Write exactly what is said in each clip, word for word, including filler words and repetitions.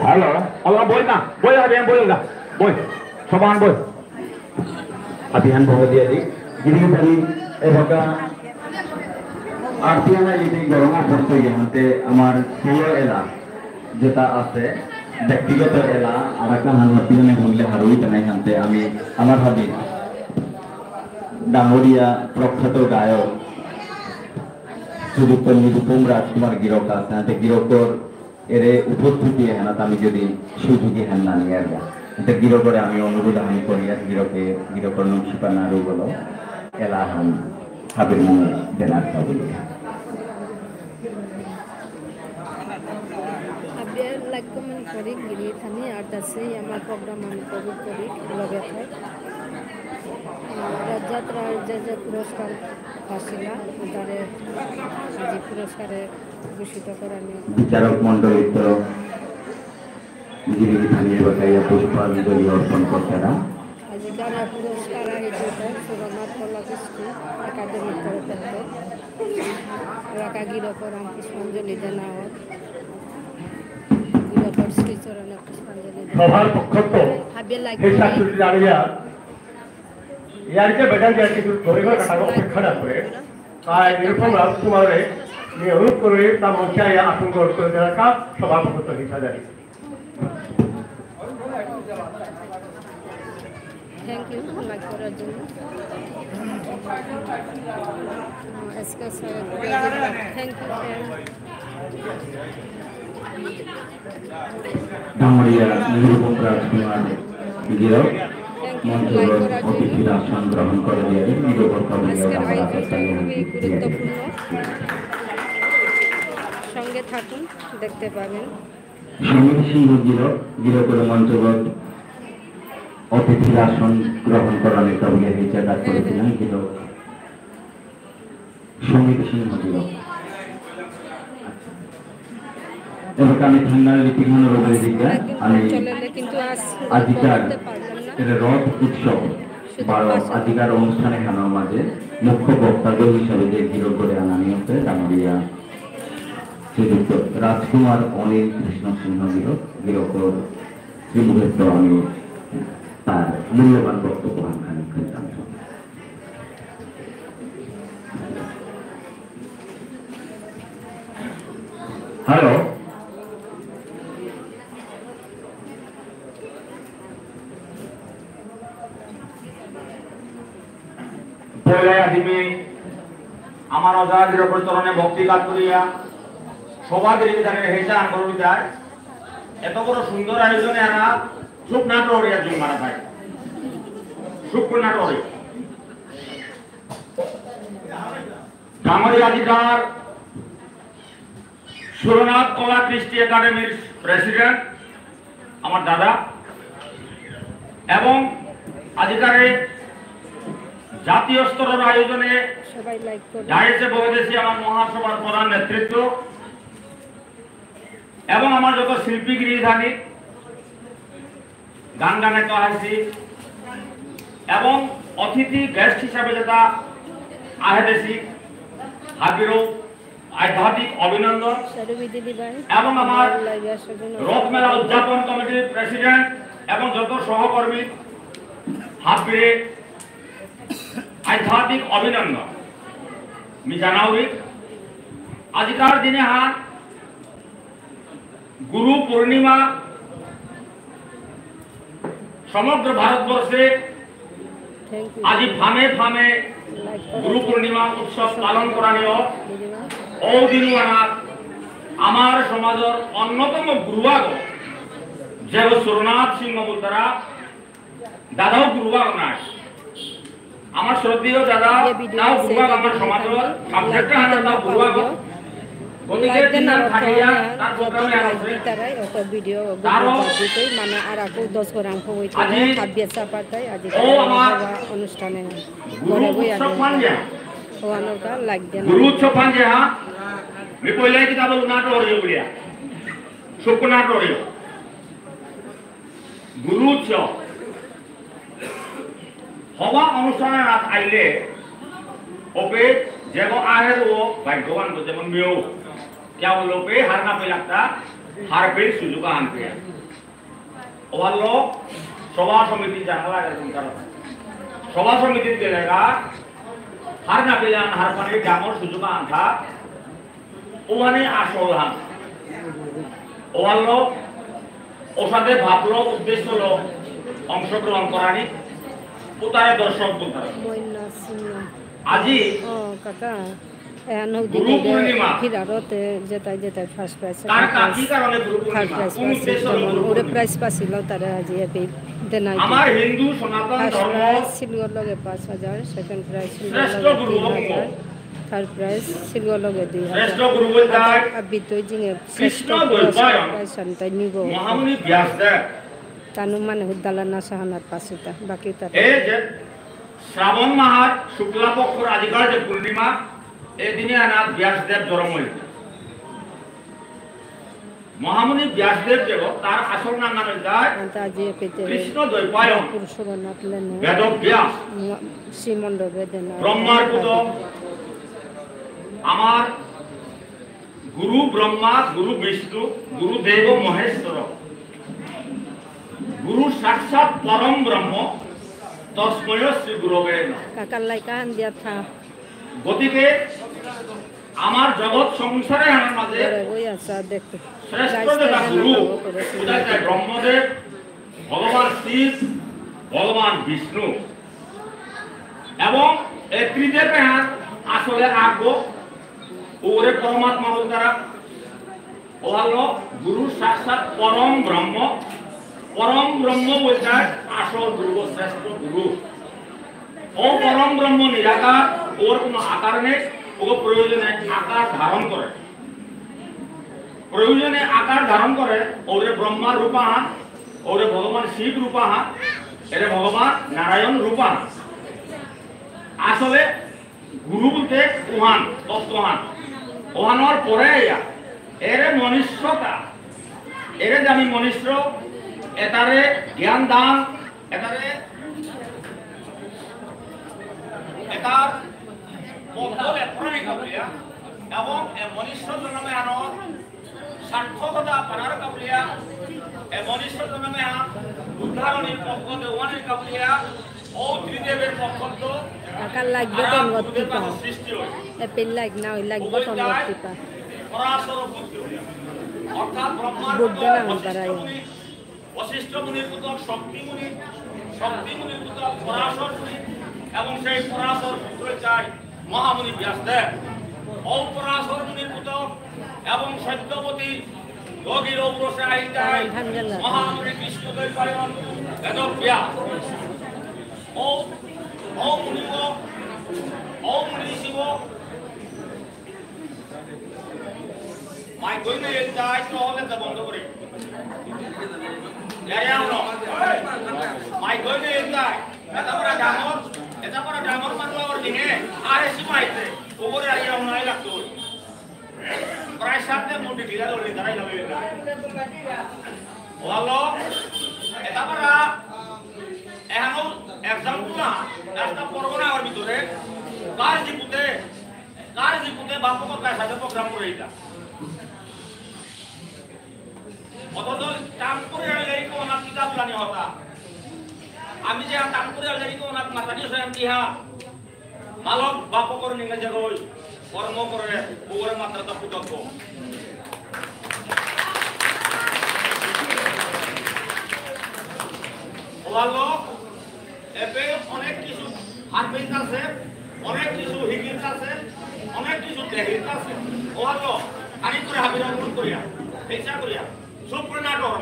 Hello, Allah, বই না, বই, আরে, বই না, বই, সমান বই। আপিহান ভগত দিয়া দি, গিরি গিথানি, এবাকা, আরপিয়ানা যদি গরমা পড়তে গিয়ে হাতে আমার প্রিয় এলা, যেটা আছে, ব্যক্তিগত এলা, আর একটা হান আপিহানে বললে হারুই তানাই হাতে আমি আমার হাবি ডাঙরিয়া প্রখ্যাত গায়ক শ্রীযুক্ত নিরুপম রাজকুমার গিরক আছে, হাতে গিরকর এরে উপস্থিতি এহানাত আমি যদি সুযোগী হান না নিয়ে আর গা। এতে গিরকরে আমি অনুরোধ আমি করি আর গিরকে, গিরকর নুংশিপা নাড়ু বলো, এলা হান হাবির মনে দেনার কা বলি। হাবিয়ে like comment করি, গিরি থানি আর দাসে আমার program আমি cover করি, লগে থাক। আহ, রাজ্জাত রায় যে যে পুরস্কার পাসিলা, তারে আজি পুরস্কারে ভূষিত করানি। বিচারক মণ্ডলীর তরফ গিরি গিথানি এবাকাইয়া পুষ্পাঞ্জলি অর্পণ করতারা। আজিকার পুরস্কার আহিছে সুরনাথ কলা কৃষ্টি একাডেমির তরফে। এবাকা গিরকরাং পুষ্পাঞ্জলি দেনা হোক। গিরকর শ্রীচরণে পুষ্পাঞ্জলি দেনা। সভার পক্ষত হাবিয়ে like হেসা করি। চুটি দাঁড়িয়া ইয়ারিকে বেজান যে কিছু ধরে করে কাটাবো অপেক্ষা না করে। তাই নিরুপম রাজকুমারে নিয়ে অনুরোধ করে তা মঞ্চে আইয়া আসন গ্রহণ করে দেওয়ার কাজ সভাপতিত্ব হিসাবে। Thank you, like করার জন্য। আহ, SK sir, thank you, sir. ডাঙরিয়া নিরুপম রাজকুমার গিরক মঞ্চগত অতিথির আসন গ্রহণ করে দিয়ে গিরকর কাবুলিয়া আজকের ডাঙরিয়া আয়োজন প্রস্থান খুবই দিয়ে গুরুত্বপূর্ণ। সঙ্গে থাকুন, দেখতে পাবেন। সমীর সিংহ গিরক, গিরকর মঞ্চগত অতিথির আসন গ্রহণ করানি কাবুলিয়া হয়েছে, ডাক করেছিলেন গিরক। সমীর সিংহ গিরক। এবার আমি থান্নার লিপিখান রূপে দিকে আমি আজিকার এর রথ উৎসব বারো আজিকার অনুষ্ঠান এহানর মাঝে মুখ্য বক্তা হিসাবে যে গিরক করে আনানি হচ্ছে ডাঙরিয়া শ্রীযুক্ত রাজকুমার অনিল কৃষ্ণ সিংহ গিরক, গিরকর শ্রীমুখেত্ত আমি তার মূল্যবান বক্তব্য হানখানি শুনতাম। হ্যালো। পয়লা আদিমে আমার অজা গিরকর চরণে ভক্তি কাত করিয়া সভা গিরি গিথানির হেসা আন করবি যায়। এত বড় সুন্দর আয়োজনে আনা চুপ না করে আর জুম মারা ভাই। চুপ না করে। ডাঙরিয়া আজিকার সুরনাথ কলা কৃষ্টি একাডেমির প্রেসিডেন্ট আমার দাদা এবং আজিকার এই জাতীয় স্তরের আয়োজনে সবাই like করুন। ডায়েসে বহেদেশি আমার মহাসভার প্রধান নেতৃত্ব এবং আমার যত শিল্পী গিরি গিথানি গান গানে তো আহেসি এবং অতিথি গেস্ট হিসাবে যেটা আহেদেসি হাবিরও আধ্যাত্মিক অভিনন্দন এবং আমার রথ মেলা উদযাপন কমিটির প্রেসিডেন্ট এবং যত সহকর্মী হাবিরে আধ্যাত্মিক অভিনন্দন। মি জানাউরি আজিকার দিনে হান গুরু পূর্ণিমা সমগ্র ভারতবর্ষে আজি ফামে ফামে গুরু পূর্ণিমা উৎসব পালন করানিও। ঔ দিনু আনা আমার সমাজর অন্যতম গুরু আগ যে সুরনাথ সিংহ বুলতারা দাদাও গুরু আগ নাই। আমার শ্রদ্ধেয় দাদা, তাও গুরুবাগ আমার সমাজর subject হানা তাও গুরুবাগ। গতিকে তিনজন থাকিয়া তার program এ আছে। তারও মানে আর আকু দশ গরাম হইতে আজি হাবিয়া চাপাতাই আজি ও আমার অনুষ্ঠানে গুরু উৎসব পাঞ্জা। ও আনোকা লাগ দেন। গুরু উৎসব পাঞ্জা, হ্যাঁ। মি পয়লাই কিতাব নাট অরিও বুলিয়া। শুক্র নাট অরিও। গুরু উৎসব। হবা অনুষ্ঠানে রাত আইলে, ওপে যেগো আহের ও ভাগ্যবান গো, যেমন মিও। কেবল ওপে হার না পেলাক্তা, হার পেল সুযোগ আনতে। ওয়াল্লো সভা সমিতি জানা লাগে কোন কারণে। সভা সমিতির গেলেগা, হার না পেলান, হার পানি ডাঙর সুযোগ আনথা, ওহানে আসল হান। ওয়াল্লো, ওসাদে ভাবলো, উদ্দেশ্য লো, অংশগ্রহণ করানি, উতারে দর্শক বুলতারা। ময়না সিংহ। আজি ও, কাকা, এহান গুরু পূর্ণিমা। ফিরারতে যেতাই যেতাই first prize, কার second কা-, কি prize, কারণে গুরু third পূর্ণিমা? prize কোন পাসিল, উদ্দেশ্য লো যেমন গুরু ওরে পূর্ণিমা? Prize পাসিল, তারে আজি এপি দেনা। আমার হিন্দু সনাতন first ধর্ম prize সিলগর লগে পাঁচ হাজার, second prize সিলগর শ্রেষ্ঠ লগে গুরু তিন হাজার, অঙ্গ। Third prize সিলগর লগে দুই হাজার। শ্রেষ্ঠ গুরু বলতে আর, আর বিদ্যুৎ জিঙে শ্রেষ্ঠ কৃষ্ণ পুরস্কার দ্বৈপায়ন prize আনতে নিব। মহামুনি ব্যাসদেব। তানু মানে হুদ্দালা না সাহানাত পাসিতা, বাকি তার। এই যে শ্রাবণ মাহার শুক্লা পক্ষর আজিকার যে পূর্ণিমা, এদিনে আনাত ব্যাসদেব জন্ম হইল। মহামুনি ব্যাসদেব দেব, তার আসল নাম মানে যায় আনতে আজি এপিতে কৃষ্ণ দ্বৈপায়ন, পুরুষোত্তম নাথ লেনে বেদব্যাস, ম-, শ্রীমণ্ডপে দেনা। ব্রহ্মার পুত, আমার গুরু ব্রহ্মা, গুরু বিষ্ণু, গুরু দেব মহেশ্বর, গুরু সাক্ষাৎ পরম ব্রহ্ম, তস্মৈ শ্রী গুরবে নমঃ। কাকার লাইকা আন দিয়া থা। গতিকে আমার জগৎ সংসারে আমার মাঝে ঘরে বই আসা দেখতে। শ্রেষ্ঠ যেটা গুরু, ওটা হচ্ছে ব্রহ্মদেব, ভগবান শিব, ভগবান বিষ্ণু। এবং এ ত্রিদেব এহান আসলে আগ, ওরে পরমাত্মা বলতারা। ও হলো গুরু সাক্ষাৎ পরম ব্রহ্ম। পরম ব্রহ্ম বলতে আসল গুরু, শ্রেষ্ঠ গুরু। ও পরম ব্রহ্ম নিরাকার, ওর কোনো আকার নেই, ও প্রয়োজনে আকার ধারণ করে। প্রয়োজনে আকার ধারণ করে, ওরে ব্রহ্মার রূপাহান, ওরে ভগবান শিব রূপাহান, এরে ভগবান নারায়ণ রূপাহান। আসলে গুরু বলতে ওহান, তত্ত্বহান। ওহানর পরে ইয়া, এরে মনুষ্যতা, এরে যে আমি মনুষ্য, এতারে জ্ঞান দান, এতারে, এতার মঙ্গল এপরাণী কাবুলিয়া, এবং এ মনুষ্য জন্মে আনো সার্থকতা পানার কাবুলিয়া, এ মনুষ্য জন্মে আন উদ্ধারণীর পক্ষ দেওয়ানির কাবুলিয়া, ও ত্রিদেবের পক্ষ তো কাকার লাগবে আমার তঙ্গত গুরুদেব টিপা। আমার সৃষ্টি হয়। এপিল লাগ না, ওই লাগবে ওই তঙ্গত তাই টিপা। পরাশর পুত্র, অর্থাৎ ব্রহ্মার বুদ্ধ পুত্র নাম বশিষ্ঠ বাড়াই। মুনি, বশিষ্ঠ মুনির পুত্র শক্তি মুনি, শক্তি মুনির পুত্র পরাশর মুনি, এবং সেই পরাশর পুত্র চাই মহামুনি ব্যাসদেব। ও পরাশর মুনির পুত্র এবং সত্যবতী যোগীর ঔরসে আইতাই ধান ধান গেল। মহামুনি কৃষ্ণ দ্বৈপায়ন বেদব্যাস। ও, ও মুনি গো, ও মুনি শিব, মাই কই নেই এলতাই, তো হলে তো বন্ধ করে। ইয়া, ইয়া, হলো। মাই কই নেই এলতাই। এটা পরা ডাঙর, এটা পরা ডাঙর মাতলা ওর দিনে, আরে সিপাইতে, ওপরে আইয়া উনাই লাগতো। প্রায় সাত দিন মুন্ডি ঢিলা ধরে দাঁড়াই যাবে এটা। হলো, এটা পরা, এহানো example না, রাস্তা পড়বো না ওর ভিতরে, কার জিপুতে, কার জিপুতে বাপকর কার সাথে program করে এটা। অথচ তামপুরে লেরিকো ওনার কিতাব জানি হতা। আমি যে তামপুরে লেরিকো ওনার মাতানি সয়াম কিহা। মালক বাপকর নিঙে যে রই, কর্ম করে, পুগরে মাত্রা তা পুতক। ওয়ালো, এপে অনেক কিছু হারপিত আছে, অনেক কিছু হিকিত আছে, অনেক কিছু দেহিত আছে। ওহাতো খালি করে হাবিরা মন করিয়া, হিংসা করিয়া, সব করে না ডর।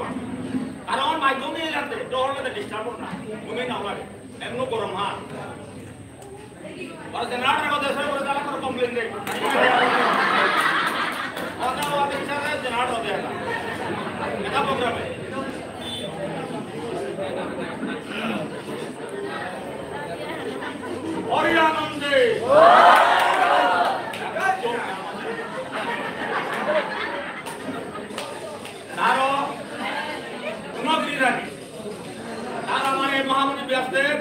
কারণ মাধ্যমে এলাতে ডর লাগে, disturb না, ঘুমে না লাগে, এমন গরম হাত। আর জেনারেটর কথা সব করে তারা করে complain দেয়। কথা ওদের সাথে জেনারেটর দেয় না। এটা program এ। হরি আনন্দে। তারও গুণগিরি রাখি। তার আমার এই মহামুনি ব্যাসদেব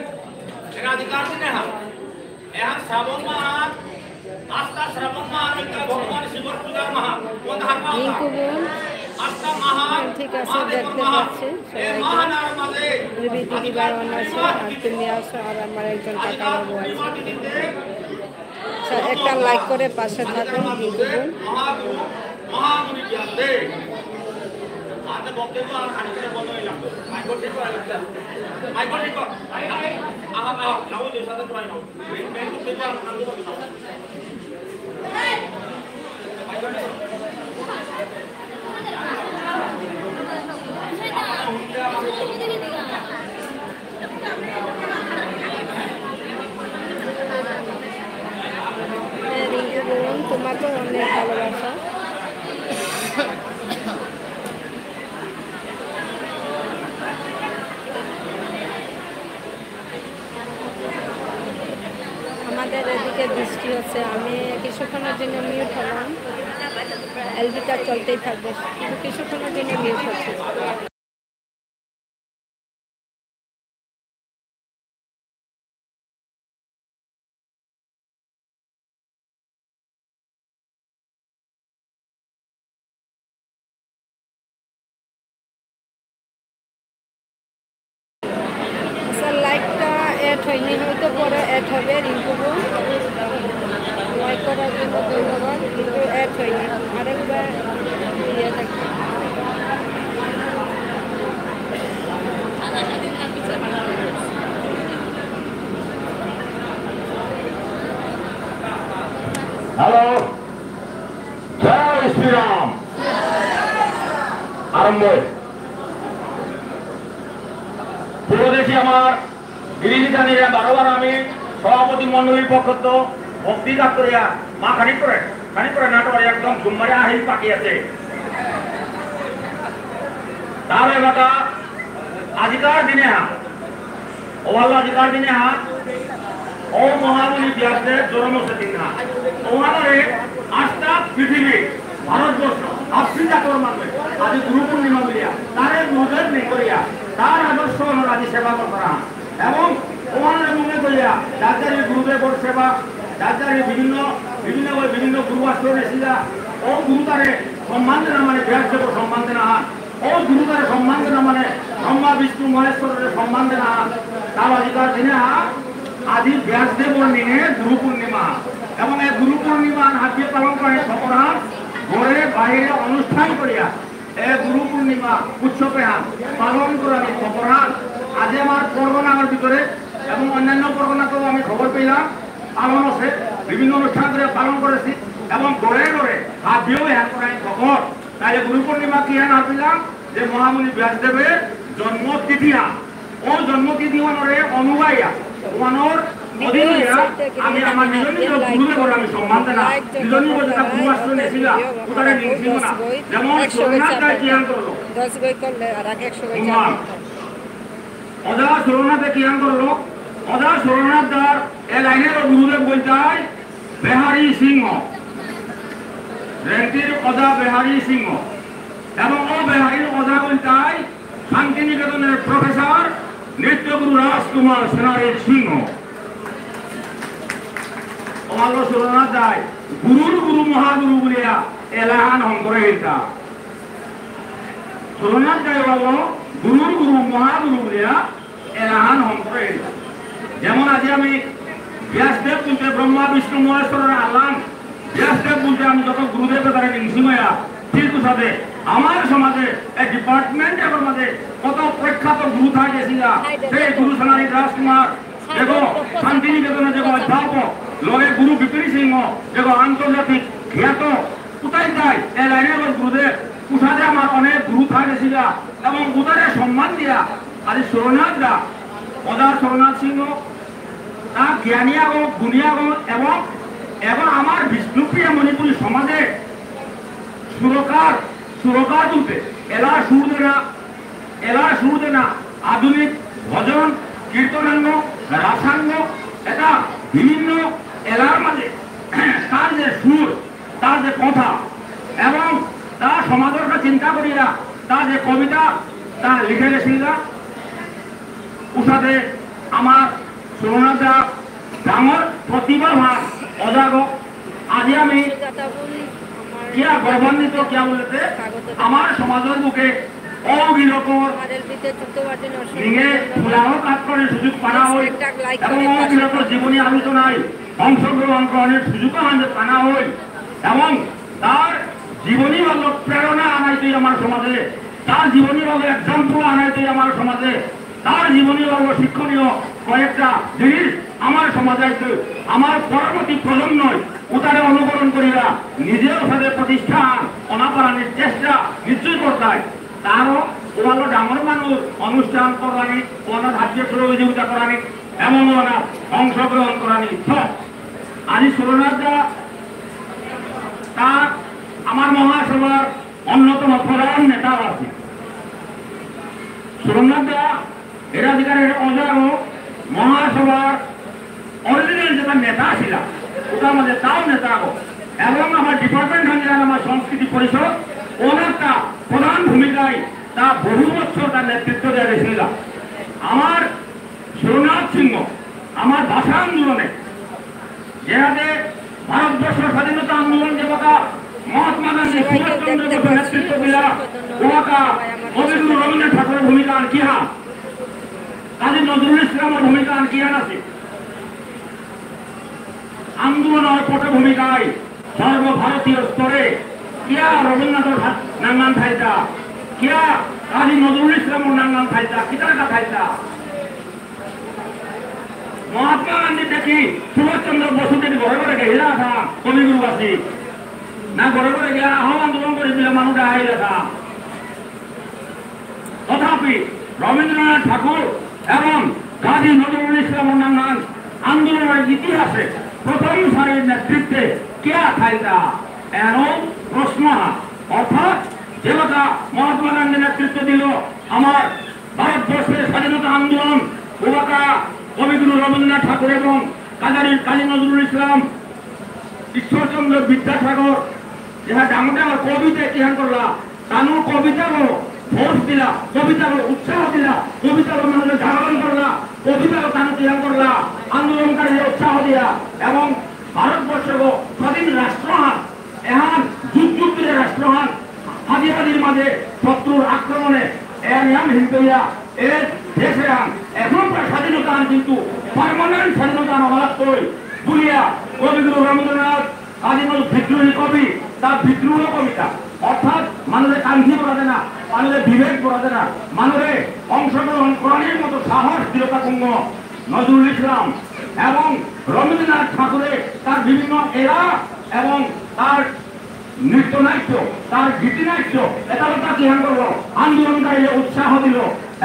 এর অধিকার দিনে হা। এহান শ্রাবণ মাস, আস্থা শ্রাবণ মাস, এটা ভগবান শিবর পূজার মাস। কোন ধারণা? রিঙ্কু বোন, আস্থা মাস, হ্যাঁ, ঠিক আছে, মহাদেবর দেখতে মাস। পাচ্ছি এ সবাইকে। মহানার মাঝে রবি দিদি বারো আছে, আর তুমি আছো, আর আমার একজন কাকা বাবু আছে। আচ্ছা, একটা লাইক করে পাশে থাকুন, রিঙ্কু বোন। মহাগুরু, মহাগুরু কি আছে? আজ বক্তব্য আর খানিকটা বন্ধ হয়ে যাবে। মাইক ঠিক করে রাখতে হবে। মাইক ঠিক কর। আই, আই, আহা, আহা, যাও, যে সাথে তোমার নাও। মেন, মেন বক্তব্য আর খানিকটা বন্ধ। হ্যাঁ, রিঙ্কু বোন, তোমাকেও অনেক ভালোবাসা। আমাদের এদিকে বৃষ্টি হচ্ছে, আমি কিছুক্ষণের জন্য মিউট হলাম। এলবিটা চলতেই থাকবে, কিন্তু কিছুক্ষণের জন্য মিউট হচ্ছে। আচ্ছা, লাইকটা অ্যাড হয়নি, হয়তো পরে অ্যাড হবে। রিঙ্কু বোন, লাইক করার জন্য ধন্যবাদ, কিন্তু অ্যাড হয়নি। আরেকবার ইয়ে থাকে। হ্যালো, জয় শ্রীরাম। আরম্ভ। পুরো দেশে আমার গিরিগিথানি জানিয়া বারো বার আমি সভাপতি মণ্ডলীর পক্ষত ভক্তি কাজ করিয়া মা খানিক করে, খানিক করে নাটক একদম জুম্মারে আহিল পাকি আছে। তার এলাকা আজিকার দিনে হা, ওয়াল্লা আজিকার দিনে হা, ও মহামুনি ব্যাসদেব জন্ম সেদিন হা। ওহানরে আস্তা পৃথিবী, ভারতবর্ষ, আফ্রিকা তোর মানবে, আজি গুরু পূর্ণিমা মিলিয়া, তারে গুরুদেব নেই করিয়া, তার আদর্শ অনুযায়ী সেবা করা। এবং ওহানরে মনে করিয়া, যার যার এই গুরুদেবর সেবা, যার যার এই বিভিন্ন, বিভিন্ন ওই বিভিন্ন গুরু আশ্রয় এসিয়া, ও গুরু তারে সম্মান দেনা মানে ব্যাসদেব সম্মান দেনা হান। ও গুরু তারে সম্মান দেনা মানে ব্রহ্মা বিষ্ণু মহেশ্বররে সম্মান দেনা হান। তার আজিকার দিনে হা, আজি ব্যাসদেবর দিনে গুরু পূর্ণিমা। এবং এই গুরু পূর্ণিমা হাবিয়ে পালন করে সকলহান ঘরে বাইরে অনুষ্ঠান করিয়া এ গুরু পূর্ণিমা উৎসবে হান পালন করানি খবর হান। আজি আমার পরগনার ভিতরে এবং অন্যান্য পরগনাতেও আমি খবর পেলাম, পালন আছে, বিভিন্ন অনুষ্ঠান করে পালন করেছি এবং ঘরে ঘরে হাবিয়েও এহান করানি খবর। তাই গুরু পূর্ণিমা কি হান হারপিলাম যে মহামুনি ব্যাসদেবের জন্ম তিথি হান। ও জন্মতিথি ওয়ানরে অনুগাইয়া, ওয়ানর অধীন হইয়া আমি আমার নিজ নিজ গুরুদেবর আমি সম্মান দেনা, নিজ নিজ যেটা গুরু আশ্রয় নেছিলা, উতারে নিংসিং না। যেমন সুরনাথ দায় কিয়ান করলো। দশ গই করলে আর আগে একশো গই সম্মান। চার। অজা সুরনাথে কিয়ান করলো, অজা সুরনাথ দার এ লাইনের গুরুদেব বলতাই বেহারি সিংহ, রেন্টির অজা বেহারি সিংহ, এবং ও বেহারির অজা বলতাই শান্তিনিকেতনের প্রফেসর নৃত্যগুরু রাজকুমার সেনারের সিংহ। ওয়ালো সুরনাথ দায় গুরুর গুরু মহাগুরু বুলিয়া এলাহান হঙকরে হিলতা। সুরনাথ দায় ওয়ালো গুরুর গুরু মহাগুরু বুলিয়া এলাহান হঙকরে হিলতা। যেমন আজি আমি ব্যাসদেব বুলতে ব্রহ্মা বিষ্ণু মহেশ্বরর আলাম, ব্যাসদেব বুলতে আমি যত গুরুদেব তারা নিংসিময়া, ঠিক সাথে আমার সমাজে এক ডিপার্টমেন্ট এর মধ্যে কত প্রখ্যাত গুরু থাকে ছিলা, সেই গুরু সেনারের রাজকুমার, দেখো শান্তিনিকেতনে দেখো অধ্যাপক, লগে গুরু বিপিন সিংহ, দেখো আন্তর্জাতিক খ্যাত, কোথায় যায় এ লাইনের গুরুদেব, কোথায় আমার অনেক গুরু থাকে ছিলা, এবং উতারে সম্মান দিয়া, আজ সুরনাথ দা, অজা সুরনাথ সিংহ, তা জ্ঞানী আগো, গুণী আগো, এবং, এবং আমার বিষ্ণুপ্রিয়া মণিপুরী সমাজে সুরকার, সুরকার রূপে এলা সুর দেনা, এলা সুর দেনা, আধুনিক ভজন, কীর্তনাঙ্গ, রাসাঙ্গ, এটা বিভিন্ন এলার মাঝে তার যে সুর, তার যে কথা, এবং তার সমাজের কথা চিন্তা করিয়া তার যে কবিতা, তা লিখে গেছিলা। উসাদে আমার সুরনাথ দা ডাঙর প্রতিভাবান অজাগ। আজি আমি কিয়া গৌরবান্বিত কিয়া বুলতে আমার সমাজর বুকে অগিরকর নিঙে ফুলাও কাজ করার সুযোগ পানা হই এবং অগিরকর জীবনী আলোচনায় অংশগ্রহণ করার সুযোগ আনতে পানা হই এবং তার জীবনী ভালো প্রেরণা আনাইতে আমার সমাজে, তার জীবনী ভালো এক্সাম্পল আনাইতে আমার সমাজে, তার জীবনী ভালো শিক্ষণীয় কয়েকটা জিনিস আমার সমাজে আছে, আমার পরবর্তী প্রজন্মই উতারে অনুকরণ করিয়া নিজেও সাথে প্রতিষ্ঠান অনাপারানির চেষ্টা নিশ্চয় করতাই। তারও ওয়ালো ডাঙর মানুষ অনুষ্ঠান করানি, ওয়ালো ধার্য প্রতিযোগিতা করানি, এমন ওয়ালা অংশগ্রহণ করানি। তো, আজি সুরনাথ দা তা আমার মহাসভার অন্যতম প্রধান নেতা আছে। সুরনাথ দা এর অধিকারে অজাগো মহাসভার অরিজিনাল যেটা নেতা ছিল, ওটার মধ্যে তাও নেতা গো। এবং আমার ডিপার্টমেন্ট হয়ে গেল আমার সংস্কৃতি পরিষদ, ওনার তা প্রধান ভূমিকায় তা বহু বছর তার নেতৃত্ব দেওয়া গেছিল। আমার সুরনাথ সিংহ আমার ভাষা আন্দোলনে যেহাতে ভারতবর্ষ স্বাধীনতা আন্দোলন যেবাকা মহাত্মা গান্ধী, সুভাষ চন্দ্র বোস নেতৃত্ব দিলা, ওবাকা কবিগুরু রবীন্দ্রনাথ ঠাকুরের ভূমিকা আর কি হা? কাজী নজরুল ইসলামের ভূমিকা আর কি হা আছে? আন্দোলনের পটভূমিকায় সর্বভারতীয় স্তরে কিয়া রবীন্দ্রনাথের ভাত নাঙ্গান থাইতা, কিয়া কাজী নজরুল ইসলামের নাঙ্গান থাইতা, কিতার কা থাইতা? মহাত্মা গান্ধী দেখি সুভাষ চন্দ্র বসু দেখি ঘরে ঘরে গেহিলা থা, কবিগুরু বাসী। না ঘরে ঘরে গিয়া আহ্বান আন্দোলন করে দিলে মানুষ আহিলা থা। তথাপি রবীন্দ্রনাথ ঠাকুর এবং কাজী নজরুল ইসলাম নানান আন্দোলনের ইতিহাসে প্রথম সারির নেতৃত্বে কে থাইতা? এমন প্রশ্ন। অর্থাৎ যেবাকা মহাত্মা গান্ধী নেতৃত্ব দিল আমার ভারতবর্ষের স্বাধীনতা আন্দোলন, ওবাকা কবিগুরু রবীন্দ্রনাথ ঠাকুর এবং কাজারি কাজী নজরুল ইসলাম, ঈশ্বরচন্দ্র বিদ্যাসাগর, যারা ডাঙর ডাঙর কবিতা কিহান করলা, তানু কবিতাগো ফোর্স দিলা, কবিতাগো উৎসাহ দিলা, কবিতাগো মানুষের জাগরণ করলা, কবিতাগো তানু কিহান করলা, আন্দোলনকারীদের উৎসাহ দিয়া এবং ভারতবর্ষগো স্বাধীন রাষ্ট্রহান এহান যুগ যুগ ধরে রাষ্ট্রহান হাদি হাদির মাঝে শত্রুর আক্রমণে এর নাম হিলতইয়া এর দেশে আন এখন তার স্বাধীনতা আন কিন্তু পার্মানেন্ট স্বাধীনতা আন অবলাপ কই বুলিয়া কবিগুরু রবীন্দ্রনাথ আদি মানুষ বিদ্রোহী কবি তার বিদ্রোহ কবিতা অর্থাৎ মানুষের কান্তি করা দেনা মানুষের বিবেক করা দেনা মানুষের অংশগ্রহণ করানোর মতো সাহস দৃঢ়তা কুঙ্গ নজরুল ইসলাম এবং রবীন্দ্রনাথ ঠাকুরের তার বিভিন্ন এরা এবং তার নৃত্যনাট্য, তার গীতিনাট্য, এটা তার কিহান করলো, আন্দোলনকারীদের উৎসাহ দিল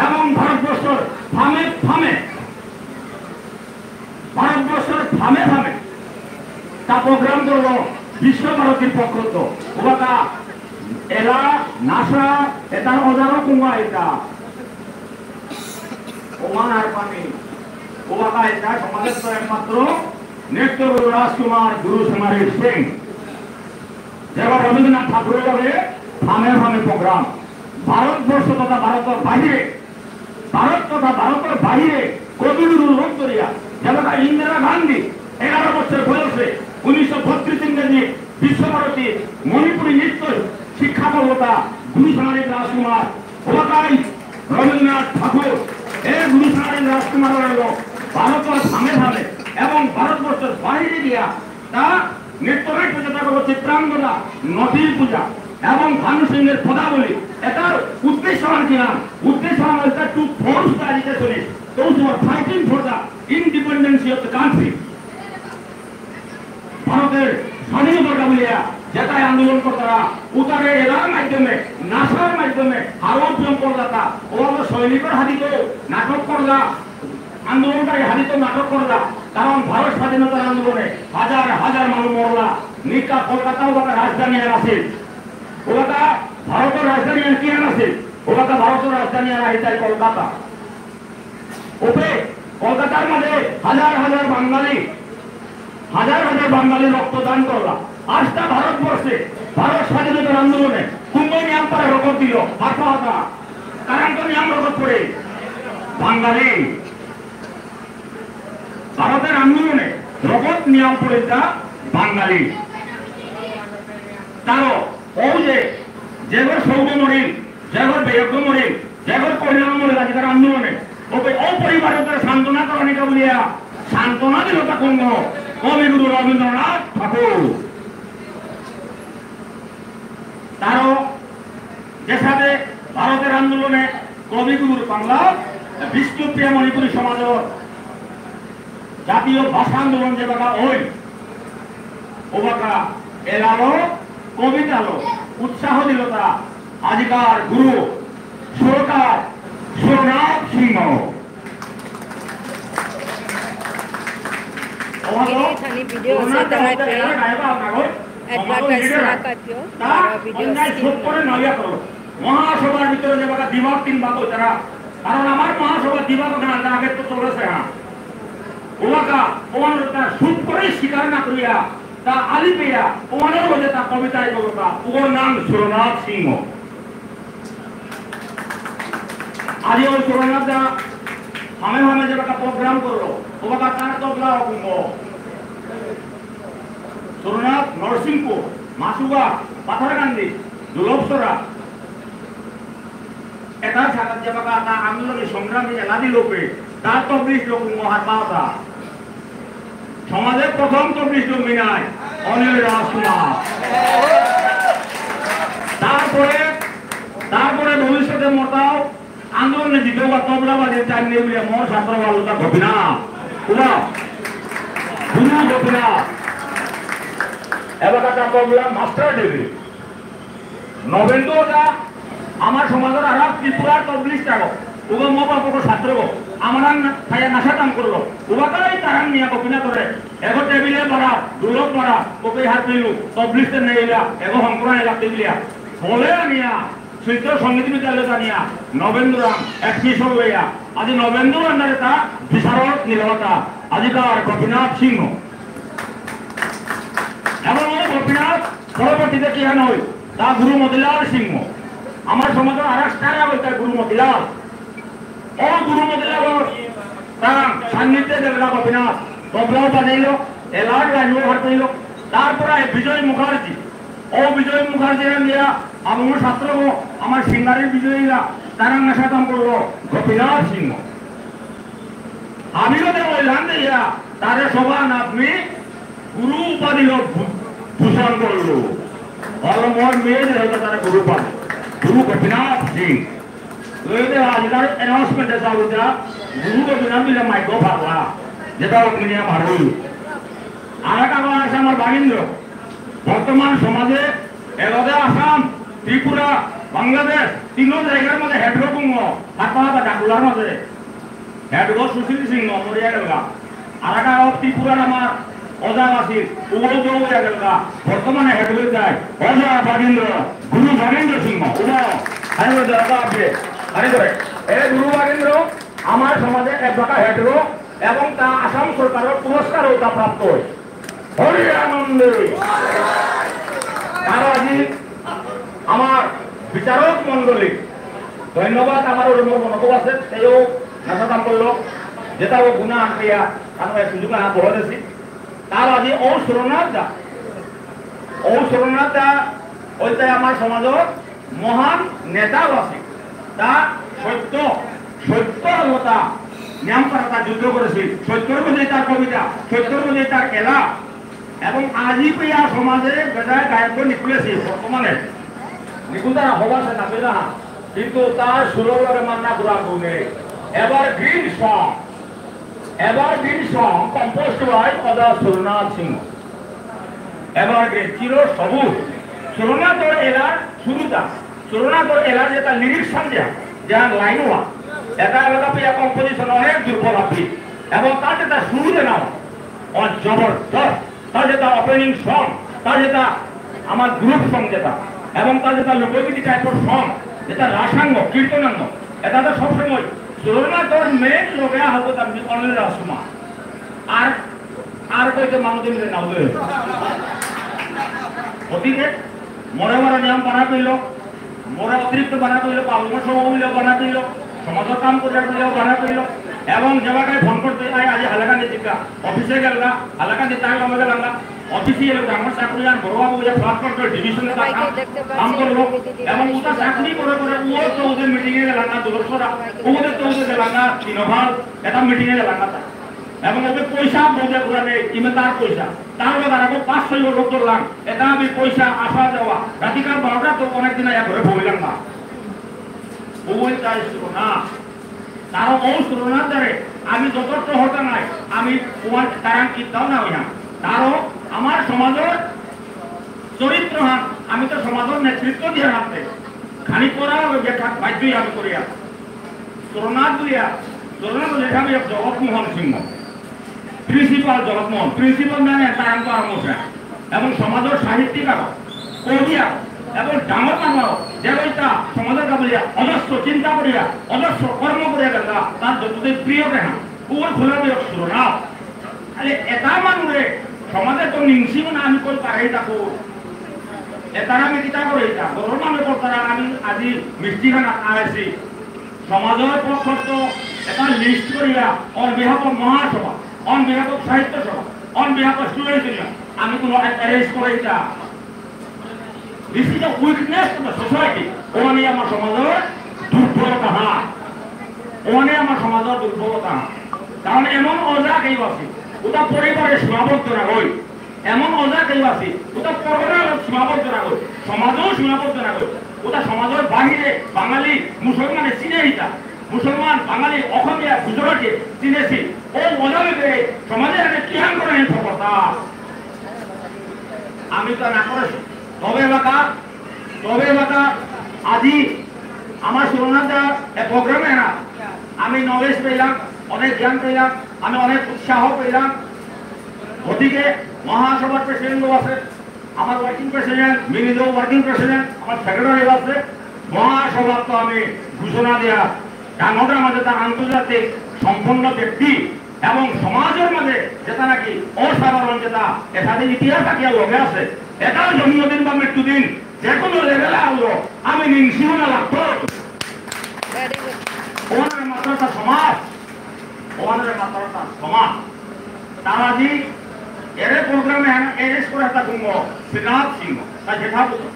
এবং ভারতবর্ষের ফামে ফামে, ভারতবর্ষের ফামে ফামে তা প্রোগ্রাম করলো বিশ্বভারতীর পক্ষত্ত। ওবাকা এলা নাসা, এটার অজারও কুঙ্গা এটা। ওমান আর পানি, ওবাকা এটা সমাজের তো একমাত্র নৃত্য গুরু রাজকুমার গুরু সোনারি সিং। যেবার রবীন্দ্রনাথ ঠাকুরের লগে ফামে ফামে প্রোগ্রাম, ভারতবর্ষ তথা ভারতের বাহিরে, ভারত তথা ভারতের বাহিরে কবিগুরু লোক করিয়া যেবাকা ইন্দিরা গান্ধী এগারো বছর বয়সে উনিশশো বত্রিশ ইংরেজি বিশ্বভারতী মণিপুরী নৃত্য শিক্ষা করলতা গুরু সোনারি রাজকুমার ওবাকাই রবীন্দ্রনাথ ঠাকুর এ গুরু সোনারি রাজকুমার হল ভারতের ফামে ফামে এবং ভারতবর্ষের বাইরে দিয়া তা নৃত্যনাট্য যেটা করবো চিত্রাঙ্গদা, নদীর পূজা এবং ভানু সিংহের পদাবলী। এটার উদ্দেশ্য আর কি না? উদ্দেশ্য হচ্ছে to force the agitation, those who are fighting for the independence of the country। ভারতের স্বাধীনতার কা বুলিয়া যেটাই আন্দোলন করতারা উতারে এলার মাধ্যমে নাসার মাধ্যমে আরো জম করলাতা ও সৈনিকর হাদিত নাটক করলা আন্দোলনকারী হাদিত নাটক করলা কারণ ভারত স্বাধীনতার আন্দোলনে হাজার হাজার মানুষ মরলা নিকা কলকাতা ওবাকা রাজধানী আর আছে ওবাকা ভারতের রাজধানী আর কি আর আছে ওবাকা ভারতের রাজধানী আর আহিতাই কলকাতা উপরে কলকাতার মাঝে হাজার হাজার বাঙালি হাজার হাজার বাঙালি রক্তদান করলা আস্তা ভারতবর্ষে ভারত স্বাধীনতার আন্দোলনে কুম্ভ নিয়াম পারা রকত দিল হাতা হাতা কারণ তো নিয়াম রকত পড়ে বাঙালি নিয়ম পরিতা বাঙালি। তারও ও যে, যে ঘর সৌগ মরিল, যে ঘর বেয়জ্ঞ মরিল, যে ঘর কল্যাণ মরিল আজিকার আন্দোলনে, ও পে-, ও পরিবারের সান্ত্বনা করানিকা বুলিয়া, সান্ত্বনা দিল তা কুঙগ, কবিগুরু রবীন্দ্রনাথ ঠাকুর। তারও যেসাদে ভারতের আন্দোলনে কবিগুরুর বাংলা বিষ্ণুপ্রিয়া মণিপুরী সমাজর জাতীয় ভাষা আন্দোলন যেবাকা ওই, ওবাকা এলালো, কবিতালো উৎসাহ দিলতা আজিকার গুরু সুরকার সুরনাথ সিংহ। Ini tani video sa tara ke advertise na katyo, para video skip. মহাসভার ভিতরে যে বাকা দিমাগ তিন ভাগ হইতারা, কারণ আমার মহাসভা দিমাগ না আগে তো চলেছে, হ্যাঁ। ওবাকা, ওবাকা সুপ করে স্বীকার না করিয়া, তা আলি পেয়া, ওবাকার মধ্যে তা কবিতায় বলতা, ওর নাম সুরনাথ সিংহ। আজি ওই সুরনাথ দা, হামে হামে যে একটা প্রোগ্রাম করলো, ওবাকা তার তবলা অকুঙ্গ। সুরনাথ, নরসিংপুর, মাসুগা, পাথারকান্দি, দুলভছড়া, এটা সারা যে বাকা তা আন্দোলনী সংগ্রামী এলা দিল পে, তার তবলিশ লোক মহার বাবা। সমাজের প্রথম তবলিশ লোক মিনায়, অনিল রাজকুমার। তারপরে, তারপরে ভবিষ্যতে মোটাও আন্দোলনে জিতে বা তবলা বাজে চার নেই বলে মোর ছাত্র বালুতা গোপীনাথ। উবা, গুরু গোপীনাথ। এবার একটা তবলা মাস্টার ডিগ্রি। নবেন্দু ওঝা, আমার সমাজর আর এক ত্রিপুরার তবলিশ টাগো। উগো মো বাপকো ছাত্রগো। আমার আন না-, খাইয়া নাশা কাম করলো। উবাকাই তারাং নিয়া গোপীনাথ করে। এগো টেবিলে বাড়া, দুলক বাড়া, ওকে হাত দিলু। তবলিশ তে নেইলা, এগো হংকরা এলা টেবিলিয়া। বলে আনিয়া, সৈত্য সঙ্গীত বিদ্যালয় আনিয়া, নবেন্দুরাম, admission লইয়া। আজি নবেন্দু আন্ডারে তা বিশারদ নিলতা। আজিকার গোপীনাথ সিংহ। এবং ওই গোপীনাথ পরবর্তীতে কি হয় নয়, তা গুরু মতিলাল সিংহ। আমার সমাজর আর এক star আবার তার গুরু মতিলাল। ও গুরু মতিলাল তার সান্নিধ্যে দেখলা গোপীনাথ, তবলাও বাজাইল, এলার রাজু হারপাইল। তারপরে বিজয় মুখার্জি, ও বিজয় মুখার্জি দিয়া আমার ছাত্র, আমার সিঙ্গারের বিজয়ীরা, তারা নেশা কাম করলো গোপীনাথ সিংহ। আমিও তো ওই লান দিয়া, তারে সবান আপনি গুরু উপাধি লোক ভূ-, ভূষণ করলো। বলো, মোর মেয়ে যে হয়তো তারা গুরু পাবে। গুরু গোপীনাথ সিং। ওই যে আজকাল announcement এ যাবো যা, গুরু গোপীনাথ মিলে মাইকো ফারলা। যেটা ওপেনিয়া মারুল। আর এক আবার আছে আমার বাগিন্দ্র। বর্তমান সমাজে এলাদা আসাম, ত্রিপুরা, বাংলাদেশ, তিনও জায়গার মধ্যে হেডগো কুঙ্গ, হাতা হাতা ডাকুলার মধ্যে। হেডগো সুশীল সিংহ মরিয়া গেলগা। আরাকা অফ ত্রিপুরার আমার ওজা আছিল, উগো দৌ হইয়া গেলগা। বর্তমানে হেডগো যায়, ওজা বাগিন্দ্র, গুরু বাগিন্দ্র সিংহ, উগো, আরে ওই দরকার আপনি, আরে করে, এ গুরু বাগিন্দ্র, আমার সমাজে এক বাকা হেডগো এবং তা আসাম সরকারের পুরস্কারও তা প্রাপ্ত হয়। হরি আনন্দে। তারা আজি আমার বিচারক মণ্ডলী, ধন্যবাদ আমার ওর মোর মনোভব আছে, তেও নাশা কাম করলো, যেটা ও গুণা আনপিয়া, কারণ এই সুযোগ না বহরেছি। তার আজি ও সুরনাথ দা, ও সুরনাথ দা, ওইটাই আমার সমাজর মহান নেতাও আছে। তা সত্য, সত্য হতা নিয়ম করা তা যুদ্ধ করেছিল। সত্যর মধ্যে তার কবিতা, সত্যর মধ্যে তার খেলা। এবং আজি পেয়া সমাজে বেজায় গায়ক নিকুলেছে বর্তমানে। নিকুলতারা হবাসে না পেলা, কিন্তু তার সুরর লগে মান্না পুরা গুণে। Evergreen song, Evergreen song composed by ওজা সুরনাথ সিংহ। Evergreen, চির সবুজ। সুরনাথর এলার শুরুটা, সুরনাথর এলার যেটা lyrics সামনে, যেটা line ওয়া, এটা আলাদা পেয়া composition অনেক দুর্বল আপনি। এবং তার যেটা শুরু দেনা, ও জবরদস্ত। তার যেটা opening song, তার যেটা আমার group song যেটা, এবং তার যেটা লোকগীতি type of song, যেটা রাসাঙ্গ, কীর্তনাঙ্গ, এটা তো সবসময় সুরনাথর main লগে আহত তার অনিল রাজকুমার। আর, আর কইতে মানুষ মিলে না হলে। গতিকে মরে মরে নিয়ম বানা কইল, মরে অতিরিক্ত বানা কইল, পালন সহ হইল বানা কইল, সমাজর কাম করিয়া করিয়া বানা করিল। এবং যেবাকে ফোন করতে আই, আজি হালাকান্দি দিকা, অফিসে গেলগা, হালাকান্দি তার লগে গেলাম না। অফিসে এলো, আমার চাকরি আর বড় বাবু যে ফ্ল্যাট কন্ট্রোল ডিভিশনে কাম করলো। এবং ওটা চাকরি করে করে ও তো ওদের মিটিং এ গেলাম না, দুর্গা, ওদের তো ওদের গেলাম না, তিনভাল, এটা মিটিং এ গেলাম না। এবং ওদের পয়সা বোঝে পুরা নেই, ইমে তার পয়সা। তার মধ্যে আর পাঁচশো লোক ধরলাম, এটা আমি পয়সা আসা যাওয়া। রাতিকার বারোটা তো অনেকদিন আগে ঘরে বইলাম না। ওই চাই শুরু না। তারও ও শুরু না তারে, আমি যত হতা নাই, আমি তোমার তারাং কিতাও না হইয়া। তারও আমার সমাজের চরিত্র হান, আমি তো সমাজের নেতৃত্ব দিয়ে রাখতে। খানি করা ওই যে বাধ্যই আমি করিয়া। করোনা দুইয়া, করোনা লেখা আমি জগৎমোহন সিংহ, প্রিন্সিপাল জগৎমোহন, প্রিন্সিপাল মানে তারাং তো আরম্ভ হয়। এবং সমাজের সাহিত্যিক আরো, কবি আরো, এবং ডাঙর মানুষ আরো, যে ওইটা সমাজের কাছে অজস্র চিন্তা করিয়া, অজস্র কর্ম করিয়া গেলা, তার যতদিন প্রিয় কেনা, ওর খোলা দিয়ে শুরু না। আরে এটা মানুষে সমাজে তো নিংসিব না আমি কই পারাই থাকো। এটার আমি কিতা করে এটা? গরম আমি করতারা আমি আজি মিষ্টি খানা আছি। সমাজের পক্ষত এটা লিস্ট করিয়া on behalf of Mahasabha, on behalf of সাহিত্য সভা, on behalf of students union আমি কোনো অ্যারেঞ্জ করে এটা। This is a weakness to the society. ওখানে আমার সমাজের দুর্বলতা হয়, ওখানে আমার সমাজের দুর্বলতা হয়। কারণ এমন অজা কেউ আছে, ওটা পরিবারের সীমাবদ্ধ না হয়। এমন অজা কেউ আছে, ওটা পরগনার সীমাবদ্ধ না গো, সমাজেও সীমাবদ্ধ না গো, ওটা সমাজের বাহিরে বাঙালি মুসলমানে চিনে এটা, মুসলমান, বাঙালি, অসমীয়া, গুজরাটি চিনেছি। ও অজা লোকে সমাজে এনে কিহান করে এই খবরটা? আমি তো না করেছি। তবে এলাকা, তবে এলাকা আজি আমার সুরনাথ দা এ প্রোগ্রামে না আমি নলেজ পেলাম, অনেক জ্ঞান পেলাম, আমি অনেক উৎসাহ পেলাম। গতিকে মহাসভার প্রেসিডেন্টও আছে, আমার ওয়ার্কিং প্রেসিডেন্ট, মিনিজো ওয়ার্কিং প্রেসিডেন্ট, আমার সেক্রেটারি আছে। মহাসভার তো আমি ঘোষণা দেয়া, ডাঙরটার মাঝে তার আন্তর্জাতিক সম্পন্ন ব্যক্তি এবং সমাজের মাঝে যেটা নাকি অসাধারণ, যেটা এসাদে ইতিহাস থাকিয়া লগে আছে, এটার জন্মদিন বা মৃত্যুদিন যে কোনো লেভেলে আনলো, আমি নিংসিও না লাগতো। Very good. ওনার মাত্র তার সমাজ, ওনার মাত্র তার সমাজ। তারা যে এরে প্রোগ্রামে এরেস্ট করে একটা কুম্ভ, শ্রীনাথ সিংহ, তা যেটা বলতো,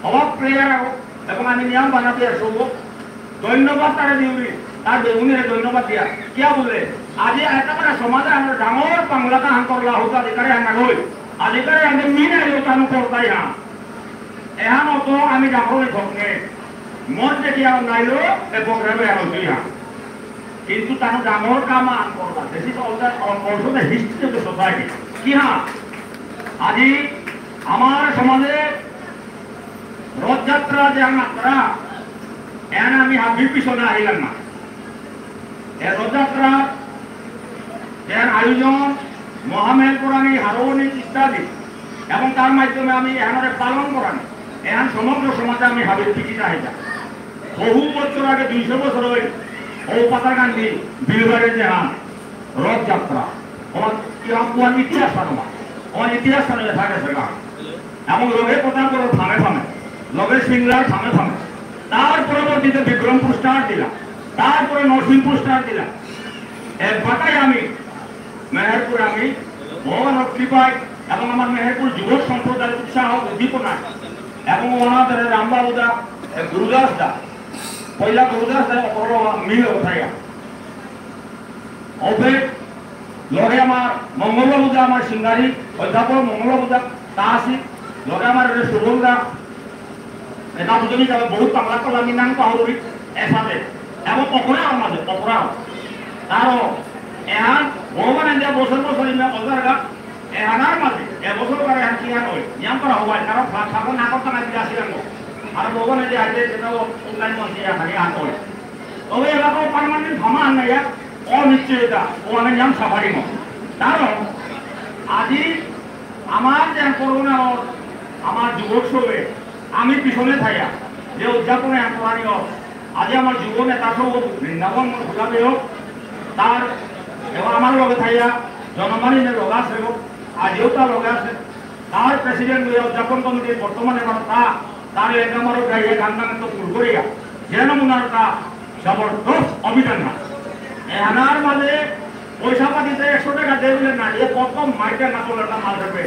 অভাব প্লেয়ার এবং আমি নিয়ম বানাতে আসবো। ধন্যবাদ তারা দিউরি, তার বেগুনিরে ধন্যবাদ দিয়া। কিয়া বুলে, আজি একেবারে সমাজে আমরা ডাঙর বাংলাটা হান করলা হতো, আজিকারে হান নাগই। আজিকারে আমি মিন আইলো তানু করতাই হান। এহান অত আমি ডাঙর হই ভগ্নে। মন দেখি আর নাইলো, এ বকরাবে আর হতই হান। কিন্তু তানু ডাঙর কাম আন করলা। This is all the, also the history of the society. কি হান? আজি আমার সমাজে রথযাত্রা যে মাত্রা, এন আমি হাবির পিছনে আহিলাম না। এ রথযাত্রা, এর আয়োজন, মহামেল করানি, হারৌনি ইত্যাদি, এবং তার মাধ্যমে আমি এহানরে পালন করানি, এহান সমগ্র সমাজে আমি হাবির পিছিয়ে আহিলাম। বহু বছর আগে, দুইশো বছর হয়ে, ও পাতারকান্দি বিলবাড়ির যে হান, রথযাত্রা। ওর কি রকম কোন ইতিহাস জানো না? ওর ইতিহাস জানো লেখা গেছে না? এবং লগে কথা বলো ফামে ফামে, লগে সিংলার ফামে ফামে। তার পরবর্তীতে বিক্রমপুর স্টার দিলা, তারপরে নরসিংপুর স্টার দিলা। এক বাটাই আমি মেহেরপুর আমি ভগবান কৃপায় এবং আমার মেহেরপুর যুবক সম্প্রদায়ের উৎসাহ উদ্দীপনায় এবং ওনাদের রামবাবু দা, এ, গুরুদাস দা, পয়লা গুরুদাস দা, অপর মিল উঠাইয়া। অবে লগে আমার মঙ্গলবাবু দা, আমার সিঙ্গারি অধ্যাপক মঙ্গলবাবু দা, তা আসি, লগে আমার এরে সুবল দা, এটা বুঝলি যাবে, বহুত বাংলা কলা আমি নাম পাহরি, এসাদে। এবং অপরা আমার মাঝে, অপরা। তারও এহান ভগবানে যে বছর বছর ইমে অজারগা, এহানার মাঝে, এবছর করে এহান কি আর হয়, নিয়ম করা হবাই, কারণ ফা-, ফাগুন না করতে না দিলে আসি রাখবো। আর ভগবানে যে আইলে যেটা ও অনলাইন মঞ্চে এহান, এহান হয়। তবে এলাকাও পার্মানেন্ট ফামা আন নাই, অনিশ্চয়তা, ও আমি নিয়ম সাফারি মো। কারণ আজি আমার যে করোনা, আমার যুবক সবে আমি পিছনে থাইয়া যে উদযাপনে আকরানি হোক, আজি আমার যুব নেতা সহ বৃন্দাবন মন খোলা হোক, তার এবং আমার লগে থাইয়া জনমানি যে লগে আছে হোক, আজিও তার লগে আছে। তার প্রেসিডেন্ট হয়ে উদযাপন কমিটির বর্তমানে আমার তা, তার এলাকা আমার গাইয়ে গান গান তো ফুল করিয়া, যে নমুনার তা জবরদস্ত অভিযান না। এহানার মাঝে পয়সা পাতিতে একশো টাকা দেয় বলে না, এ কত মাইটা না করলে না মাল দেবে।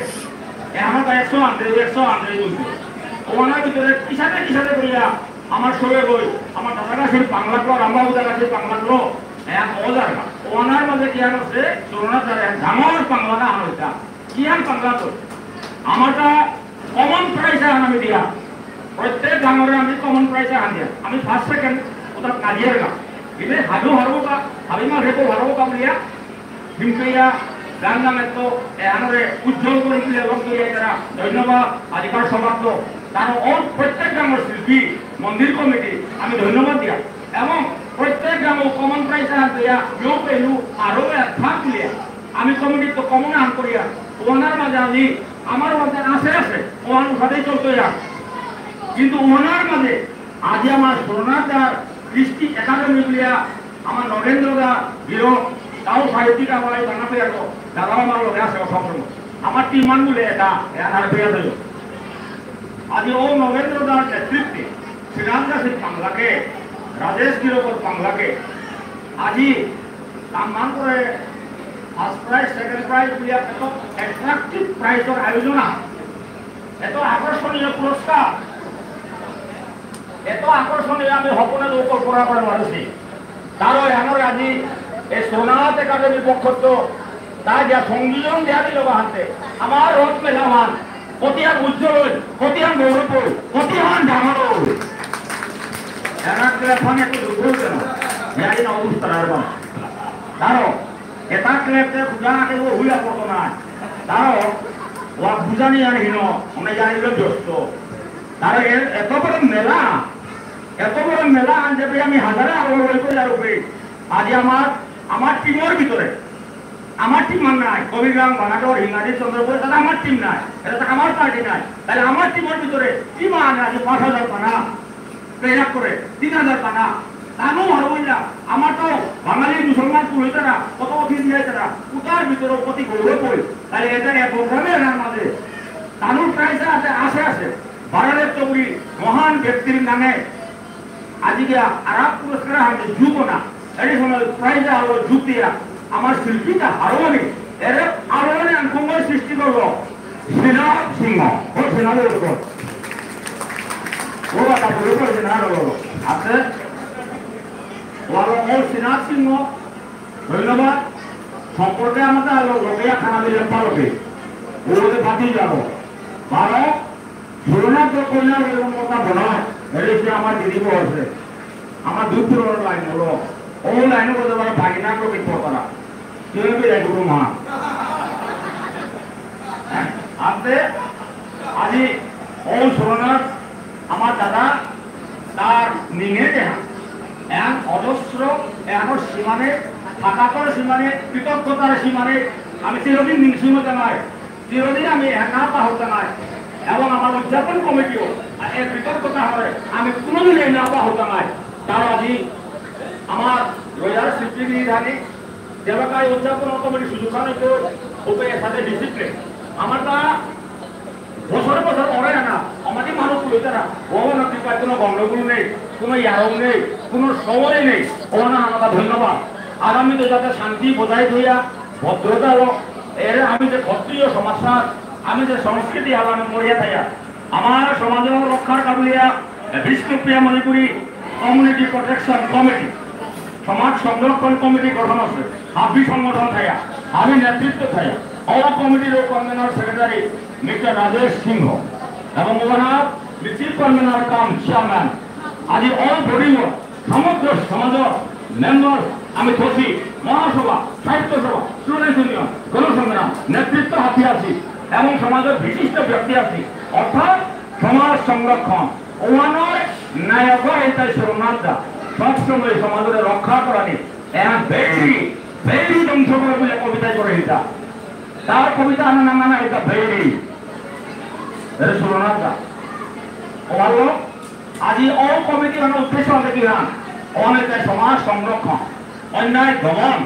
এহানো তো একশো আনতে, একশো আনতে বলছে। ওনার ভিতরে কিসাতে কিসাতে করিয়া আমার সবে বই, আমার দাদা কাছে পাংলাকলো, রামবাবু দাদা কাছে পাংলাকলো, এক হাজার না। ওনার মাঝে কি আর আছে, করোনা তার এক ডাঙর পাংলা না হইতা। কিহান পাংলা তো? আমারটা কমন প্রাইজ আহান আমি দিয়া। প্রত্যেক গাঙরে আমি কমন প্রাইজ আহান দিয়া। আমি ফার্স্ট, সেকেন্ড, ওটা কাজিয়ার গাঙ। ইলে হাজু হারবো কা, হাবিমা রেপো হারবো কা বুলিয়া। হিমপিয়া, গাঙ গাঙে তো, এহানরে উজ্জ্বল করে তুলে লগ করিয়া তারা। ধন্যবাদ, অধিকার সমাপ্ত। তার অল প্রত্যেক গাঙর শিল্পী, মন্দির কমিটি, আমি ধন্যবাদ দিয়া। এবং প্রত্যেক গাঙও কমন প্রাইজ আহান দিয়া, লো পেলু, আরো এক থাক বুলিয়া। আমি কমিটিত তো কমন আন করিয়া, ওনার মাঝে আমি, আমার মাঝে আছে আছে, ওনার সাথেই চলতে যা। কিন্তু ওনার মাঝে আজি আমার সোনাদার কৃষ্টি একাডেমি বুলিয়া আমার নগেন্দ্র দা গিরক, তাও সাহিত্যিক আমার এই বানাতে যাবো, দাদাও আমার লগে আছে সবসময়। আমার টিম মান বলে এটা, এ আর পেয়ে দিল। আজি ও নগেন্দ্র দার নেতৃত্বে শ্রীরাম দাসের পাংলাকে, রাজেশ গিরকর পাংলাকে, আজি সম্মান করে ফার্স্ট প্রাইজ, সেকেন্ড প্রাইজ বুলিয়া এত অ্যাট্রাকটিভ প্রাইজর আয়োজন, এত আকর্ষণীয় পুরস্কার, এত আকর্ষণীয় আমি সপনে লোক কল্পনা করে মারেছি। তারও এমন আজি এই সোনাত একাডেমি পক্ষত তা যা সংযোজন দেয়া দিল বাহাতে আমার রথ মেলামান কতিয়ান উজ্জ্বল হইল, কতিয়ান গৌরব হইল, কতিয়ান ডাঙর হইল। এরা গ্রাফান একটু দুর্বল কেন? জানি না অবস্থা আর বাবা। তারও এটা ক্লেপে বুঝা আগে ও হুইয়া পড়তো না। তারও ওয়া বুঝানি আর হিনো, মানে জানি লো দোস্ত। তারও এ-, এত বড় মেলা, এত বড় মেলা আনতে পেয়ে আমি হাজারে আরো বড় করে আর উপরে। আজ আমার, আমার টিমের ভিতরে, আমার টিম আর নাই। কবিগ্রাম, বানাটোর, হিঙ্গারি, চন্দ্রপুর, তাহলে আমার টিম নাই। এটা তো আমার পার্টি নাই। তাহলে আমার টিমের ভিতরে টিম আর আছে পাঁচ হাজার পানা। পেশাব করে তিন হাজার টাকা। তানু ভালো বললা, আমার তো বাঙালি মুসলমান পুরোহিতারা কত অফিস দিয়ে তারা উতার ভিতরে প্রতি গৌরব হই। তাহলে এটা এক প্রোগ্রামে এনার মাঝে তানুর প্রাইজ আছে, আছে, আছে। বারালের চৌরি মহান ব্যক্তির নামে আজি গিয়া আরাক পুরস্কার হাতে যুব না, এডিশনাল প্রাইজ আলো যুক্তিয়া আমার শিল্পীটা হারমোনি এর আলোড়নে আনকময় সৃষ্টি করলো। শ্রীনাথ সিংহ, ও শ্রীনাথ এরকম। ও বাবা, পুরো করে শ্রীনাথ হলো। আছে? ওয়ালো ও শ্রীনাথ সিংহ, ধন্যবাদ। সম্পর্কে আমাদের আলো লোকেয়া খানা দিলে পারবে। ওদের বাকি যাবো। বারো, সুরনাথ কন্যা এরকম কথা বলা, এটা হচ্ছে আমার দিদি বউ আছে। আমার দুই পুরো লাইন হলো। ও লাইনে বলতে পারে, ভাগিনা কবি পড়তারা। তুই বিরাট গুরু মা। আনতে আজি ও সুরনাথ আমার দাদা তার নিঙে দেহা। এন অজস্র, এন সীমানে, থাকাতর সীমানে, কৃতজ্ঞতার সীমানে, আমি চিরদিন নিংসিং জানাই। চিরদিন আমি এ না পাহরতাঙাই। এবং আমার উদযাপন কমিটিও, আর এর কৃতজ্ঞতা হয়, আমি কোনোদিন এই না পাহরতাঙাই। তার আজি আমার লয়ার শিল্পী গিরি ধারী, দেবাকায় উদযাপন কমিটি সুযোগ খান তো ওপে সাথে ডিসিপ্লিন। আমার তা বছর বছর অরে না, আমাদের মানুষ পুরো তারা, ভগবান কৃপায় কোনো গণ্ডগোল নেই, কোনো ইয়ারম নেই, কোনো সময় নেই। ওনা আমাকে ধন্যবাদ। আগামীতে যাতে শান্তি বজায় থইয়া, ভদ্রতা ও এর আমি যে ক্ষত্রিয় সমাজহান, আমি যে সংস্কৃতি হান আমি মরিয়া থাইয়া, আমার সমাজ রক্ষার কাবুলিয়া বিষ্ণুপ্রিয়া মণিপুরী কমিউনিটি প্রোটেকশন কমিটি, সমাজ সংরক্ষণ কমিটি গঠন আছে, হাবি সংগঠন থাইয়া, আমি নেতৃত্ব থাইয়া, অল কমিটির কনভেনর সেক্রেটারি মিস্টার রাজেশ সিংহ এবং ওনার চিফ কনভেনর কাম চেয়ারম্যান, আজি অল বডি সমগ্র সমাজর মেম্বার, আমি থসি, মহাসভা, সাহিত্য সভা, স্টুডেন্টস ইউনিয়ন, গণসংগ্রাম, নেতৃত্ব হাতি আছি এবং সমাজর বিশিষ্ট ব্যক্তি আছি, অর্থাৎ সমাজ সংরক্ষণ, ওয়ানোর নায়ক এটাই সুরনাথ দা, সবসময় সমাজরে রক্ষা করানি, এরা বেরি, বেরি ধ্বংস করে বলে কবিতা করে এটা। তার কবিতা আনা নাম আনা এটা বেরি, এটা সুরনাথ দা। ও ভালো, আজি অ কমিটি মানে উদ্দেশ্য আছে কি না? অনেকে সমাজ সংরক্ষণ, অন্যায় দমন,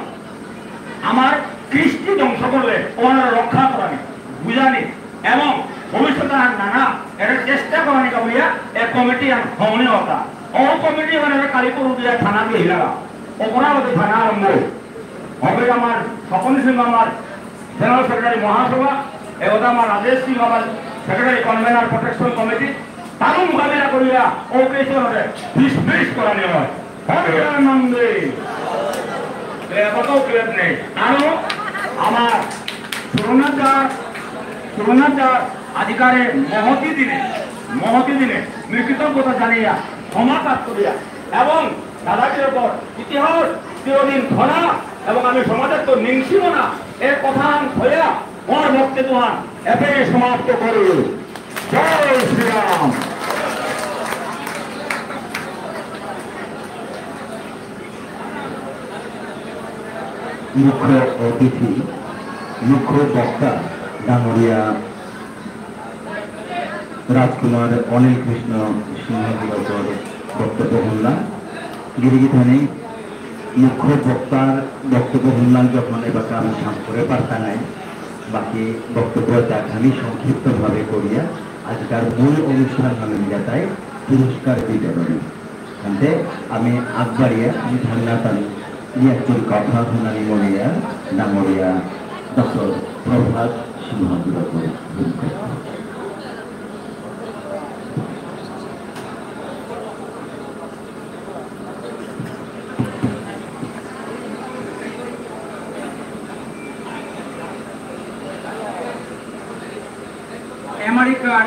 আমার কৃষ্টি ধ্বংস করলে ওনারা রক্ষা করানি, বুঝানি এবং ভবিষ্যতে আর নানা এর চেষ্টা করানি কা বুলিয়া এ কমিটি আর হমনি হতা। ও কমিটি মানে কালীপুর উদয় থানা দিয়ে হিলারা। অপরাধ থানা আরম্ভ। হবে আমার স্বপন সিং আমার জেনারেল সেক্রেটারি মহাসভা, এগোটা আমার রাজেশ সিং আমার সেক্রেটারি কনভেনার প্রোটেকশন কমিটি, তারও মোকাবিলা করিয়া ওকে করে ডিসমিস করানি হয়। হরে আনন্দে। এ, কত ক্লেপ নেই। আরো আমার সুরনাথ দা, সুরনাথ দা আজিকারে মহতি দিনে, মহতি দিনে আমি কৃতজ্ঞতা জানিয়া ক্ষমা কাজ করিয়া এবং দাদাগির ওপর ইতিহাস চিরদিন ধনা এবং আমি সমাজের তো নিংসিব না, এর কথা আন হইয়া মোর বক্তব্য আন এতে সমাপ্ত করি। জয় শ্রীরাম। মুখ্য অতিথি, মুখ্য বক্তা ডাঙরিয়া রাজকুমার অনিল কৃষ্ণ সিংহ গিরকর বক্তব্য শুনলাম। গিরিগিথানি মুখ্য বক্তার বক্তব্য শুনলাম যখন এবার আমি সাম করে পারতা নাই, বাকি বক্তব্য এতা খানি সংক্ষিপ্তভাবে করিয়া আজকার মূল অনুষ্ঠান আমি যাতাই পুরস্কার বিতরণী। আনতে আমি আগবাড়িয়া আমি ধন্যবাদ আমি একজন কথা শুনানি মরিয়া ডাঙরিয়া ডক্টর প্রভাত সিংহ গিরকর। আমেরিকার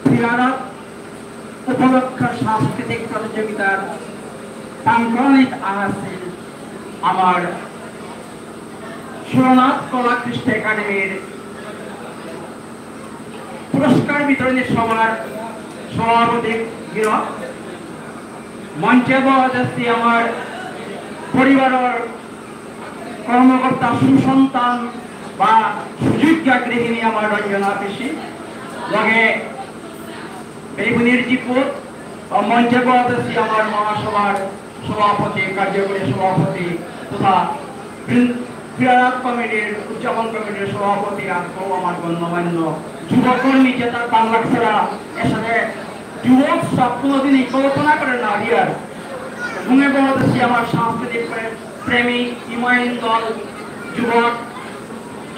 ফিরারত উপলক্ষ সাংস্কৃতিক প্রতিযোগিতার প্রাঙ্গণিত আসিল আমার সুরনাথ কলা কৃষ্টি একাডেমির পুরস্কার বিতরণী সভার সভাপতি গিরক, মঞ্চে বসে আমার পরিবারর কর্মকর্তা সুসন্তান বা সুযোগ্য গৃহিণী আমার রঞ্জনা পিসি, লগে বেগুনির জিপুত ও মঞ্চে বসে আমার মহাসভার সভাপতি, কার্যকরী সভাপতি তথা বৃন-, ক্রীড়া কমিটির, উদযাপন কমিটির সভাপতি আর কেউ আমার গণ্যমান্য যুবকর্মী যেতা বাংলা ছাড়া এসাদে যুব উৎসব কোনোদিনই কল্পনা করে না রিয়ার। ঘুমে বড় দেশি আমার সাংস্কৃতিক প্রে-, প্রেমী, ইমাইন দল, যুবক,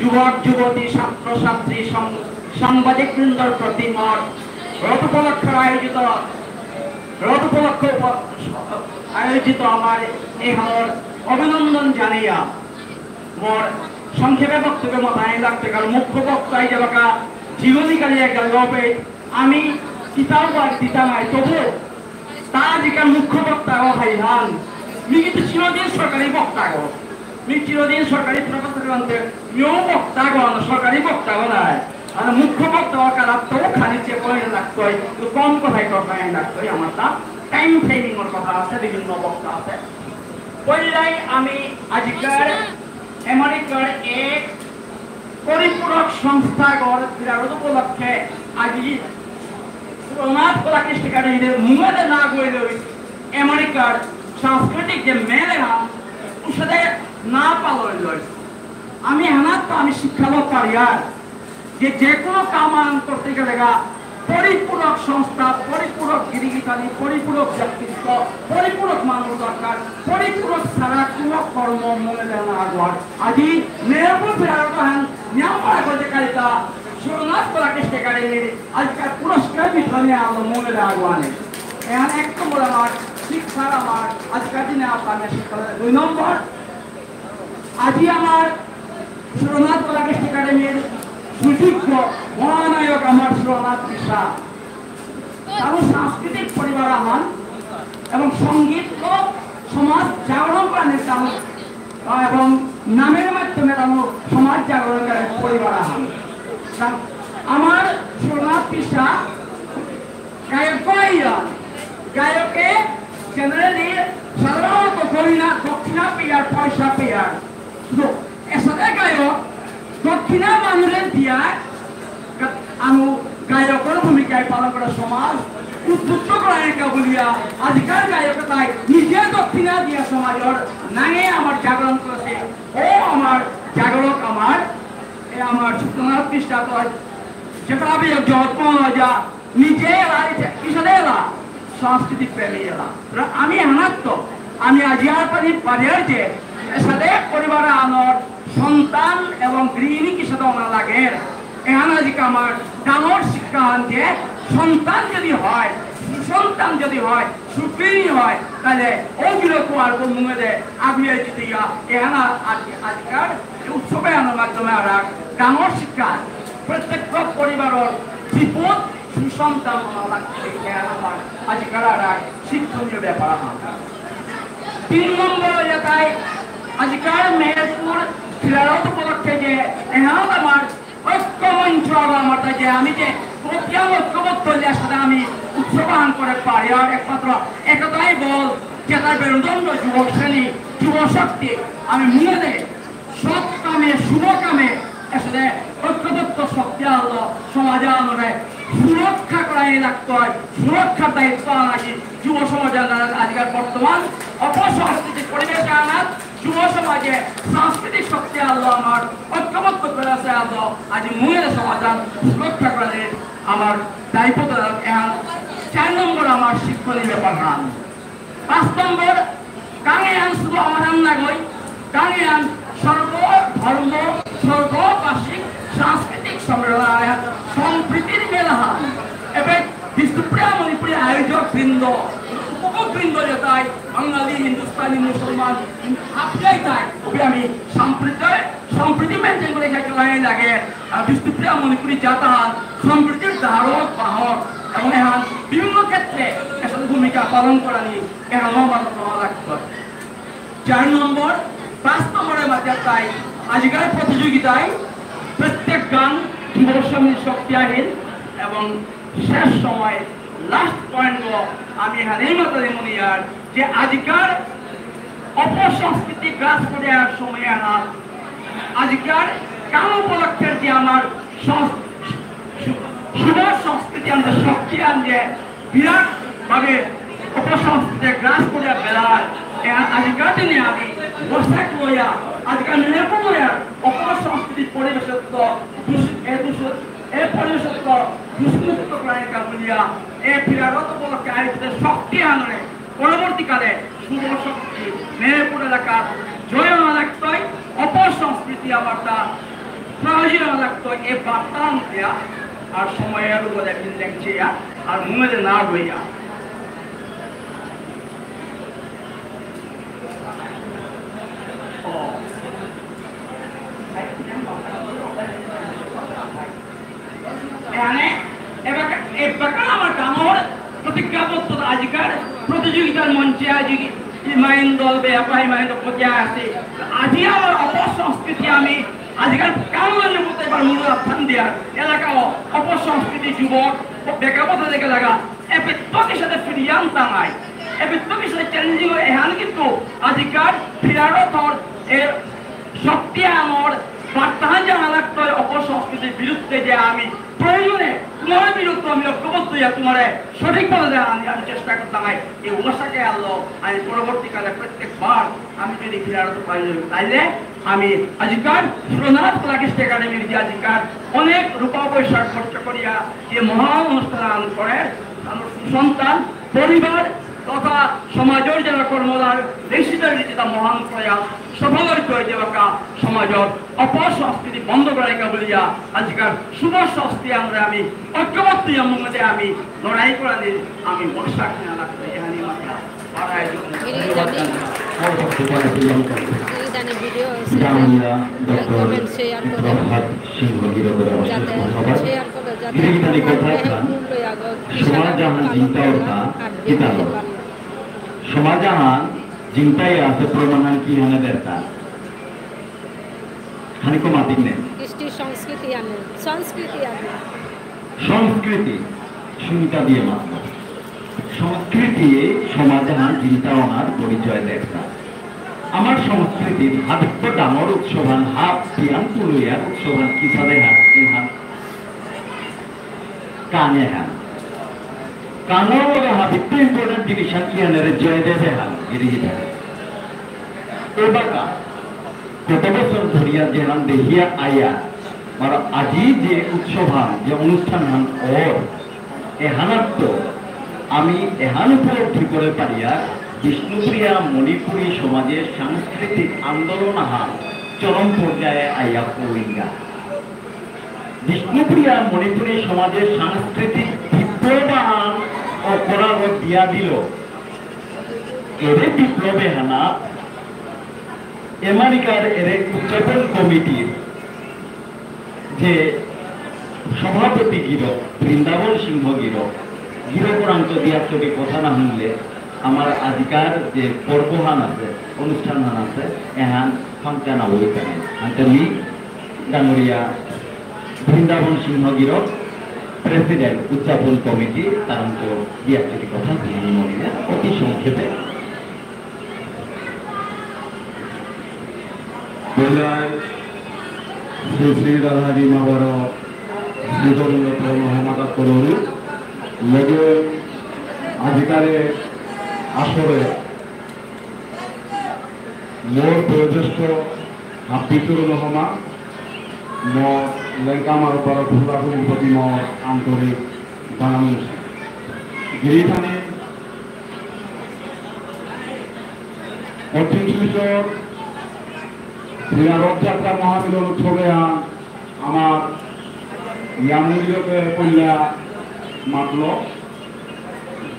যুবক, যুবতী, ছাত্র, ছাত্রী, সং-, সাংবাদিক বৃন্দর প্রতি মোর রথ উপলক্ষে আয়োজিত, রথ উপলক্ষে উপ-, আয়োজিত আমার এই হলর অভিনন্দন জানাইয়া মোর সংক্ষেপে বক্তব্য মতাই লাগতে কারণ মুখ্য বক্তাই যেবাকা জীবনী কালিয়া গেল আমি কিতাও আর দিতা নাই, তবু তা আজিকার মুখ্য বক্তা ও হাইহান। মি কিন্তু চিরদিন সরকারি বক্তা গো। মি চিরদিন সরকারি প্রফেসর আনতে মিও বক্তা গো, না সরকারি বক্তা গো নাই। আর মুখ্য বক্তা ও কারাপ তো খালি চেপে লাগতই, তো কম কথাই কথা লাগতই। আমার তা টাইম ফ্রেমিং এর কথা আছে, বিভিন্ন বক্তা আছে। পইলাই আমি আজিকার আমেরিকার এক পরিপূরক সংস্থাগর বিরাট উপলক্ষে আজি সুরনাথ কলা কৃষ্টি একাডেমির মুঙেদে না গইলই আমেরিকার সাংস্কৃতিক যে মেল এহান উসাদে না পালইলই। আমি হানাত তো আমি শিক্ষা লাভ পারিয়ার যে যে কোনো কাম আন করতে গেলে গা পরিপূরক সংস্থা, পরিপূরক গিরিগিথানি, পরিপূরক ব্যক্তিত্ব, পরিপূরক মানুষ দরকার। পরিপূরক ছাড়া কোনো কর্ম মনে দেয় না আগুয়ার। আজি মেয়রপুর ফেরার বাহান নিয়াম পারা করতে কারিতা সুরনাথ কলা কৃষ্টি একাডেমির আজকাল পুরস্কার বিতরণে আলো মনে দেয় আগুয়ানে। এখানে এক নম্বর আমার শিক্ষার আমার আজকাল দিনে আপনার শিক্ষা দুই নম্বর আজি আমার সুরনাথ কলা কৃষ্টি একাডেমির সুযোগ্য মহানায়ক আমার সুরনাথ মিশ্রা। তারও সাংস্কৃতিক পরিবার আহান এবং সঙ্গীত ও সমাজ জাগরণ প্রাণীর তারও, আহ, এবং নামের মাধ্যমে তারও সমাজ জাগরণ করে পরিবার আহান। তা আমার সুরনাথ মিশ্রা গায়ক কইয়া, গায়কে generally সাধারণত করি না, দক্ষিণা পেয়ার, পয়সা পেয়ার। শুধু এসাদে গায়ক দক্ষিণা মানুরে দিয়া কা-, আনু গায়কর ভূমিকায় পালন করে সমাজ উদ্বুদ্ধ করা একা বলিয়া আজিকার গায়ক তাই নিজে দক্ষিণা দিয়া সমাজর নাঙে আমার জাগরণ করেছে। ও আমার জাগরক আমার, এ আমার সুতনাথ পৃষ্ঠা তো যেটা আমি জগৎমোহন রাজা নিজে এলা, এই যে, কিসের এলা? সংস্কৃতি প্রেমী এলা। রা-, আমি আনাত্ত, আমি আজি আর পারি পারিয়ার যে এসাদে পরিবার আনর সন্তান এবং গৃহিণী কিসাদে অনা লাগে, এহান আজিকা আমার ডাঙর শিক্ষা আন যে সন্তান যদি হয়, সুসন্তান যদি হয়, সুগৃহিণী হয়, তাহলে ওগুলো কুয়ার মুঙেদে আগুয়ে জিতে গিয়া, এহান আজ-, আজিকার এই উৎসবে আনার মাধ্যমে আর এক ডাঙর শিক্ষা। প্রত্যেক পরিবারের বিপদ সুসন্তান হওয়া লাগবে, এহান আমার আজিকার আর এক শিক্ষণীয় ব্যাপার আমার। তিন নম্বর এলাকায় আজিকার মেহেরপুর ফিরারত উপলক্ষে যে এহান আমার ঐক্যমঞ্চ আমার তাই যে আমি যে কপিয়াম ঐক্যবদ্ধ হইলে আসলে আমি উৎসব আহান করে পারি। আর একমাত্র একতাই বল, যেটা মেরুদণ্ড যুবক শ্রেণী, যুব শক্তি, আমি মনে দেয় সৎ কামে, শুভ কামে আসলে ঐক্যবদ্ধ শক্তি আনলো সমাজে আনলে সুরক্ষা করাই লাগতো হয়। সুরক্ষার দায়িত্ব আনাকি যুব সমাজে আনার আজিকার বর্তমান অপসংস্কৃতিক পরিবেশে আনার যুব সমাজে সাংস্কৃতিক শক্তি আনলো আমার ঐক্যবদ্ধ করে আছে আনলো। আজ মুঙের সমাধান সুরক্ষা করে আমার দায়িত্ব। এহান চার নম্বর আমার শিক্ষণীয় ব্যাপার হান। পাঁচ নম্বর, কাঙেয়ান শুধু আমার হান নাগই, কাঙেয়ান সর্ব ধর্ম, সর্বভাষিক সাংস্কৃতিক সম্প্রদায় সম্প্রীতির মেলাহান। এবে বিষ্ণুপ্রিয়া মণিপুরী আয়োজক বৃন্দ, উপভোগ বৃন্দ যেতাই বাঙালি, হিন্দুস্তানি, মুসলমান, হাফিয়াই তাই, ওবে আমি সম্প্রীতি, সম্প্রীতি maintain করে গেলে লাগে। আর বিষ্ণুপ্রিয়া মণিপুরী জাতাহান সম্প্রীতির ধারক বাহক এবং এহান বিভিন্ন ক্ষেত্রে এসব ভূমিকা পালন করানি এহানও আমার মনে লাগতো। চার নম্বর, পাঁচ নম্বরের মাঝে তাই আজিকার প্রতিযোগিতায় প্রত্যেক গান যুব সমিতি শক্তি আহিল এবং শেষ সময় last point আমি হারেই মাতারি মনিয়ার যে আজিকার অপসংস্কৃতি গ্রাস করে আর সময় আনা আজিকার কাম উপলক্ষের যে আমার সংস-, সু-, শুভ সংস্কৃতি আনতে শক্তি আনতে বিরাট ভাবে অপসংস্কৃতি গ্রাস করে বেড়ার। এ আজিকার দিনে আমি পোশাক লইয়া, আজিকার নিয়ম লইয়া অপসংস্কৃতি পরিবেশত দূষিত, এ দূষিত, এ পরিবেশত দূষিত প্রাণী কাবুলিয়া, এ ফিরারত উপলক্ষে আয়োজিত শক্তি আনরে পরবর্তীকালে শুভ শক্তি মেহেরপুর এলাকার জয় হওয়া লাগতই, অপসংস্কৃতি আবার তা পরাজয় হওয়া লাগতই। এ বার্তা আনতে আর সময়ের উপরে বিল্ডিং চেয়া আর মুঙেদে না হইয়া। ও। এহানে এবাকা, এবাকা আমার ডাঙর প্রতিজ্ঞাবদ্ধ আজিকার প্রতিযোগিতার মঞ্চে আজি ইমাইন দল বেয়াপা ইমাইন দল পতিয়া আছে। আজি আমার অপসংস্কৃতি আমি আজিকার কামলানি মতো এবার মূল আহ্বান দেওয়ার এলাকা অপসংস্কৃতি যুবক বেকাবদ্ধ থেকে লাগা এ বিত্তকে সাথে ফিরিয়ে আনতাম আই। এ বিত্তকে সাথে challenging হয় এহান কিন্তু আজিকার ফিরারত হর এ শক্তি আমার বার্তাহান জানা লাগতো অপসংস্কৃতির বিরুদ্ধে যে আমি প্রয়োজনে তোমার বিরুদ্ধে আমি ঐক্যবদ্ধ হইয়া তোমার সঠিক পথে দেওয়া আমি, আমি চেষ্টা করতাম। এই ভাষাকে আনলো আমি পরবর্তীকালে প্রত্যেকবার আমি যদি ফিরাতে পারি তাইলে আমি আজিকার সুরনাথ কলাকৃষ্টি একাডেমির যে আজিকার অনেক রূপা পয়সা খরচ করিয়া যে মহান অনুষ্ঠান করে আমার সন্তান পরিবার তথা সমাজের যারা কর্মদার লেসিটার যেটা মহান প্রয়াস সফল হইতে হইতে বাকা সমাজের অপসংস্কৃতি বন্ধ করাইকা বলিয়া আজিকার শুভ সংস্কৃতি আমরা আমি ঐক্যবদ্ধ মধ্যে আমি লড়াই করানি আমি বর্ষা কিনা লাগবে এহানি মাত্রা পাড়ায় ধন্যবাদ জানাই। আমার বক্তব্য আমি তুলে ধরতে চাই। জানিয়া ডক্টর প্রভাত সিংহ গিরকরে অশেষ ধন্যবাদ। গিরিগিথানি কথা খান, সমাজ জাহান চিন্তা অর্থা কিতালো। সমাজ জাহান চিন্তায় আছে প্রমাণান কি হানে দেরতা। খানিক মাতিক নে। কৃষ্টি সংস্কৃতি আনে, সংস্কৃতি আনে। সংস্কৃতি, সুনিতা দিয়ে মাতল। সংস্কৃতি সমাজ হান চিন্তা অনার পরিচয় দেরতা। আমার সংস্কৃতির হাবিত্ত ডাঙর উৎসব হান হাফ পিয়ান তুলুয়ার উৎসব হান কিসাদে হান, হান কাঙে হান। কাঙর লগে হাবিত্ত important জিনিস হান কি হান এরে জয়দেবে হান, গিরিগিথানি। এবাকা, কত বছর ধরিয়া যে হান দেখিয়া আয়া, মানে আজি যে উৎসব হান, যে অনুষ্ঠান হান অর, এহানাত্ত আমি এহান উপলব্ধি করে পারিয়া বিষ্ণুপ্রিয়া মণিপুরী সমাজের সাংস্কৃতিক আন্দোলন আহান চরম পর্যায়ে আইয়া পৌঁছিলগা। বিষ্ণুপ্রিয়া মণিপুরী সমাজের সাংস্কৃতিক বিপ্লব আহান অকরার দিয়া দিল। এরে বিপ্লব এহানাত আমেরিকার এরে উদযাপন কমিটির যে সভাপতি গিরক, বৃন্দাবন সিংহ গিরক, গিরকরাংত দিয়া চটি কথা না শুনলে আমার আজিকার যে পর্বহান আছে, অনুষ্ঠানহান আছে, এহান ফাংচা না হইতে পারে। আনতে মি ডাঙরিয়া বৃন্দাবন সিংহ গিরক, প্রেসিডেন্ট উদযাপন কমিটি, তারাংত দিয়া চটি কথা শুনি মনিয়া অতি সংক্ষেপে। পয়লাই শ্রী শ্রী রাধারানী মাবার শ্রীচরণ প্রেম সমাগত করুরি। লগে আজিকারে আসরে মোর বয়োজ্যেষ্ঠ হাব্বিতুর নহমা, মোর লেঙ্কা মারুপার ভুলাভুলির প্রতি মোর আন্তরিক বানান। গিরিথানি কঠিন শিলচর ক্রীড়া রথযাত্রা মহামিলন উৎসবে আ-, আমার ইয়ামুরিয়কে কইলা মাতল।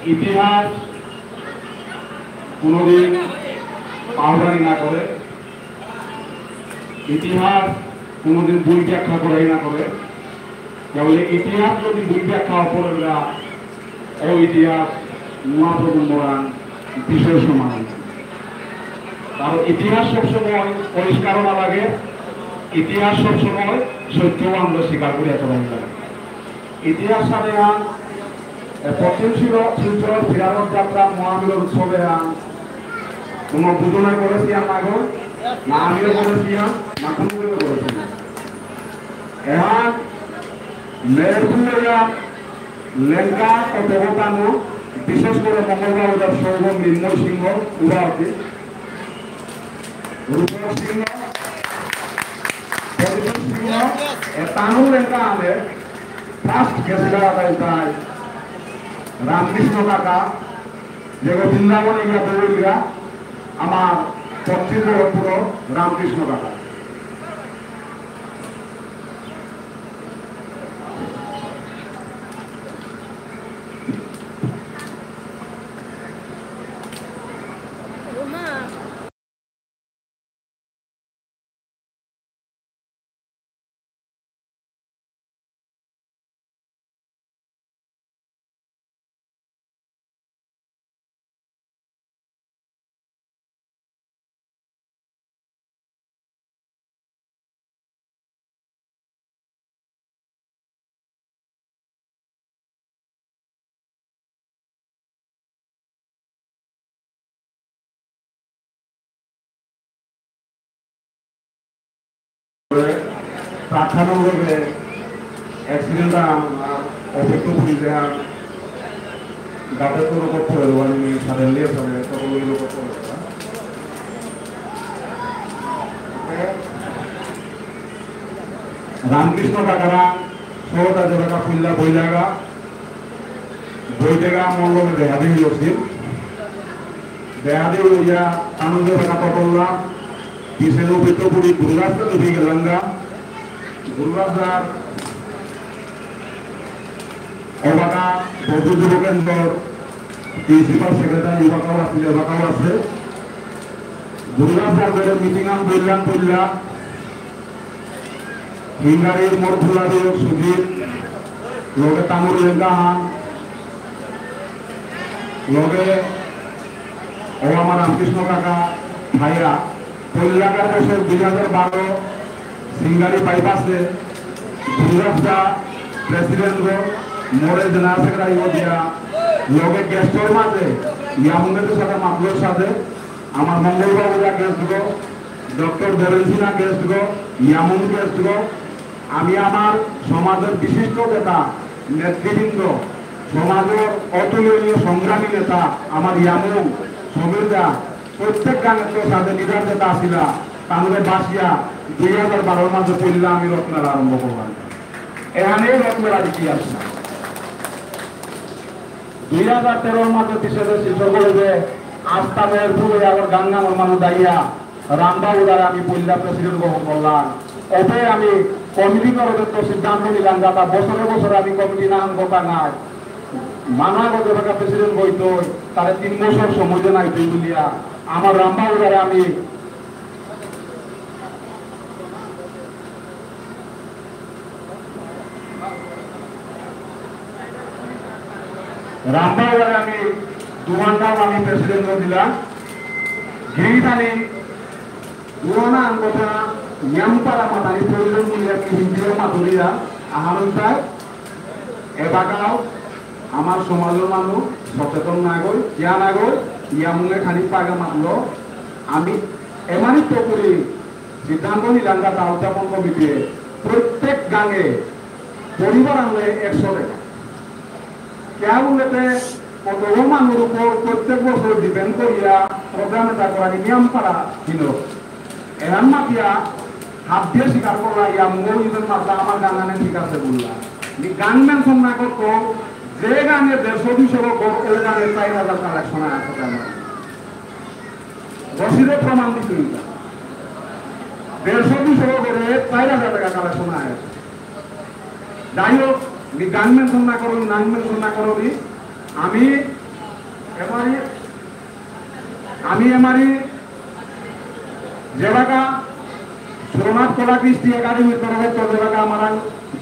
ইতিহাস কোনোদিন পাহরানি না করে, ইতিহাস কোনোদিন ভুল ব্যাখ্যা করাই না করে। তাহলে ইতিহাস যদি ভুল ব্যাখ্যা অপরেরা, ও ইতিহাস নুয়া প্রজন্মরাং বিষয় সমান। কারণ ইতিহাস সবসময় পরিষ্কার হওয়া লাগে, ইতিহাস সবসময় সত্য আমরা স্বীকার করিয়া চলা লাগে। ইতিহাস সারে আন, এ, পশ্চিম শিল-, শিলচর ক্রীড়া রথযাত্রা মহামিলন উৎসবে আন, কোনো বুঝনায় করেসি আন না গো, না আমিও করেসি আন, না কোনো কেউ করেসি আন। এহান মেহেরপুরে আন, লেঙ্কা ও দেবতানু, বিশেষ করে মঙ্গলবার ওদের সৌগ মৃন্ময় সিংহ, উদাহরণ রূপক সিংহ, প্রদীপ সিংহ, এ তানুর লেঙ্কা আনে, first গেছিলা তাই তাই রামকৃষ্ণ কাকা, যে বৃন্দাবনে গিয়া দৌড়িয়া আমার পশ্চিম গোরখপুর রামকৃষ্ণ কাকা। প্রার্থনা করবে, accident আম, আর অপেক্ষা পুলিশে আম, গাতে তো রকম পড়ে দেবো, আমি suddenly আসলে তখন ওই রকম পড়ে দেবো। রামকৃষ্ণ কাকারা সৌতা যেবাকা পুল্লা বইলাগা, বইতেগা মল্লমে দেহাদি হইলছিল। দেহাদি হইয়া তানুদে বাকা পটল্লা, পিসেনো পেট্রোপুরি গুরুদাসকে ডুবি গেলাঙ্গা। গুরুদাস স্যার, ওবাকা বৌদ্ধ যুব কেন্দ্রর প্রিন্সিপাল সেক্রেটারি ওবাকাও আছিল, ওবাকাও আছে। গুরুদাস স্যার করে মিটিং আম বললাম, বললাম। হিঙ্গারির মোর ভুলা দিয়ক সুজিত, লগে তামুর লেঙ্গা হান, লগে ও আমার রামকৃষ্ণ কাকা ভাইয়া, পয়লাকার বছর দুই হাজার বারো সিঙ্গারি বাইপাসে গুরুদাস দা প্রেসিডেন্ট গো, মোরে জেনারেল সেক্রেটারি গো দিয়া, লগে গেস্টর মাঝে ইয়ামুনের সাথে মাতলর সাথে আমার মঙ্গলবাবু যা গেস্ট গো, ডক্টর দেবেন সিনহা গেস্ট গো, ইয়ামুন গেস্ট গো, আমি আমার সমাজের বিশিষ্ট নেতা, নেতৃবৃন্দ, সমাজের অতুলনীয় সংগ্রামী নেতা, আমার ইয়ামুন, সমীর দা, প্রত্যেক গাঙের সাথে লিডার যেটা আসিলা, তাহলে বাসিয়া দুই হাজার বারোর মাঝে পড়লে আমি রথমেলা আরম্ভ করলাম। এখানেই রথমেলা দেখি আসলাম। দুই হাজার তেরোর মাঝে পিছনে শিলচর করে আস্তা মেহেরপুরে আমার গাঙ্গানোর মানু দাইয়া রামবাবু দ্বারা আমি পয়লা প্রেসিডেন্ট গ্রহণ করলাম। ওতে আমি কমিটি তরফে তো সিদ্ধান্ত নিলাম, যাতে বছরে বছরে আমি কমিটি না আনবো তা নাই। মানা গো যেবাকা প্রেসিডেন্ট হইতো, তারে তিন বছর সময় দেন আইতে বলিয়া আমার রামবাবু দ্বারা আমি রামবাবুরে আমি দুহানটাও আমি প্রেসিডেন্ট দিলাম। গিরিথানি দুহানা আঙ্গতা নিয়ামপারা মাতানি প্রয়োজন মূল্যে আমি হিন্দিও মাতুরিয়া আহানন্তায় এবাকাও আমার সমাজের মানুষ সচেতন না গই, জ্ঞান না গই, ইয়ামুঙে খানি পাগা মাতলো। আমি এমানি পুকুরি সিদ্ধান্ত নিলাম, তা উদযাপন কমিটিয়ে প্রত্যেক গাঙে পরিবার আনলে একশো টাকা। কেউ বলতে কত মানুর উপর প্রত্যেক বছর ডিপেন্ড করিয়া প্রোগ্রাম এটা করা নিয়ম পারা ছিল। এরাম মাতিয়া হাত দিয়ে স্বীকার করলা, ইয়া মুগো ইদের মাত্রা আমার গান গানে ঠিক আছে বললা। নি গান মেনশন না করতো, যে গানে দেড়শো দুইশো লোক, ওই গানে চার হাজার কালেকশন আছে তেমন। রসিদে প্রমাণ দিতে হইতা। দেড়শো দুইশো লোক করে চার হাজার টাকা কালেকশন আছে। যাই হোক, মি গান মেনশন না করো, নাম মেনশন না করো, মি, আমি এমারি, আমি এমারি যেবাকা সুরনাথ কলা কৃষ্টি একাডেমির তরফে তো যেবাকা আমার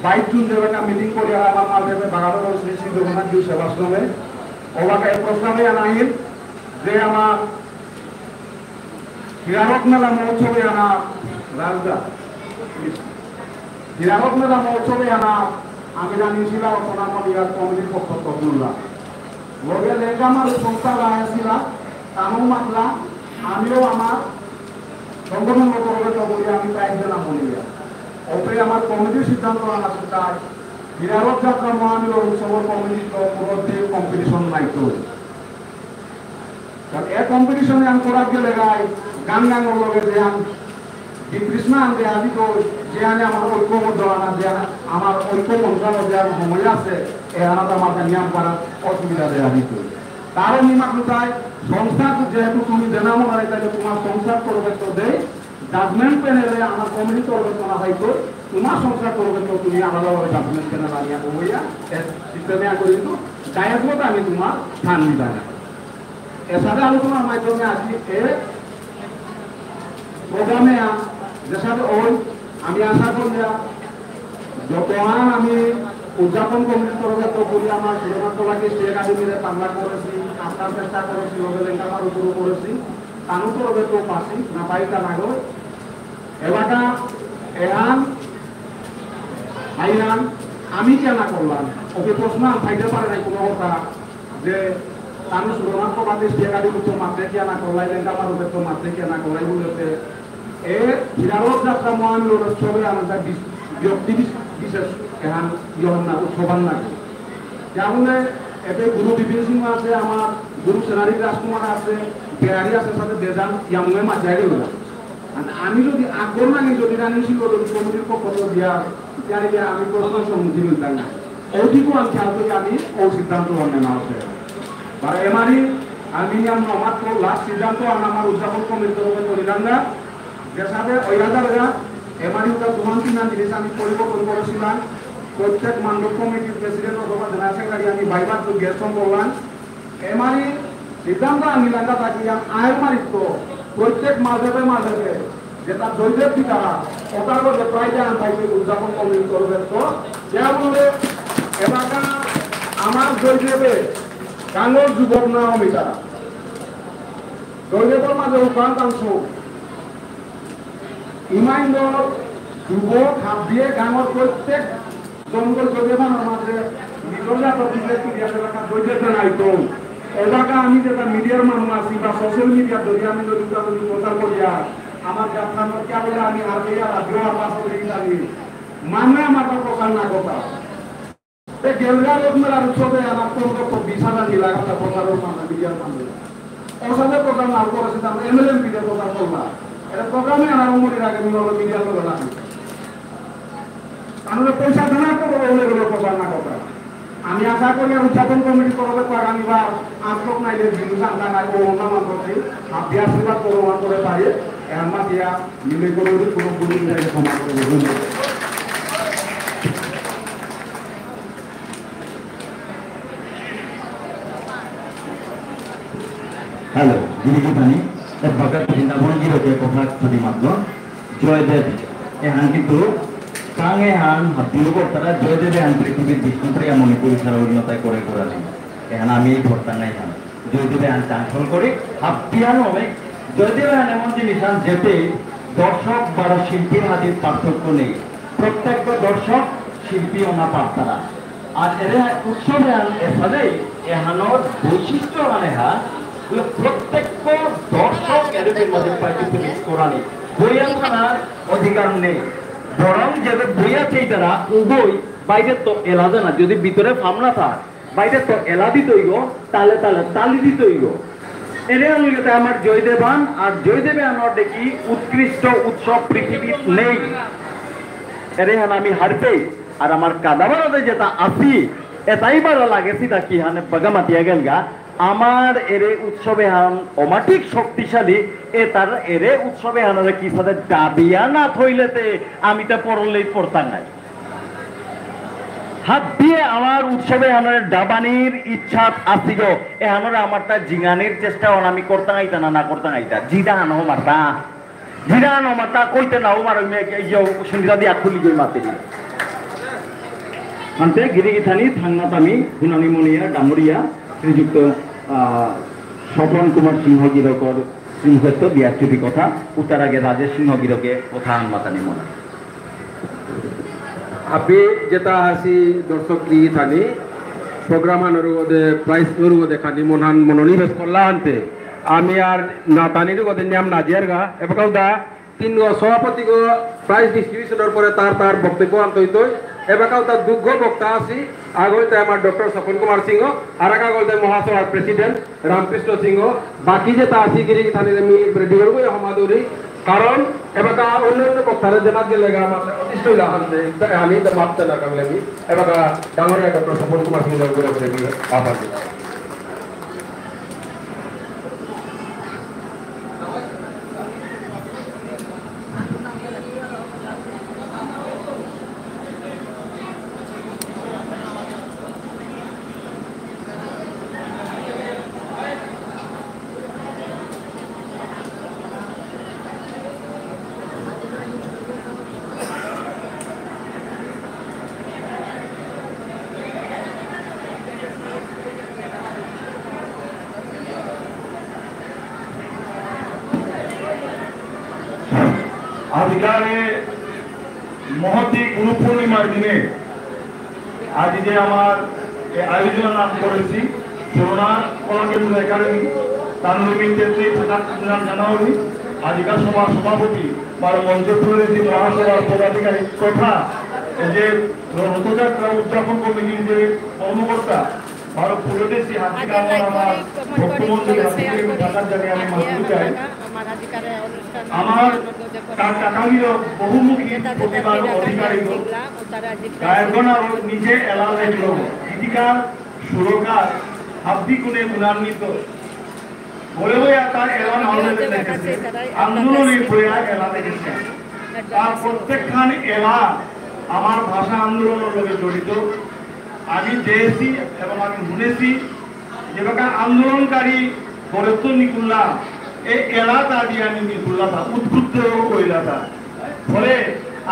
বাইশ জুন যেবাকা মিটিং করি আর আমার মালদেবে বাগানোর শ্রী শ্রী জগন্নাথ জিউ সেবাশ্রমে ওবাকা এই প্রস্তাবে আনাহিল যে আমার হীরারত্ন মেলা মহোৎসবে আনা রাজদা। হীরারত্ন মেলা মহোৎসবে আনা আমি জানিয়েছিলাম অপনা মনিরাজ কমিটির পক্ষ তরফুল্লা। লগে লেগা আমার সংস্থা রায়াছিলা, তানু মাতলা, আমিও আমার সংগঠন তরফে তো বলি আমি প্রাইজ দিলাম বলিয়া। ওপরে আমার কমিটির সিদ্ধান্ত আনা সুতায় হীরারথ যাত্রা মহামিলন উৎসবর কমিটির তো কোনো দিন কম্পিটিশন নাই তো। কারণ এ কম্পিটিশনে আমি করাত গেলে গাই, গান গানোর লগে যে আন, বিতৃষ্ণা আনতে আজি তো যে আনে আমার ঐক্যবদ্ধ আনা, যে আনে আমার ঐক্য মন্ত্রালয় যে আনে সময় আছে, এ আনাত আমার নিয়ম করার অসুবিধা দেয় আজি তো। তারও নিমাক লুকায়, সংস্থা যেহেতু তুমি দেনা মনে হয়, তাহলে তোমার সংস্থার তরফে তো দেয়, জাজমেন্ট প্যানেলে আমার কমিটি তরফে তো না হয় তো, তোমার সংস্থার তরফে তো তুমি আলাদাভাবে জাজমেন্ট প্যানেল আনিয়া বইয়া, এর সিস্টেমে আগে কিন্তু ডায়াস মতো আমি তোমার স্থান নিবা না। এর সাথে আলোচনার মাধ্যমে আজকে এ প্রোগ্রামে আ-, যে সাথে ওই আমি আশা করি আ, যত আন আমি উদযাপন কমিটির তরফে তো করি আমার সুরনাথ কলা কৃষ্টি একাডেমিরে পাংলাক করেছি, আপনার চেষ্টা করেছি, ওদের লেখাপড়ার উপরও করেছি, তানুর তরফে তো পাসি, না পাই তা না গো। এবাকা এহান আইলাম, আমি কেন করলাম? ওকে প্রশ্ন আন থাইতে পারে না কোনো কথা। যে তানু সুরনাথ কলা কৃষ্টি একাডেমি তো মাত্রে কিয়া না করলাই, লেঙ্গা মারুপে তো মাত্রে কিয়া না করলাই বলেছে। এ হীরারথ যাত্রা মহামিলন উৎসবে আমরা বিশ-, ব্যক্তি বিশ-, বিশেষ এহান ইয়ন না, উৎসবান না। যেমন এতে গুরু বিপিন সিংহ আছে, আমার গুরু সেনারি রাজকুমার আছে, বেহারি আছে, সাথে বেজান ইয়ামুয়ে মাঝে গেল না। আর আমি যদি আগর না, আমি যদি রানী সিংহ যদি কমিটির পক্ষ থেকে দিয়া, তাহলে আমি প্রশ্ন সম্মুখীন হইতাম না। ওদিকেও আমি খেয়াল করি আমি ও সিদ্ধান্ত অন্য না হচ্ছে। আর এমারি আমি নিয়ম নমাত লাস্ট সিদ্ধান্ত আর আমার উদযাপন কমিটির তরফে করিলাম না। যে সাথে ওই হাজার হাজার এমারি ওটা দুহান তিনহান জিনিস আমি পরিবর্তন করেছিলাম। প্রত্যেক মণ্ডপ কমিটির প্রেসিডেন্ট অথবা জেনারেল সেক্রেটারি আমি বাইবার তো গেস্ট করলাম। এমারি সিদ্ধান্ত আমি লাগা থাকি আর আয় মারিত প্রত্যেক মালদেবে মালদেবে যেটা জয়দেব পিতারা ওটার মধ্যে প্রায় যে আনতাই উদযাপন কমিটি করবে তো যে বলবে এলাকা আমার জয়দেবে গাঙর যুবক না আমি তারা জয়দেবর মাঝে উপান তাংশ ইমাইন্দ যুবক হাবিয়ে গাঙর প্রত্যেক জঙ্গল যদি আমার মাঝে নিজের যত বিজেপি দিয়ে রাখা বৈঠক নাই তো এলাকা আমি যেটা মিডিয়ার মানুষ আছি বা সোশ্যাল মিডিয়া যদি আমি যদি যদি প্রচার করিয়া আমার যাত্রা আমার কে বলে আমি আর এই আর আগ্রহ পাস করি আমি মানে আমার তো প্রচার না কথা। তে গেলগা লোক মেলার উৎসবে আমার কোন তো বিশ হাজার এলাকা প্রচারের মানুষ মিডিয়ার মানুষ। ওসাদে প্রোগ্রাম না করেছে, তার এমএলএমপি দের প্রোগ্রাম করলা। এটা প্রোগ্রামে আমার উমরি আগে নিয়ে হলো মিডিয়া লোক না। আমরা পয়সা দেনা করবো, ওগুলো প্রোগ্রাম না করতাম। আমি আশা করি আর উদযাপন কমিটির তরফে তো আগামীবার আটক নাইলে জিনিস আনতা নাই ও অন্য মন্তব্য হাবিয়া আশীর্বাদ করো করে পারে এর মাতিয়া মিলে করে কোনো গুলি মিলে ক্ষমা করে দেবেন। হ্যালো, দিদি কি পানি? এর বাগান চিন্তা মনে কি রয়েছে কথা যদি মাত্র জয়দেব এহান কিন্তু কাঙে হান হাবিও করতারা জয়দেব এহান পৃথিবীর বিষ্ণুপ্রিয়া মণিপুরী ছাড়া অন্যতায় করে করা নেই। এহান আমি এই ভরতাঙ্গা এহান জয়দেব এহান চাঞ্চল করে হাবিয়ান হবে। জয়দেব এহান এমন জিনিস আন যেতে দর্শক বারো শিল্পীর হাতে পার্থক্য নেই। প্রত্যেক দর্শক শিল্পী ওনা পারতারা। আর এরে উৎসবে আন এসাদে এহানোর বৈশিষ্ট্য মানে হা, যে প্রত্যেক দর্শক এর মধ্যে পার্টিসিপেট করানি। বইয়া থানার অধিকার নেই। বরং যে বইয়া চেইতারা উভয় বাইরে তো এলা জানা, যদি ভিতরে ফামনা থাক, বাইরে তো এলা দিতইগো, তালে তালে তালি দিতইগো। এরে হইল তাই আমার জয়দেবান, আর জয়দেবে আমার দেখি উৎকৃষ্ট উৎসব পৃথিবীত নেই। এরে হান আমি হারপেই, আর আমার কাদাবারাতে যেটা আসি, এটাই বারো লাগেছি তা কি হানে বাগা মাতিয়া গেলগা। আমার এরে উৎসবে হান অমাটিক শক্তিশালী, এ তার এরে উৎসবে হানরে কি সাথে ডাবিয়া না থইলেতে আমি তা পড়লেই পড়তাম নাই। হাবিয়ে আমার উৎসবে হানরে ডাবানির ইচ্ছা আসিল, এ হানরে আমার তা জিঙানির চেষ্টা হন আমি করতাম আইতা না, না করতাম আইতা, জিদা হানো মারতা। জিরা নমাতা কইতে না, ও মারো মে, ইয়ে, সুনিতা দি আকুলি গই মাতে দি। আনতে গিরি গিথানি থাংনা তামি, হুনানি মনিয়া, ডামুরিয়া, শ্রীযুক্ত, আহ, স্বপন কুমার সিংহ গিরকর সিংহত্ব বিয়াচুরি কথা, উত্তর আগে রাজেশ সিংহ গিরকে কথা আন মাতানি মনা। আপনি যেটা আসি দর্শক গিরি গিথানি, প্রোগ্রাম আনর গদে, প্রাইজ নর গদে খানি মনহান মনোনিবেশ করলা আনতে। আমি আর নাতানির গদে নিয়াম নাজিয়ার গা, এবাকাও দা, তিন গো সভাপতি গো প্রাইজ ডিস্ট্রিবিউশনর পরে তার তার বক্তব্য আনতে হইতই। এবাকাও তার দুগ্গ বক্তা আসি, আগ হইতে আমার ডক্টর স্বপন কুমার সিংহ, আর এক আগ হইতে মহাসভার প্রেসিডেন্ট রামকৃষ্ণ সিংহ, বাকি যে তা আসি গিরি গিথানি আমি রেডি করবো হমাদুরি, কারণ এবাকা অন্য অন্য বক্তারা যেটা গেলে গা আমার অতিষ্ঠ হইলা হানতে, আমি তো মাপতে না কামলে আমি, এবাকা ডাঙরিয়া ডক্টর স্বপন কুমার সিংহ করে করে দিয়ে আবার আজিকার এ মহতী গুরু পূর্ণিমার দিনে আজি যে আমার এ আয়োজন নাম করেছি, করোনা কলাকেন্দ্র একাডেমি, তার নিমিত্তে জানাউরি আজিকার সভার সভাপতি, বারো মঞ্চে তুলে যে মহাসভার পদাধিকারী তথা এই যে রথযাত্রা উদযাপন কমিটির যে কর্মকর্তা, বারো পুরোদেশি হাতি কামড় আমার ভক্তমণ্ডলী হাতি থাকার জায়গায় আমি মাততে চাই। আমার কা-, কাকামিরও বহুমুখী প্রতিভার অধিকারী গো। গায়কগণ আরো নিজে এলা লেখল। গীতিকার, সুরকার, হাব্বি গুণে গুণান্বিত। বলে বলে তার এলা নাও লেখেছে। আন্দোলনে বইয়া এলা লেখেছে। তার প্রত্যেকখান এলা আমার ভাষা আন্দোলনের লগে জড়িত। আমি দেখছি এবং আমি শুনেছি যেবাকা আন্দোলনকারী গরত্ব নিকুল্লা, এই এলাকা দিয়ে আমি নিকুল্লা তা, উদ্বুদ্ধ হইলা তা। ফলে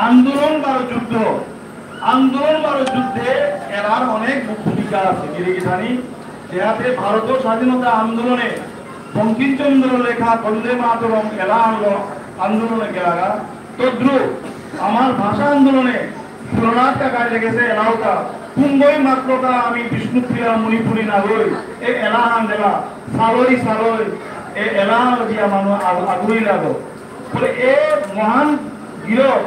আন্দোলন বারো যুদ্ধ, আন্দোলন বারো যুদ্ধে এলার অনেক ভূমিকা আছে। গিরি গিথানি, যেহাতে ভারতীয় স্বাধীনতা আন্দোলনে বঙ্কিমচন্দ্র লেখা বন্দে মাতরম এলা আন্দোলন, আন্দোলনে গেলাগা, তদ্রুপ আমার ভাষা আন্দোলনে সুরনাথ কাকায় লেখেছে এলাউতা, কুম্ভই মাতলতা আমি বিষ্ণুপ্রিয়া মণিপুরী নাগই, এ এলাহান দেলা, সালই সালই, এ এলাহান দিয়া মানু আগ-, আগুই লাগো। বলে এ মহান গিরক,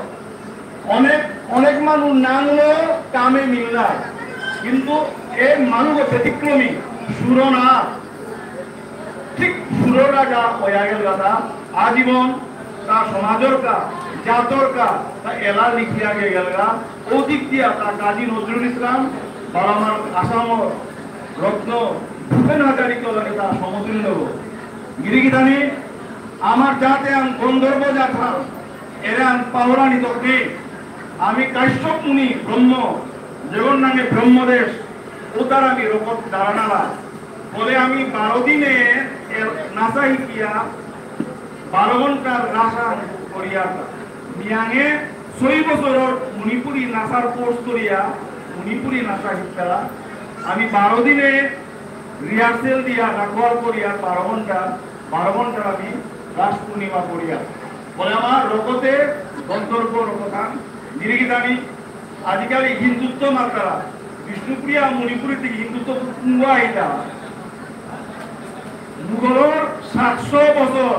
অনেক, অনেক মানু নাঙলো কামে মিল না, কিন্তু এ মানু ব্যতিক্রমী, সুরনাথ, ঠিক সুরর রাজা হইয়া গেল কথা, আজীবন তা সমাজর কা, জাতর কা, তা এলা লিখিয়া গে গেল গা, ও দিক দিয়া তা কাজী নজরুল ইসলাম, বারো আমার আসামর রত্ন ভূপেন হাজারিকা লগে তা সমতুল্য। গিরিগিথানি আমার জাতে আম গন্ধর্ব জাত হান, এরে আম পাহুরানি তকনি। আমি কাশ্যপ মুনি ব্রহ্ম, যেগর নাঙে ব্রহ্মদেশ, উতার আমি রকত দাঁড়ানালা। বলে আমি বারো দিনে এর নাচা হিকিয়া বারো ঘন্টার রাসা করিয়া মিয়াঙে ছয় বছরর মণিপুরী নাচার কোর্স করিয়া মণিপুরী নাচা হিকতারা। আমি বারো দিনে রিহার্সেল দিয়া রাখোয়াল করিয়া বারো ঘন্টা, বারো ঘন্টার আমি রাস পূর্ণিমা করিয়া। বলে আমার রকতে গন্ধর্ব রকথান গিরিগিথানি আজিকালি হিন্দুত্ব মাতারা বিষ্ণুপ্রিয়া মণিপুরী থেকে হিন্দুত্ব কুঙ্গা এটা। মুঘলর সাতশো বছর,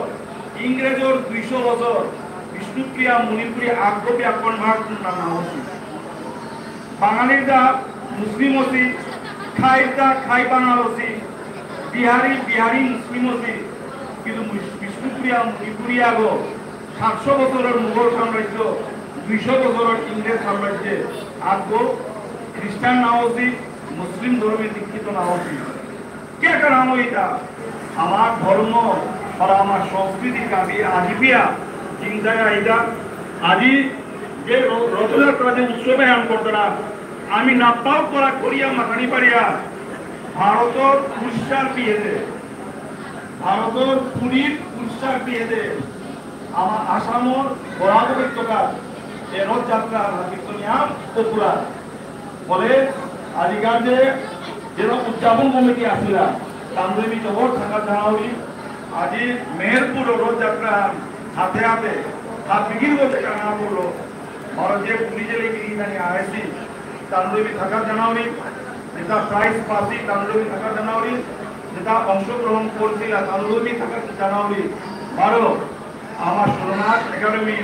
ইংরেজর দুইশো বছর, বিষ্ণুপ্রিয়া মণিপুরী আগ্রপিয়া কনভার্ট না না হসি। বাঙালির দা মুসলিম হসি, খাইর দা খাই বাঙাল হসি, বিহারি বিহারি মুসলিম হসি, কিন্তু মুস-, বিষ্ণুপ্রিয়া মণিপুরী আগো সাতশো বছরর মুঘল সাম্রাজ্য, দুইশো বছরর ইংরেজ সাম্রাজ্যে আগো খ্রিস্টান না হসি, মুসলিম ধর্মে দীক্ষিত না হসি। কে কারণ এটা? আমার ধর্ম আর আমার সংস্কৃতি কাবি আজিপিয়া চিন্তায় আইতা। আজি যে র-, রথযাত্রা যে উৎসবে আম করতারা, আমি নাপ্পাও করা করিয়া মাতানি পারিয়া ভারতর উড়িষ্যার বিয়েতে, ভারতর পুরীর উড়িষ্যার বিয়েতে আমার আসামর বরাক উপত্যকার এ রথযাত্রা আমার কীর্তনিয়াম পপুলার। বলে আজিকার যে যেন উদযাপন কমিটি আসিলা, তানুরে মি জবর থাকা জানাউরি। আজি মেহেরপুর রথযাত্রা হাতে হাতে হাত বিগির বলতে কানা বললো। আর যে পুলিশে লেগে নিয়ে জানি আইসি, তানুরে মি থাকা জানাউরি। যেটা প্রাইজ পাসি, তানুরে মি থাকা জানাউরি। যেটা অংশগ্রহণ করছিলা, তানুরে মি থাকা জানাউরি। বারো আমার সুরনাথ একাডেমি,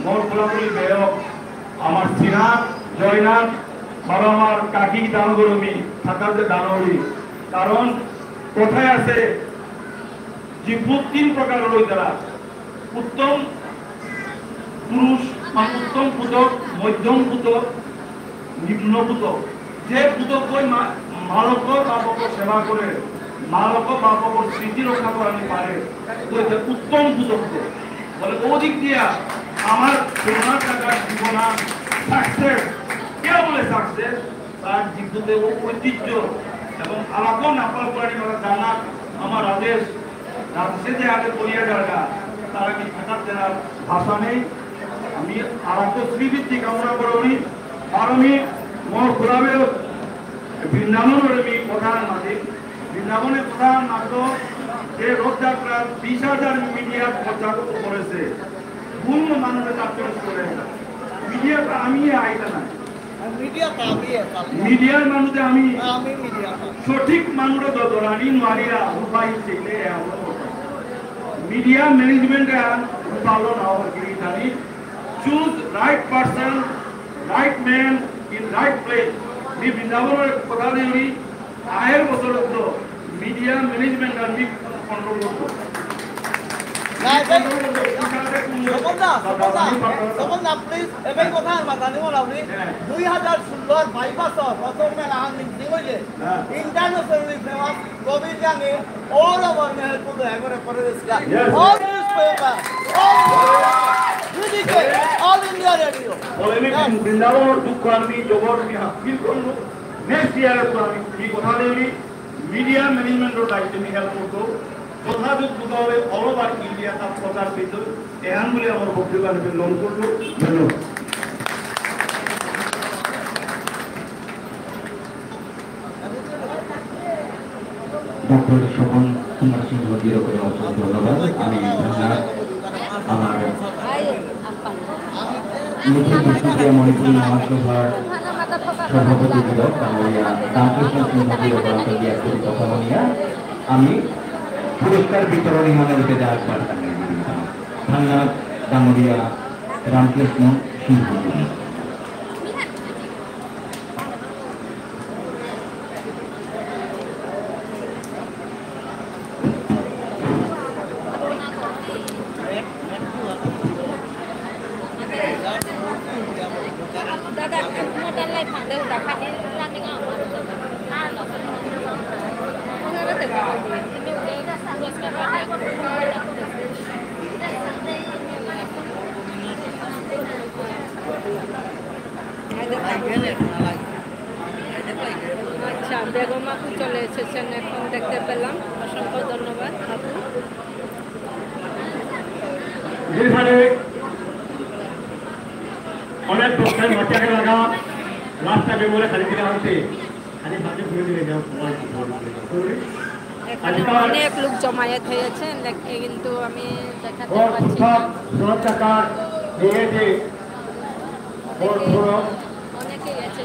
মোর খোলাখুলি বেয়ক, আমার শ্রীনাথ, জয়নাথ, বারো আমার কাকি দানগরমি, থাকাতে দানগরি। কারণ কথায় আছে, জীবভূত তিন প্রকার রইতারা। উত্তম পুরুষ, মানে উত্তম পুতক, মধ্যম পুতক, নিম্নভূত। যে পুতক কই মা-, মালক বাপক সেবা করে, মালক বাপক স্মৃতি রক্ষা করানি পারে, ওই যে উত্তম পুতক। বলে, ওদিক দিয়া আমার সোনার টাকার জীবনা সাকসেস। কে বলে সাকসেস? তার জীবনতে ও ঐতিহ্য এবং আলাপন আপাল করানি মানে জানা আমার আদেশ। রাজনীতি আগে করিয়া যারা তারা কি থাকার দেনার ভাষা নেই। আমি আরাধ্য শ্রীবৃদ্ধি কামনা করুনি। আর আমি মোর গোলাপের বৃন্দাবনের আমি কথা মাতি। বৃন্দাবনের কথা মাত্র যে রথযাত্রা বিশ হাজার মিডিয়া খরচা করেছে। ভুল মানুষের কাজ করে। মিডিয়া তো আমি আইতা না। মিডিয়া তো আমি আইতা। মিডিয়ার মানুষে আমি আমি মিডিয়া তো। সঠিক মানুষের দদরানি নোয়ারিয়া উপায় ছিলে আমরা। মিডিয়া ম্যানেজমেন্ট আর উপালো না হওয়ার কি জানি। Choose right person, right man in right place. Me বৃন্দাবনের কথা দেউরি, আয়ের বছর তো মিডিয়া ম্যানেজমেন্ট আর মি কন্ট্রোল করতো। না, এটাই। স্বপন দা, স্বপন দা, স্বপন দা, প্লিজ, এবাই কথা আর মাতানি বলা আপনি। হ্যাঁ। দুই হাজার ষোলো আর বাইপাস প্রথম মেলা আহান মিটিং হইলে, হ্যাঁ। ইন্টারন্যাশনালি ফেমাস কবির গানে all over মেহেরপুর একবারে করে দিয়েছে। Yes. All newspaper, all, all India radio. বলে মি বৃন্দাবন দুঃখ আমি জবর মি ফিল করলো। নেক্সট ইয়ার তো আমি কি কথা দেউরি মিডিয়া ম্যানেজমেন্টর দায়িত্ব নিয়ে হেল্প করতো। যথাযথ ভাবে all over India তা প্রচার পেত। এহান বলে আমার বক্তব্য আমি লং করলো। ধন্যবাদ। ডক্টর স্বপন কুমার সিংহ গিরকরে অসংখ্য ধন্যবাদ। আমি ধন্যবাদ আমার নিখিল বিষ্ণুপ্রিয়া মণিপুরী মহাসভার সভাপতি গিরক ডাঙরিয়া রামকৃষ্ণ সিংহ গিরকর অন্তর্গিয়া করি কথা শুনিয়া আমি পুরস্কার বিতরণী মণ্ডলীকে ডাক বার্তা নিয়ে দিতাম। ধন্যবাদ ডাঙরিয়া রামকৃষ্ণ সিংহ গিরক। আচ্ছা, বেগম আপু চলে এসেছেন, এখন দেখতে পেলাম। অসংখ্য ধন্যবাদ আপু। যেখানে অনেক দোকান বাচ্চাকে লাগা, রাস্তা বেমরে খালি দিকে আনতে, খালি ভাগে ঘুরে দিলে যাও, সবাই কি বলবে? এখানে আজকাল অনেক লোক জমায়েত হয়েছে, লেক-, কিন্তু আমি দেখাতে পারছি না। অনেকেই, অনেকেই এসেছে।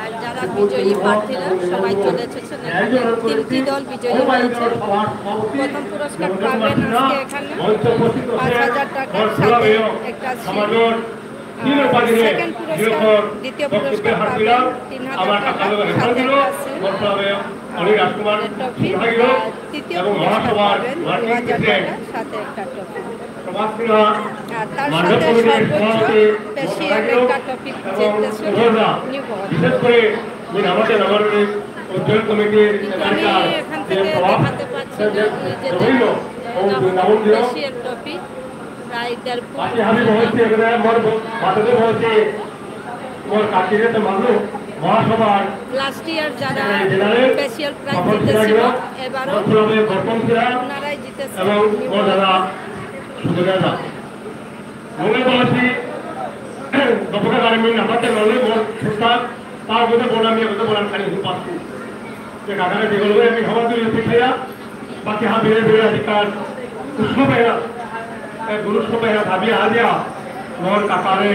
আর যারা বিজয়ী প্রার্থীরা সবাই চলে এসেছেন এখানে। তিনটি দল বিজয়ী হয়েছে। প্রথম পুরস্কার পাবেন আজকে এখানে পাঁচ হাজার টাকা, সাথে একটা সিল। আর সেকেন্ড পুরস্কার, দ্বিতীয় পুরস্কার পাবেন তিন হাজার টাকা, সাথে একটা সিল। আর ট্রফি, আর তৃতীয় পুরস্কার পাবেন দু হাজার টাকা, সাথে একটা ট্রফি। আর তার সাথে সর্বোচ্চ স্পেশাল একটা ট্রফি জিতেছে নিউ বহরমপুর। কিন্তু আমি এখান থেকে দেখাতে পাচ্ছি না, ওই যে স্পেশাল ট্রফি প্রায় দেড় ফুট। লাস্ট ইয়ার যারা স্পেশাল প্রাইজ জিতেছিল, এবারও ওনারাই জিতেছে। মনে বলছি, গতকাল আমি নাম্বারটা লড়লে মোর সুস্থান, তার মধ্যে বলে আমি একটা বলার খালি হুপাচ্ছি। যে কাকারে যেগুলো আমি হওয়া তুলে পিছিয়া, বাকি হাবিরে বেড়ে অধিকার উৎসবে, এ, গুরুৎসবে হাবিয়ে হাজিয়া, মোর কাকারে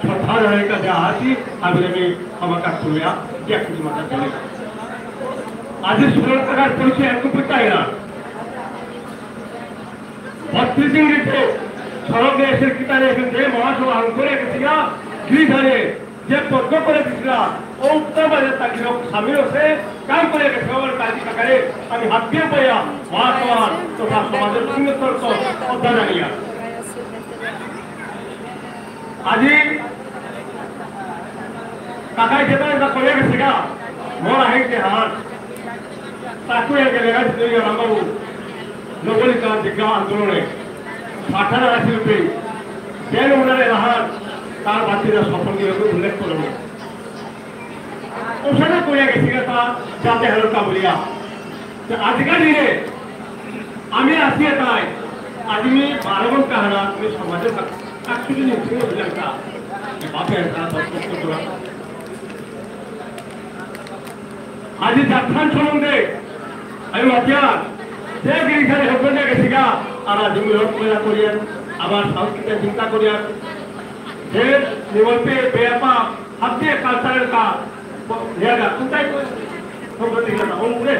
শ্রদ্ধা জানাই কাজে আছি, হাবিরে আমি ক্ষমা কাজ করিয়া, যে কিছু মাথা চলে। আজ সুরত কাকার পরিচয় একটু পিতাই না। বত্রিশ ইংরেজিতে সড়ক দেশের কিতারে এখন যে মহাসভা আরম্ভ করে গেছিলা, গিরিধারে যে পদ্ম করে দিছিলা, ও উত্তর বাজার তাকে লোক সামিল হচ্ছে, কাম করে গেছে, আমার কাজী কাকারে, আমি হাত দিয়ে পাইয়া, মহাসভার তথা সমাজের উন্নত অধ্যায় জানিয়া। আজি কাকাই যেটা এটা করে গেছে গা, মোর আহে যে হার, তাকে একে লেখা দিতে গিয়ে রামবাবু, নবনীতা জিজ্ঞা আন্দোলনে, সাতারা শিল্পী, জেল উনারে রাহার, তার বাচ্চারা স্বপন দিয়ে উল্লেখ করবে। ওখানে করে গেছে গা তা যাতে হারো কাবুলিয়া। তো আজিকার দিনে আমি আসি এটাই, আজি আমি বারো ঘন্টা হারা আমি সমাজে থাকি। Actually, নিশ্চয়ই হয়ে যাবে তা। বাপে একটা তত্ত্ব করা। আজি জাতহান সম্বন্ধে আমি মাতিয়ার, যে গিরিধারে হকলে গেছিগা, আর আজি আমি হক মেলা করিয়ার, আমার সংস্কৃতি চিন্তা করিয়ার, যে নিমন্ত্রণ বেয়াপা হাতে কালচারের কা, ইয়াগা, কোথায় তো? সম্পত্তি কথা, ও মুখে।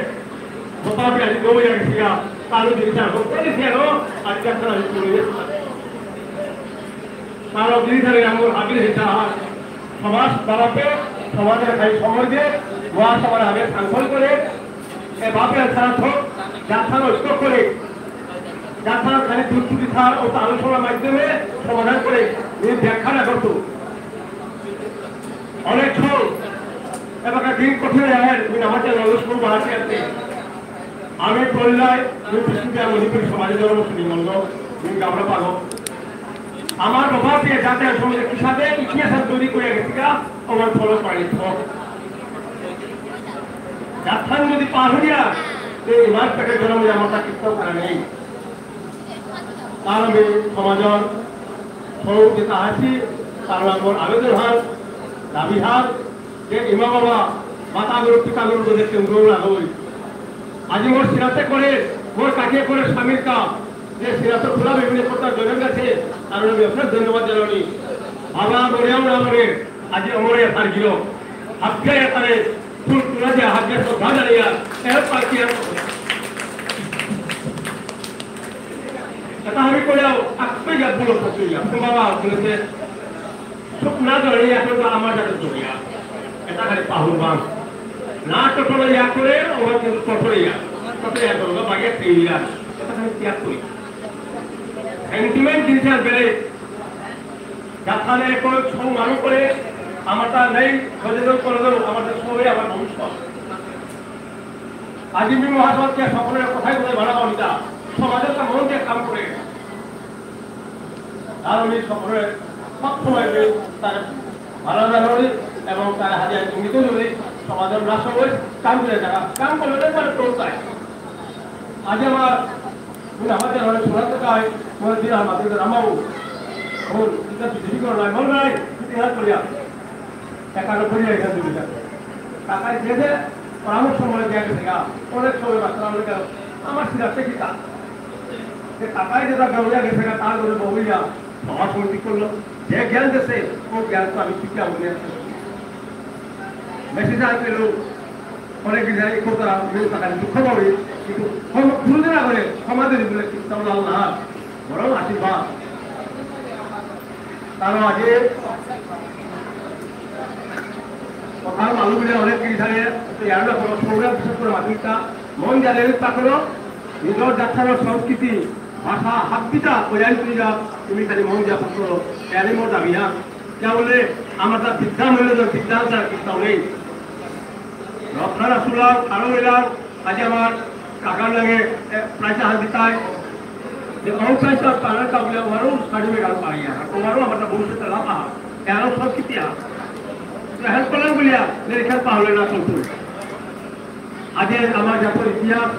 বাবা, আমি আজি গো ইয়াগা সিয়া, কালো দিন চার, ও করে সিয়া, ও, আজি কালচার আমি করে। কালো দিন চার, আমার হাবির হিসা, সমাজ বাড়াতে, সমাজের খাই সময় দিয়ে, মহাসভার আগে সাংসদ করে, এ বাপে সারা থোক, জাতহান ঐক্য করে, জাতহান খালি দুর্নীতি ছাড় ও আলোচনার মাধ্যমে সমাধান করে, এই ব্যাখ্যা না করতো। অনেক সময় এবার দিন কঠিন আহের, তুমি আমার চ্যানেল শুরু বাড়াতে আসতে। আমি প্রহ্লাদ, তুমি বিষ্ণুপ্রিয়া মণিপুরী সমাজে জন্ম শ্রীমন্ত, তুমি গাবড়া পাগল। আমার বাবা দিয়ে জাতীয় সমাজে কিসাদে ইতিহাস তৈরি করে গেছিগা, আমার ফলো পাই। জাতহান যদি পাহুরিয়া, তো ইমার পেটে জন্ম আমার তা কিচ্ছু করা নেই। তার আমি সমাজর সৌ যেটা আছি, তার নম্বর আবেদন হান, দাবি হান, যে ইমা বাবা, মাতা গুরু, পিতা গুরু যদি কেউ গুরু না হই। আজি মোর সিরাতে করে, মোর কাকে করে স্বামীর কা, যে সিরাতে খোলা বিভিন্ন কথা জনের কাছে, তার আমি অশেষ ধন্যবাদ জানানি। বাবা মরিয়াও না মরে, আজি অমরে হার গিল। হাবিয়ে তারে ফুল তুলা দিয়া হাবিয়ে শ্রদ্ধা জানাইয়া, এর পাখি আর এটা আমি কইলাও, আকবে যা বলো করতে যা। তো বাবা বলেছে, "চুপ না ধরে, এখন তো আমার যাতে ধরিয়া।" এটা খালি পাহুরবান। না তো করে ইয়া করে, ওরা কিন্তু তো করে ইয়া। তো ইয়া করো, বাকি একটা ইয়া। এটা খালি ত্যাগ করি। সেন্টিমেন্ট জিনিস আর বেড়ে। জাতহানে এখন সৌ মানু করে, আমার তা নেই, সচেতন করে দেবো, আমাদের সবাই আমার ভবিষ্যৎ। আজি আমি মহাসভাকে সকলের কথাই বলে ভাড়া করিতা, সমাজের তা মন দিয়ে কাম করে। আর আমি সকলের সবসময় আমি তার ভাড়া জানাবি এবং তার হাতে আমি সঙ্গীত ধরি সমাজের রাষ্ট্র কাম করে থাকা, কাম করলে মানে প্রয়োগ চাই। আজি আমার, মানে, আমাদের অনেক শোনাতে চাই, মনে দিন আমার মাকে রামাবু, এখন এটা পৃথিবী করে নয়, মনে নাই, ইতিহাস করিয়া। একানব্বই এখান থেকে যাবে। টাকায় যে যে পরামর্শ মনে দেওয়া গেছে গা, অনেক সময় বাচ্চারা মনে করে, "আমার সিরাপটা কি তা?" যে টাকায় যেটা গাউয়া গেছে গা, তার করে বউয়া সভা সমিতি করলো। যে জ্ঞান দিছে, ও জ্ঞান তো আমি শিক্ষা মনে আছে। মেসেজ আর পেল, অনেক দিন আগে করতে আমি টাকা দুঃখ পাবি, কিন্তু ক্ষমা, ভুল না করে ক্ষমা দিবি বলে চিন্তা ভাবনা আল্লাহ, বড় আশীর্বাদ। তার আগে কথা মানুষগুলো অনেক কিছু থাকে, তো ইয়ার ব্যাপারে সৌরভ বিশেষ করে মাতৃকা মন জানে পাকড়ো, নিজের জাতর সংস্কৃতি, ভাষা, হাবিতা, প্রয়াণ করিয়া তুমি খালি মন দিয়া পাকড়ো, এর মধ্যে আমি না। যা বলে, আমার তা বিদ্যা মূল্য, বিদ্যা ছাড়া কিচ্ছু নেই। রত্নারা সুলাম, কারো এলাম, আজ আমার কাকার লাগে, এ, প্রাইজ হাত দিতাই। যে ও প্রাইজ হাত পানার কাবুলে আমারও সার্টিফিকেট আর পাইয়া, আর তোমারও আমার তা ভবিষ্যতে লাভ আহ। এরও সব কিতিয়া। তো হেল্প করলাম বলিয়া, যে এখানে পাহলে না চলতো। আজ আমার জাতীয় ইতিহাস,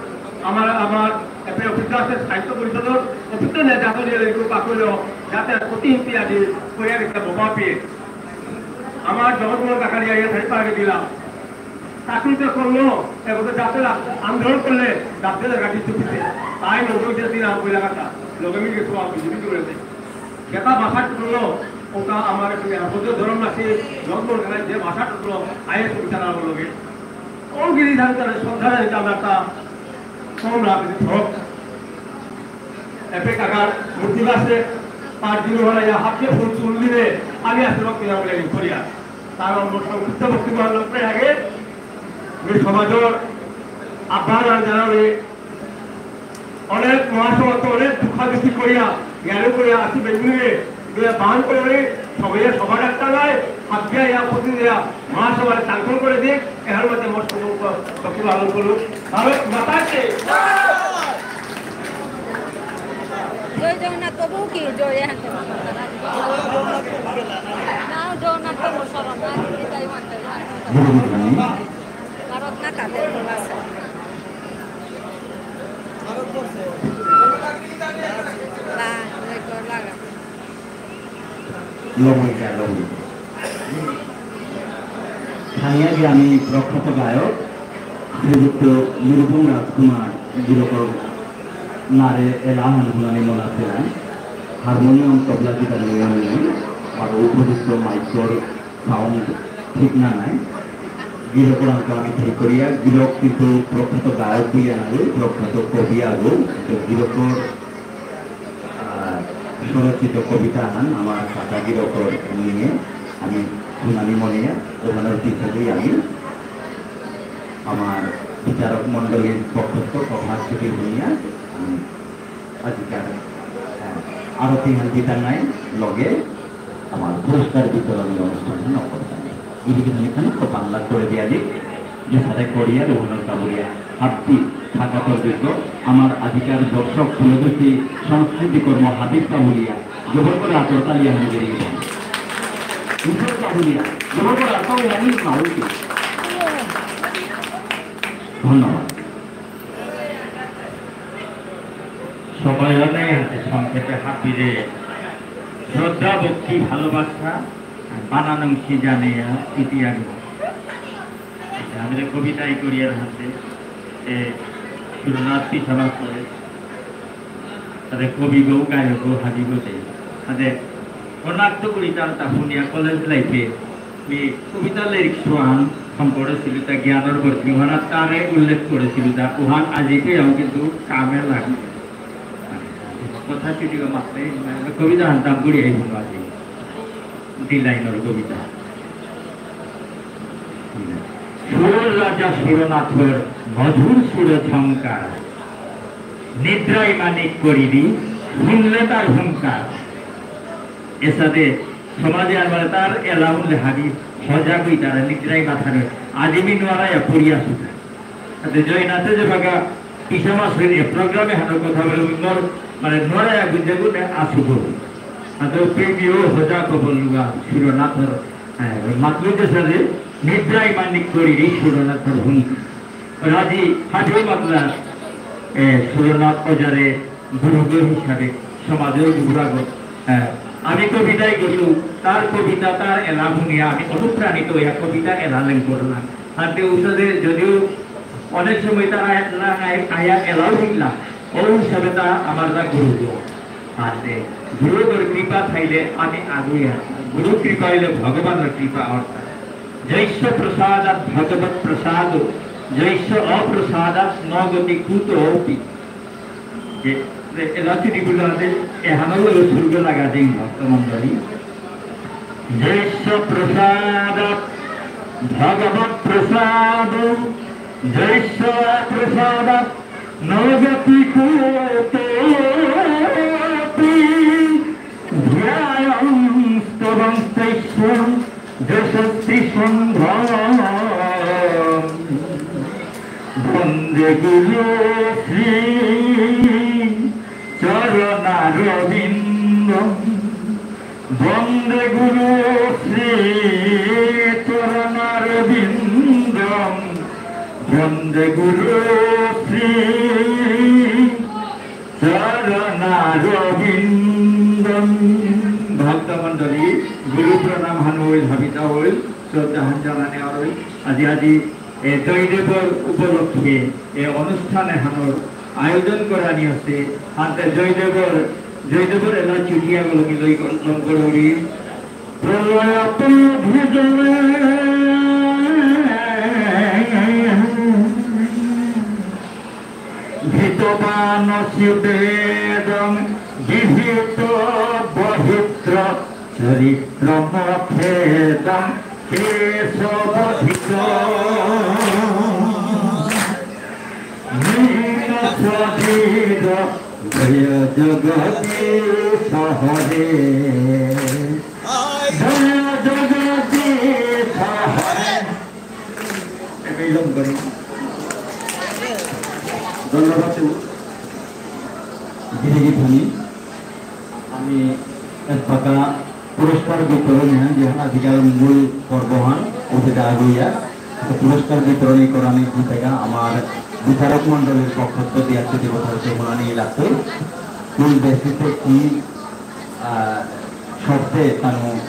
আমার, আমার এপে অফিস আছে, সাহিত্য পরিষদর অফিস নিয়ে জাতীয় নিয়ে একটু পাকড়িও, যাতে প্রতিহিংসী আজ পরিয়ার একটা বোমা পেয়ে। আমার জগৎমোহন কাকারি আইয়া সাহিত্য আগে দিলাম। চাকরিতে করলো, এবার যাতে আন্দোলন করলে, যাতে গাড়ি চুপিতে। তাই নজর দিয়ে দিলাম, ওই এলাকাটা। লগে মিলে সব বিজেপি করেছে। যেটা ভাষা টুকলো, ওটা আমার একটু আবদ্ধ ধরন আছে, জগৎমোহন কাকারি যে ভাষা টুকলো, আইএস বিচার আমার লগে। ও গিরি ধারে তারা শ্রদ্ধা জানিতে আমরা একটা কম রাখতে ধরক। এপে কাকার মূর্তি আছে, পাঁচ দিন হলে ইয়া হাতে ফুল চুল দিলে, আমি আসলে কিনা বলে করিয়া। তার অন্য সংক্ষিপ্ত বক্তব্য হলো প্রায় আগে, আমি সমাজের আহ্বান আর জানাবে, অনেক মহাসভাত অনেক দুঃখাদুখি করিয়া, জ্ঞান করিয়া আসি বেঙ্গুলিয়ে, এগুলো বান করে সবাই সভা ডাক্তার নাই, হাত দিয়া ইয়া প্রতি দিয়া মহাসভার চাঙ্কন করে দিয়ে, এহার মধ্যে মোট সব সত্যি পালন করুন। ভারত মাতাকে জয় জগন্নাথ, তবু কি জয় এহাতে মাতা তারা? না, জগন্নাথ তো মোর শরণ, না, এটাই মানতে হয়। ভারত না কাদের আছে। লমইকা, লমইকা। স্থানীয় গ্রামী প্রখ্যাত গায়ক শ্রীযুক্ত নিরুপম রাজকুমার গিরকর নারে এলাহান হুনানি মনাসে হারমোনিয়াম, তবলা, গিটার নিয়ে আমি আর উপযুক্ত মাইকর সাউন্ড ঠিক না নাই। গিরকরাংক আমি ঠিক করিয়া, গিরক কিন্তু প্রখ্যাত গায়ক বুলিয়া নাগো, প্রখ্যাত কবি আগো। তো গিরকর, আহ, স্বরচিত কবিতা আহান আমার কাকা গিরকর নিয়ে আমি শুনানি মনিয়া, ওহানর পিছেদি আমি আমার বিচারক মণ্ডলীর পক্ষস্থ কথা চুটি শুনিয়া আমি আজিকার, আহ, আরতি হান বিদায় নাই লগে আমার পুরস্কার বিতরণী অনুষ্ঠান নকরতাম। এদিকে তুমি খানিক বাংলা করে দিয়া দিক, যে সাথে করিয়া রোহনর কাবুলিয়া হাব্বি থাকাতর যোগ্য আমার আজিকার দর্শক কুলদুতি সংস্কৃতি কর্ম হাবিব কাবুলিয়া জবর করে আতর তালিয়া হান দিয়ে দিয়েছেন। ঈশ্বর কাবুলিয়া জবর করে আতর তালিয়া হান দিয়ে দিয়েছেন। ধন্যবাদ। সময় নেই হাতে সংক্ষেপে হাবিরে শ্রদ্ধা, ভক্তি, ভালোবাসা, বানানং সিজানিয়া ইত্যাদি। আচ্ছা, আমাদের কবিতাই করিয়ার হাতে, এ, সুরনাথ পিছাবার পরে, তাদের কবি গো, গায়ক গো, হাবি গো দে। তাদের কর্ণাট্য করি তার তা শুনিয়া কলেজ লাইফে মি কবিতা লিরিক্স ওহান সম্পর্কে ছিল, তা জ্ঞানর বর্তী ওহান তারে উল্লেখ করেছিল, তা ওহান আজিকে আমি কিন্তু কামে লাগে। কথা চুটি মাত্রে কবিতা হানতাম করি এই শুনো আজি। দুই লাইনর কবিতা। সুর রাজা সুরনাথর মধুর সুর ঝংকার। নিদ্রায় মানিক করিবি, শুনলে তার হুঙ্কার। এসাদে সমাজে আর মানে তার এলাউন লেহানি হজা কই তারা নিদ্রাই মাথা নয়। আজি মি নোয়ারা ইয়া পড়িয়া সুতা। আতে জয়নাথে যে বাগা পিসামা শ্রেণী প্রোগ্রামে হানো কথা বলে মোর মানে নোয়ারা ইয়া গুজে গুজে আসু গো। আতে প্রেমীয় হজা কবল লুয়া সুরনাথর, হ্যাঁ, মাতলু যে সাথে নিদ্রাই মানিক করি রে সুরনাথর হুম। রাজি হাজে মাতলা, এ, সুরনাথ ওজারে গুরুদেব হিসাবে সমাজেও গুরুরাগ। এ, আমি কবিতায় গেলু, তার কবিতা, তার এলা শুনিয়া আমি অনুপ্রাণিত হইয়া কবিতা এলা লেং করলাম। হাতে ঔষধে যদিও অনেক সময় তারা এলা আয়-, আয়া এলাও শিখলা, ও হিসাবে তা আমার তা গুরুদেব। আছে। গুরুর কৃপা থাইলে আমি আগুয়া। গুরু কৃপা হইলে ভগবানের কৃপা অর্থাৎ। যস্য প্রসাদাৎ ভগবৎ প্রসাদ, যস্য অপ্রসাদাৎ ন গতি কুতোপি। যে, যে এলা চুটি বুলাতে এহানো লগে স্বর্গ লাগা দেই ভক্তমণ্ডলী। যস্য প্রসাদাৎ ভগবৎ প্রসাদ, যস্য অপ্রসাদাৎ ন গতি কুতোপি। ধ্যায়ং স্তবং তস্য যশস্বী সঙ্ঘম। বন্দে গুরু শ্রী চরণারবিন্দম। বন্দে গুরু শ্রী চরণারবিন্দম। বন্দে গুরু শ্রী চরণারবিন্দম। ভক্তমণ্ডলী, গুরু প্রণাম হান হইল, হাবিতা হইল, শ্রদ্ধা হান জানানি আর হইল। আজি আজি এ জয়দেবর উপলক্ষে এ অনুষ্ঠান এহানর আয়োজন করানি আছে। হাতে জয়দেবর, জয়দেবর এলা চুটিয়া গলমি লই কলম করুরি। প্রলয় প্রভু জলে ভীতবানসি বেদং গৃহীত বহিত্র চরিত্রমখেদং কেশবধিক। মীন শরীর জয় জগদীশ হরে। জয় জগদীশ হরে। এবাকা লম করি। ধন্যবাদ। গিরি গিথানি, আমি এবাকা পুরস্কার বিতরণী হান, যেহান আজিকার মূল পর্ব হান, উঠে দেওয়া হইয়া। তো পুরস্কার বিতরণী করানি দিতেগা আমার বিচারক মণ্ডলীর পক্ষ থেকে দিয়া চুটি কথা হচ্ছে মনানি লাগতো। কোন বেসিসে কি আহ, শর্তে তানু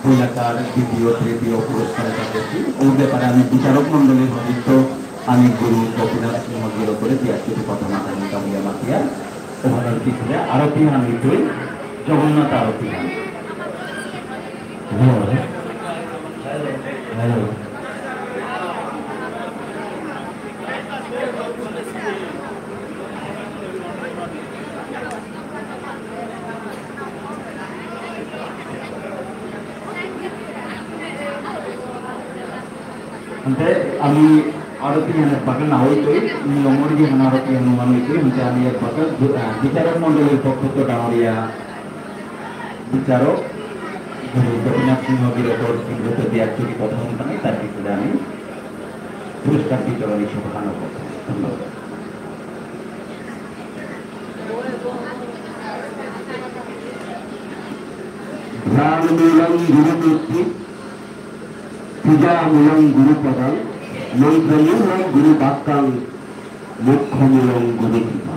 পয়লাকার, দ্বিতীয়, তৃতীয় পুরস্কার এতা পেয়েছি। ওর ব্যাপারে আমি বিচারক মণ্ডলীর হদিত আমি গুরু গোপীনাথ সিংহ গিরকরে দিয়া চুটি কথা মাতানি কামিয়া মাতিয়া। ওহানর পিছনে আরতি হান হইতই, জগন্নাথ আরতি হান। হ্যালো। হ্যালো। আনতে আমি আরতি হান এবাকা না হইতই, নিয়মর যে হান আরতি হান মান হইতই, আনতে আমি এবাকা, আহ, বিচারক মণ্ডলীর পক্ষ থেকে ডাঙরিয়া বিচারক গুরু গোপীনাথ সিংহ গিরকর সিংহ যদি actually কথা শুনতাম, তার ভিতরে আমি পুরস্কার বিতরণী সভাহান করতাম। ধন্যবাদ। ধ্যানমূলং গুরুমূর্তি, পূজামূলং গুরুপদং, মন্ত্রমূলং গুরুবাক্যং, মোক্ষমূলং গুরুকৃপা।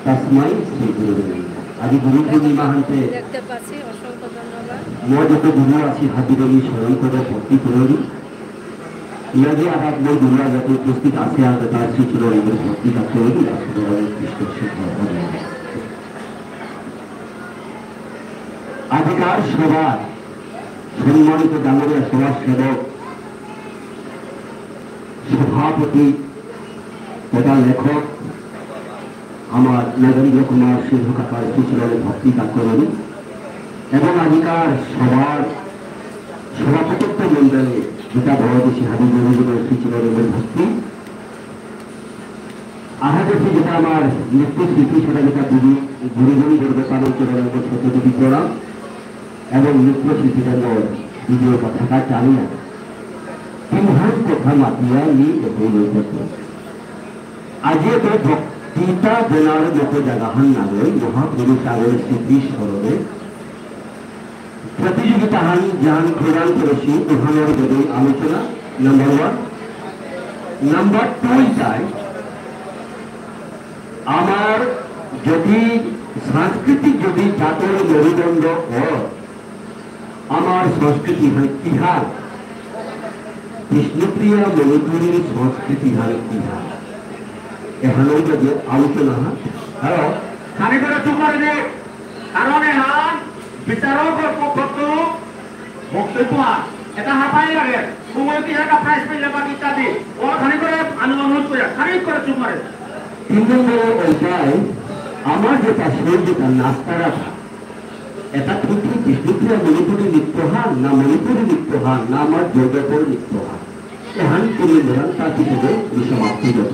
তস্মৈ শ্রী গুরবে নমঃ। আজি গুরু পূর্ণিমা হানতে দেখতে পাচ্ছি, অসংখ্য ধন্যবাদ। মো যত গুরু আসি হাবিরে মি স্মরণ করে ভক্তি করুরি। ইয়াজি আবার মোর গুরু আজ উপস্থিত আছে, আর তার শ্রীচরণে মোর ভক্তি কাজ করুরি, আর সুতরাং কৃষ্ণ শিক্ষা হবে। আজিকার সভার সম্মানিত ডাঙরিয়া সমাজসেবক, সভাপতি তথা লেখক আমার নগেন্দ্র কুমার সিংহ কাকার শ্রীচরণে ভক্তি কাজ করুরি এবং আজিকার সভার সভাপতিত্ব মণ্ডলে যেটা বড় বেশি হাবি গুরুজনের শ্রীচরণে ভক্তি। আহা দেখি যেটা আমার নৃত্য শিল্পী সেটা যেটা গুরু, গুরুজন গর্বে পালন চরণে শতকোটি প্রণাম। এবং নৃত্য শিল্পীদের ভিডিও কথা চালিয়া তিনহান কথা মাতিয়া নি এপে করতে। আজি এপে বক্তৃতা দেনার মতো জায়গাহান নাগই মহাপুরুষ আগরে স্মৃতি স্মরণে প্রতিযোগিতাহান জান প্রদান করেছি উহানর যদি আলোচনা নাম্বার ওয়ান। নাম্বার টু ইতাই আমার যদি সাংস্কৃতিক যদি জাতর মেরুদণ্ড অর, আমার সংস্কৃতি হান কিহান, বিষ্ণুপ্রিয়া মণিপুরীর সংস্কৃতি হান কিহান, এহানর যদি আলোচনা হান। হ্যালো, খানি করে চুপ করে দে, কারণ এহান বিচারকর পক্ষত বক্তব্য হান, এটা হাতাই লাগে, সময় কি একটা প্রাইজ পেলে বাকি ইত্যাদি, ও খানি করে আমি অনুরোধ করি, খানি করে চুপ করে। তিন নম্বরে ওইটাই, আমার যেটা সেই যেটা নাস্তারা, এটা ঠিক ঠিক বিষ্ণুপ্রিয়া মণিপুরী নৃত্য হান, না মণিপুরী নৃত্য হান, না আমার দুর্গাপুর নৃত্য হান। এহান তিনি মোরান তা কিছু যে সমাপ্তি দেব।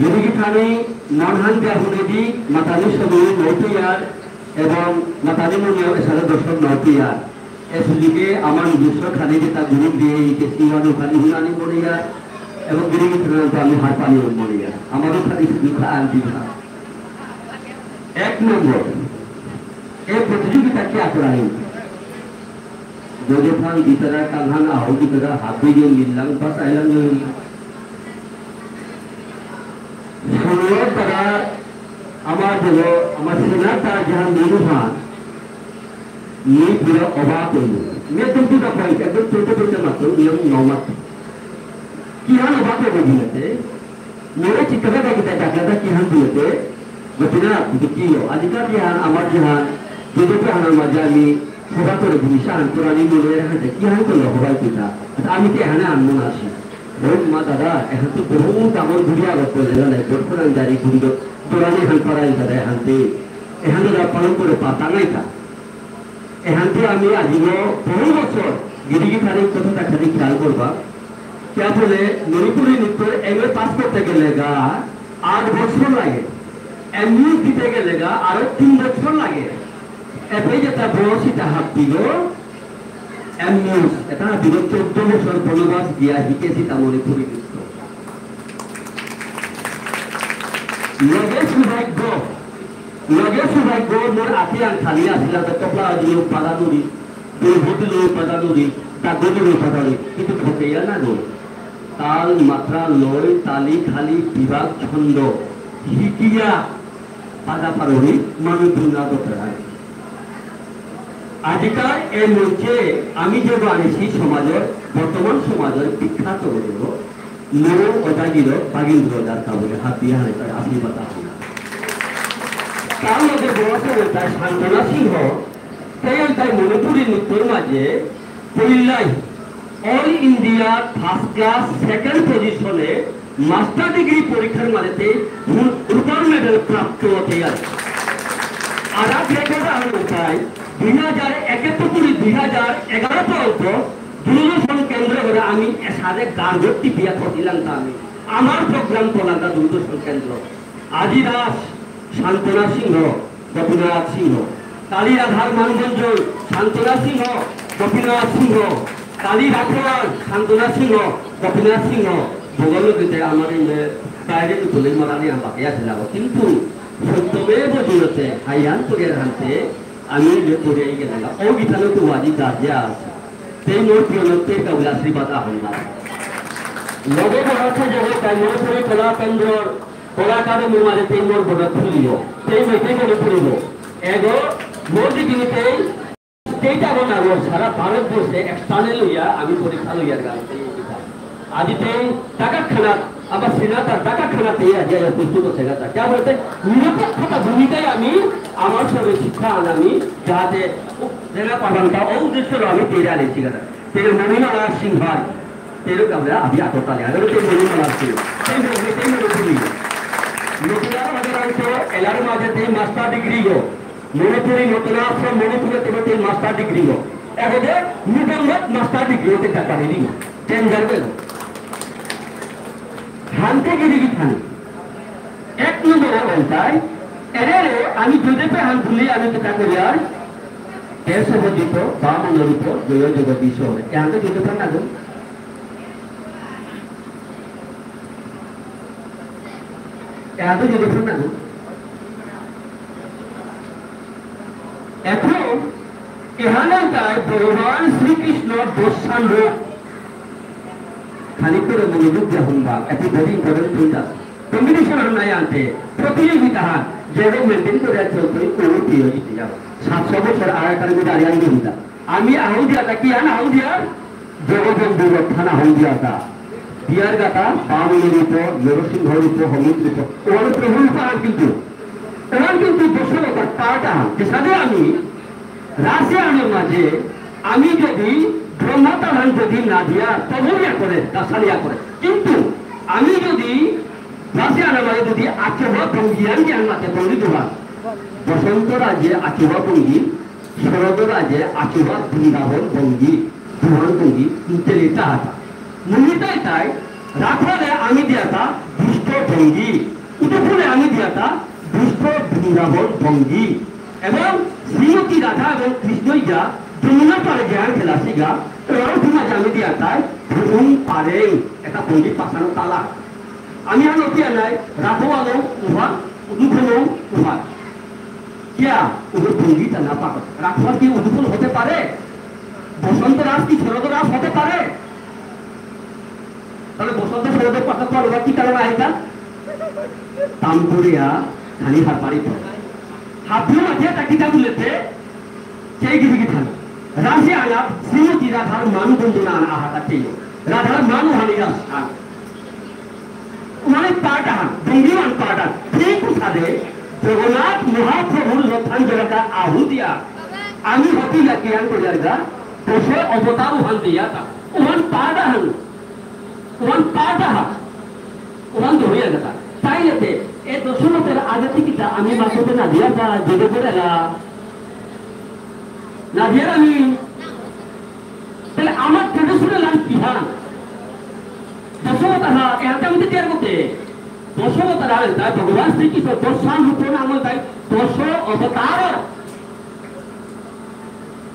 যদি কি থানি মনহান যা হুনেদি, মাতানি সদৌ নৌপিয়ার এবং মাতানি মনিও এসারে দর্শক নৌপিয়ার। এসলিকে আমার নিজস্ব খানি যেটা গুরু দিয়ে এই যে সিওয়ানো খানি হুনানি মনিয়া এবং গিরি গিথানি তো আমি হারপানি মনিয়া। আমারও খানি সুযোগ আনবি না। এক নম্বর, এই প্রতিযোগিতা কি আকরানি? যদি ফান গিতারা কালহান আহো গিতারা হাত দিয়ে মিললাম, বাস আইলাম নই। শুনলো তারা আমার বলো, আমার সেনা তার যাহা মেনু হান, নি পুরা অবাক হইল। মে তুমি তো পাই, একদম চলতে চলতে মাত্র, নিয়ম ন মাত্র। কি হান অবাক হইল বুঝতে? মোরে চিত্তটা দেখি তাই ডাকলাটা কি হান বুঝতে? গোপীনাথ, বুঝতে কি হলো? আজিকাল কি হান, আমার কি হান, যদি কি হান আমার যে আমি সভা করে জিনিস হান, তোরা নি মনে হয় হান, কি হান করলো হবাই কিতা? আমি তো এখানে আনবো না আসি। বহুত মা দাদা, এখান তো বহুত আমার ঘুরিয়া গত লেগা নাই, বর্তমান জারি ঘুরি গত, দৌড়ানি হান পারা ইতা দেয় হানতে। এখান তো যা পালন করে পাতা নাই তা। এখান তো আমি আজিও বহু বছর গিরি গিথানি কথা খালি খেয়াল করবা। কিয়া বলে মণিপুরী নৃত্য এম এ পাস করতে গেলে গা আট বছর লাগে, এম ইউ দিতে গেলে গা আরো তিন বছর লাগে। এতে যেটা বয়স এটা হাত দিল, এমনিউস, এটা বিগত চৌদ্দ বছর বনবাস গিয়া হিকেছি তা মণিপুরী নৃত্য। লগে সৌভাগ্য, লগে সৌভাগ্য মোর আতি আন খালি আসিলা তো তবলা দিও পাদানুরি, দুর্ভতি লো পাদানুরি, দাগনি লো পাদানুরি, কিন্তু ঘটেইয়া না গো। তাল, মাত্রা, লয়, তালি, খালি, বিভাগ, ছন্দ, হিকিয়া, পাদা পারুরি, মানু দুনা দোতরায়। আজিকার এ মঞ্চে আমি যে বানিছি সমাজর, বর্তমান সমাজর বিখ্যাত হইল, মরু অজাগির বাগিন্দ্র অজার কাবুলে হাত দিয়ে হানে তার আশীর্বাদ আহনা। তার মধ্যে বড় হইল তাই সান্ত্বনা সিংহ, তাই তাই মণিপুরী নৃত্যর মাঝে পইলাই All India first class second position এ মাস্টার ডিগ্রি পরীক্ষার মাঝেতে রু-, রুপার মেডেল প্রাপ্ত হতে আর। আর আজ রেকর্ড আমি চাই, দুই হাজার একাত্তর কুড়ি দুই হাজার এগারো পর্যন্ত দূরদর্শন কেন্দ্র করে আমি এসাদে গার্গত টিপিয়া করছিলাম তা আমি। আমার প্রোগ্রাম তোলাটা দূরদর্শন কেন্দ্র। আজি দাস, সান্ত্বনা সিংহ, গোপীনাথ সিংহ। কালী রাধার মানভঞ্জন, সান্ত্বনা সিংহ, গোপীনাথ সিংহ। কালী রাখোয়াল, সান্ত্বনা সিংহ, গোপীনাথ সিংহ। ভগবান লোকেতে আমার এই বাইরে তো তুলে মারা নিয়ে বাকি আছে না। কিন্তু সত্যমেব জয়তে, হাইয়ান করে হানতে, আমি যে করে এই গেলাম। ও গীতানো তো ওয়াজি দাস যে আছে। তেই মোর প্রিয় লোকতে কাউলা আশীর্বাদ আহ্বান। লগে বহাতে জগৎ তাই মণিপুরী কলা কেন্দ্রর কলাকার মোর মাঝে তেই মোর বড় ফুলিও। তেই মেতে মণিপুরীও। এগো মোর দিকে তেই state আগ নাগো সারা ভারতবর্ষে external হইয়া আমি পরীক্ষা লইয়া গান। আজি তেই টাকা খানা, আমার সেনাটা টাকা খানা তেই আজি আজ প্রস্তুত আছে গানটা। কে বলতে নিরপেক্ষতা ভূমিকায় আমি আমার সঙ্গে শিক্ষা আনামি যাতে ও সেনা পাঠানটা ও উদ্দেশ্য আমি তেরা আনেছি গানটা। তেরে মণিমালা সিংহাই, তেরে কামরা আবি আতো তালে আগে তেরে মণিমালা সিংহ। তেই মণি-, তেই মণিপুরী। মণিপুরী আগে রাখতে এলার মাঝে তেই মাস্টার ডিগ্রি গো। মণিপুরী নতুন আশ্রম মণিপুরে তেই তেই মাস্টার ডিগ্রি গো। এগোদে নিবন্ধক মাস্টার ডিগ্রি হতে তা পারেনি। ডেঞ্জার গেল। হানতে গিরি গিথানি। এক নম্বর অন্তায় এরে আমি যুদে পেহান ভুলি আমি কিতা করিয়ার? দেশ অবদিত বামন রূপ জয় জগদীশ। এহান তো যুদে পেহান না গো। এহান তো যুদে পেহান না গো। এখন এহানে তাই ভগবান শ্রীকৃষ্ণ দশান রূপ খালি করে মনোযোগ দিয়া হুনবা, এটি very important point আছে। কম্পিটিশন আর নাই আনতে, প্রতিযোগিতা হান, যেভাবে মেনটেন করে চলতে, কোনো প্রিয় জিতে যাও। সাতশো বছর আগে কার মধ্যে আরিয়ান দেবতা। আমি আহুদিয়া, তা কি আন আহুদিয়া? জগবন্ধু রক্ষান আহুদিয়া তা। বিয়ার গাতা, বামন রূপ, নরসিংহ রূপ, হমিত রূপ। ওর প্রভু রূপ আর কিন্তু, ওর কিন্তু দশরথ আর পাটা, যেসাদে আমি রাশি আনার মাঝে আমি যদি ব্রহ্মতারান যদি না দিয়া তবলিয়া করে, দাসালিয়া করে, কিন্তু আমি যদি রাশি আনার মাঝে যদি আচেবা ভঙ্গিয়ান জ্ঞান মাতে ভঙ্গি দুহান, বসন্ত রাজে আচেবা ভঙ্গি, শরদ রাজে আচেবা বৃন্দাবন ভঙ্গি, দুহান ভঙ্গি, ইন্টেলিটা হাতা। মুনিতাই তাই রাখালে আমি দিয়াতা দুষ্ট ভঙ্গি, উদুফুলে আমি দিয়াতা দুষ্ট বৃন্দাবন ভঙ্গি। এবং শ্রীমতী রাধা এবং কৃষ্ণই যা যমুনা পারে জ্ঞান খেলা সিগা, ওরাও তোমার জানি দিয়া তাই ভুম পারে এটা বন্দি পাশানো তালা। আমি আর নতিয়া নাই, রাধো আলো উহা, উদুখলো উহা। কিয়া? উহা বন্দিতা না পাকো। রাধোয়ার কি উদুখল হতে পারে? বসন্ত রাস কি শরদ রাস হতে পারে? তাহলে বসন্ত শরদ পাতা তো আলাদা কি কারণ আইতা? তামপুরিয়া খালি হারপারি তো। হাবিও মাঝে তা কিতা বুলেতে? সেই গিরি গিথান। রাসে আলাপ শ্রীমতী রাধার মান বন্দনা আহাতা চেয়ে। রাধার মান হানি রাস আন। মানে পাটাহান, ভঙ্গিমান পাটাহান। ঠিক সাদে জগন্নাথ মহাপ্রভুর লথান জেলাকা আহুদিয়া। আমি হতি লাকিয়ান করিয়ারগা, দশে অবতার উহান দিয়াতা। উহান পাটাহান। ওহান পাটা হা, ওহান ধরিয়া গেতা। তাইলেতে, এ দশমতের আগে টিকিটা আমি মাসুতে না দিয়া তা জেগে পড়েলা। না দিয়ার আমি। তাহলে আমার ট্রেডিশনাল আর কি হা? দশমতা হা, এ হাতে আমি তো তিয়ার করতে। দশমতা হা, তাই ভগবান শ্রীকৃষ্ণ দশ সাল রূপ নাম তাই দশ অবতার।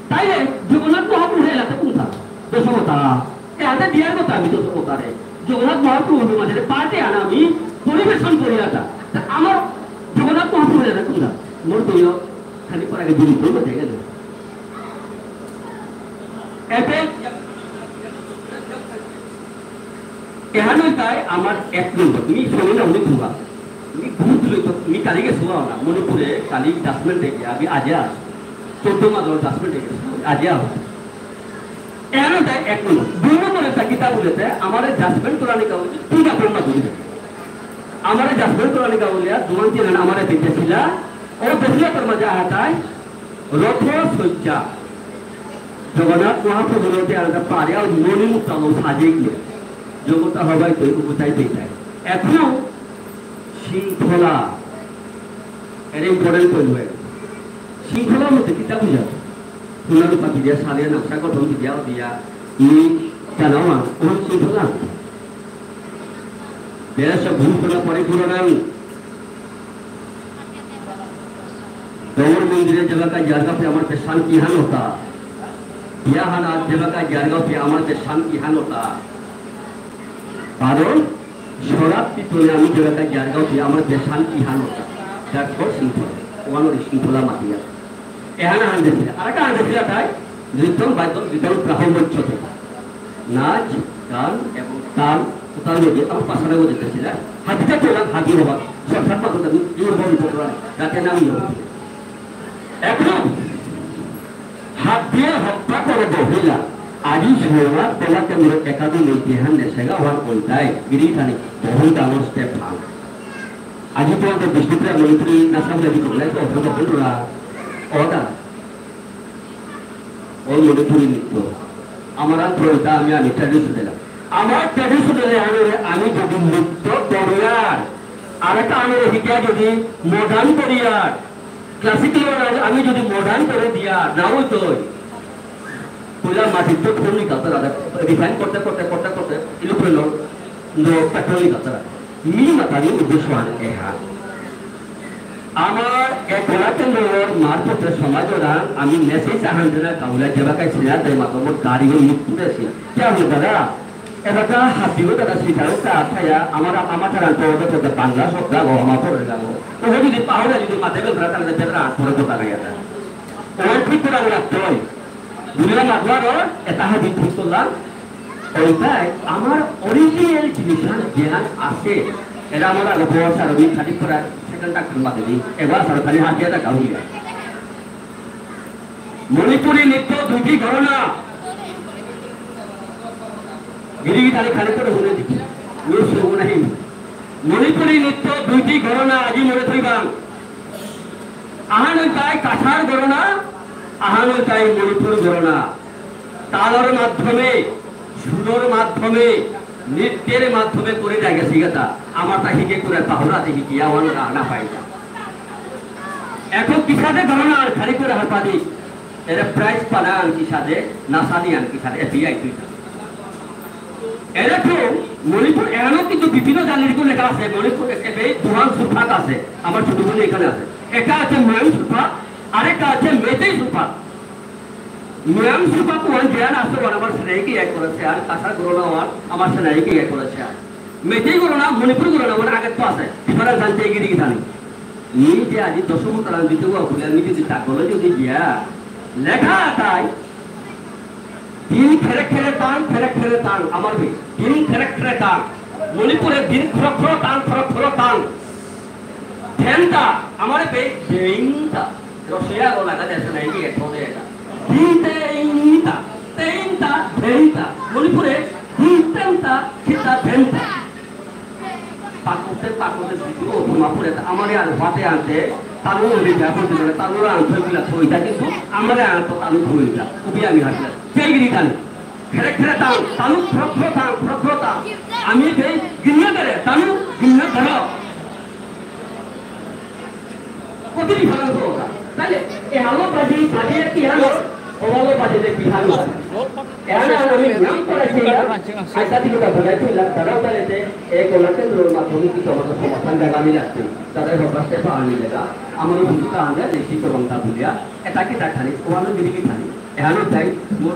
তাইলে জগন্নাথ মহাপ্রভু এলাতে কোনটা? দশমতা। এ হাতে দিয়ার কথা আমি দশমতারে। জগন্নাথ মহাপ্রভুর মাঝে পার্টে আনা আমি পরিবেশন করি আতা। তা আমার জগন্নাথ মহাপ্রভু এলাতে কোনটা? মোর তো ইয়ো খালি পর আগে দিন তো দেখে না। এতে এহানো তাই আমার এক নম্বর। তুমি শুনে না, উনি খুবা। তুমি বহুত লই তো, তুমি কালি গেছো না, মণিপুরে কালি জাজমেন্ট দেখে, আমি আজ আস। চোদ্দ মাস ওর জাজমেন্ট দেখে, আজ আস। এহানো তাই এক নম্বর। দুই নম্বরে তা কিতা বলেছে, আমার জাজমেন্ট তোরা নিকা বলেছে, তুই না ব্রহ্মা ধরি। আমার জাজমেন্ট তোরা নিকা বলে, দুয়ান তিন আমার দেখেছিলা, ও দেখিয়া তোর মাঝে আহাতায়, রথ সজ্জা। জগন্নাথ মহাপ্রভু রথে আলাদা পারে আর মণিমুক্তালো সাজে গিয়ে। জগতা হবাই তো উবুতাই পেতাই। এখন শৃঙ্খলা। এর ইম্পর্টেন্ট পয়েন্ট হয়ে গেল। শৃঙ্খলা মধ্যে কিতা বুঝা? পুনরূপা বিদ্যা, সালিয়া, নকশা, গঠন, বিদ্যা, বিয়া, নি, জানাওয়া, কোন শৃঙ্খলা? বেশ, ভূষণ পরিপূরণাং। গৌর মন্দিরে যেবাকা জায়গা পে আমার পেশান কিহান হতা। বিয়াহান আর যেবাকা জায়গা পে আমার পেশান কিহান হতা। কারণ শরাব পিতনে আমি যেবাকা জায়গা পে আমার পেশান কিহান হতা। That's called শৃঙ্খলা। ওয়ানোর শৃঙ্খলা মাতিয়া। এহানা আনতেছিল। আর একটা আনতেছিল তাই, নৃত্যম বাদ্যম গীতম প্রাহম্বচ্ছতে। নাচ, গান এবং তাল, তাল মধ্যে আমার পাশারে মধ্যে দিতেছিল। হাতিটা পেলাম, হাতি হবা। সব সাত পাঁচ দিন, এই হবা বিপদ হয়। রাতে নাম নিয়ে হবা। এখন হাতিয়ে হত্যা করে বহিলা। আজি সোনা তোলা কেন্দ্র একাডেমি বিহান নেসেগা হওয়ার কোনটায়? গিরি থানি বহু ডাঙর স্টেপ ভাঙ। আজি তোমাদের বিষ্ণুপ্রিয়া মণিপুরী নাচা বুলে দিতে বলে, তো অসম্ভব হলো না। অর্ডার। ওই মণিপুরী নৃত্য। আমার আর প্রয়োজনটা আমি, আমি ট্র্যাডিশনাল। আমার ট্র্যাডিশনাল আমি, আমি যদি নৃত্য করিয়ার, আর একটা আমি হিকিয়া যদি মডার্ন করিয়ার, ক্লাসিক্যাল আমি যদি মডার্ন করে দিয়ার, না হইতো। পয়লা মাটির তো ফোন নিকালতে দাদা, রিফাইন করতে, করতে, করতে, করতে, ইলো করে লো, লো পেট্রোল নিকালতে দাদা। মি মাতানি উদ্দেশ্য আর এহা। আমার এ কলাকেন্দ্রর মারফতে সমাজরা আমি মেসেজ আহান দিনা কাউলা যেবাকাই সিনা তাই মাতমর গাড়িও মুক্ত দেসি। কে হল দাদা? এবাকা হাবিও দাদা সিধাও তা আথায়া আমার আমার তারা তো তো বাংলা শব্দ গো আমার পড়ে গেল। ও যদি পাহুরা যদি মাতে বেদরা তাহলে বেদরা পড়ে কথা নাই এটা। ও ঠিক করে রাখতে হয়। দুনিয়া মাতলার এটা হাবি ঠিক করলাম। ওইটাই আমার অরিজিনাল জিনিস যেহান আছে। এরা আমার আগে বয়স আর আমি খালি করে সেকেন্ড ডাক্তার মাতে দিই। এবার সরকারি হাতে এটা গাউলিয়া। মণিপুরী নৃত্য দুইটি ঘরানা। গিরি গিথানি খালি করে শুনে দিচ্ছি। নিউজ শুরু নাই। মণিপুরী নৃত্য দুইটি ঘরানা আজি মনে থইবাং। আহান তাই কাছাড় ঘরানা, আহান তাই মণিপুর ঘরানা। তালর মাধ্যমে, সুরর মাধ্যমে, নৃত্যের মাধ্যমে করে যায় গেছি কথা। আমার তা হিকে করে পাহুরাতে হিকিয়া ওয়ান না পাই না। এখন কিসাদে ঘরানা আর খালি করে হারপাদি। এরা প্রাইজ পানা আন কিসাদে, নাসানি আন কিসাদে, এপিআই তুই। এরা তো মণিপুর এরানো কিন্তু বিভিন্ন জাতির লেখা আছে। মণিপুর এবে দুহান সুরফাত আছে। আমার ছোট বোন এখানে আছে। এটা আছে ময়ূর সুরফাত, আরেকটা আছে মেতেই সুরফাত। ময়ূর সুরফাত ওয়ান যেহান আছে ওয়ান আমার সেনাইকে এক করেছে আর কাঁচা ঘরানা ওয়ান আমার সেনাইকে এক করেছে আর। মেতেই ঘরানা, মণিপুর ঘরানা, মানে আগে তো আছে। ডিফারেন্স আনতে এগিয়ে দিকে জানি। নি যে আজি দশম তারা দিতে গো, বলে আমি যদি তা বলে যদি দিয়া, লেখা তাই, দিন খেরে খেরে তান, খেরে খেরে তান, আমার বি, দিন খেরে খেরে তান, মণিপুরে দিন খর খর তান, খর খর তান, থেনতা, আমার বে, বেইনতা। রসইয়া গো লাগা দেশে নাই কি এত দে এটা। দিনতে ইনতা, তেইনতা, ধেইনতা। মণিপুরে দিনতেনতা, খিতা ধেনতা। পাকুতে, পাকুতে, দিদি, ও, তোমা পুরে তা, আমারে আর হাতে আনতে, তালু ওরে যা করতে পারে, তালু আর আনতে গিলা থইতা, কিন্তু আমারে আর তো তালু থইতা। উবি আমি হাতে। সেই গিরি তালু। খেরে খেরে তাল, তালু ফ্র ফ্র তাল, ফ্র ফ্র তাল। আমি সেই গিন্না ধরে, তালু গিন্না ধরো। কত difference হলো? তাহলে এ আলো বাজে, বাজে কি আলো? ও আলো বাজে যে কি আলো? এহান আমি নাম করেছি না। আইসা দিকে তা বলে তুই লাগ দাদা বলে তে, এ কোলা কেন্দ্রর মাধ্যমে কি তোমার সমাধান জায়গা আমি লাগছে। দাদা বাবা স্টেপ আনি জায়গা। আমার ভূমিকা আনলে দেখি তো বংতা বুলিয়া। এটা কি তা খালি? ও আলো গিরি কি খালি? এহানো তাই মোর,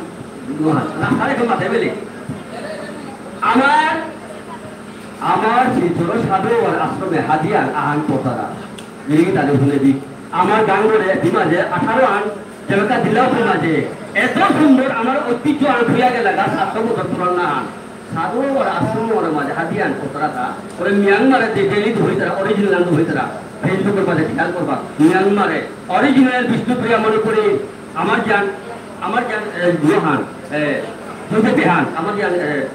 মোর রাস্তায় এখন মাথায় বেলে। আমার আমার শিলচর সাধু আর আশ্রমে হাদিয়া আহান পতারা। মিলিগি তালে শুনে দি। আমার গাঙ্গরে দিমাজে আঠারো আন, যেবাকা দিলাও দিমাজে। এত সুন্দর আমার ঐতিহ্য আন থইয়া গেল গা, সাতশো বছর পুরানা আন। সাধু আর আশ্রম ওর মাঝে হাদিয়া আন পতারা তা। ওরে মিয়ানমারে যে ডেলি হইতারা, অরিজিনাল হইতারা। Facebook-এর মাঝে খেয়াল করবা। মিয়ানমারে অরিজিনাল বিষ্ণুপ্রিয়া মণিপুরী আমার জান, আমার জান, এ, ইয়ে হান, এ, বুঝতে হান, আমার জান, এ,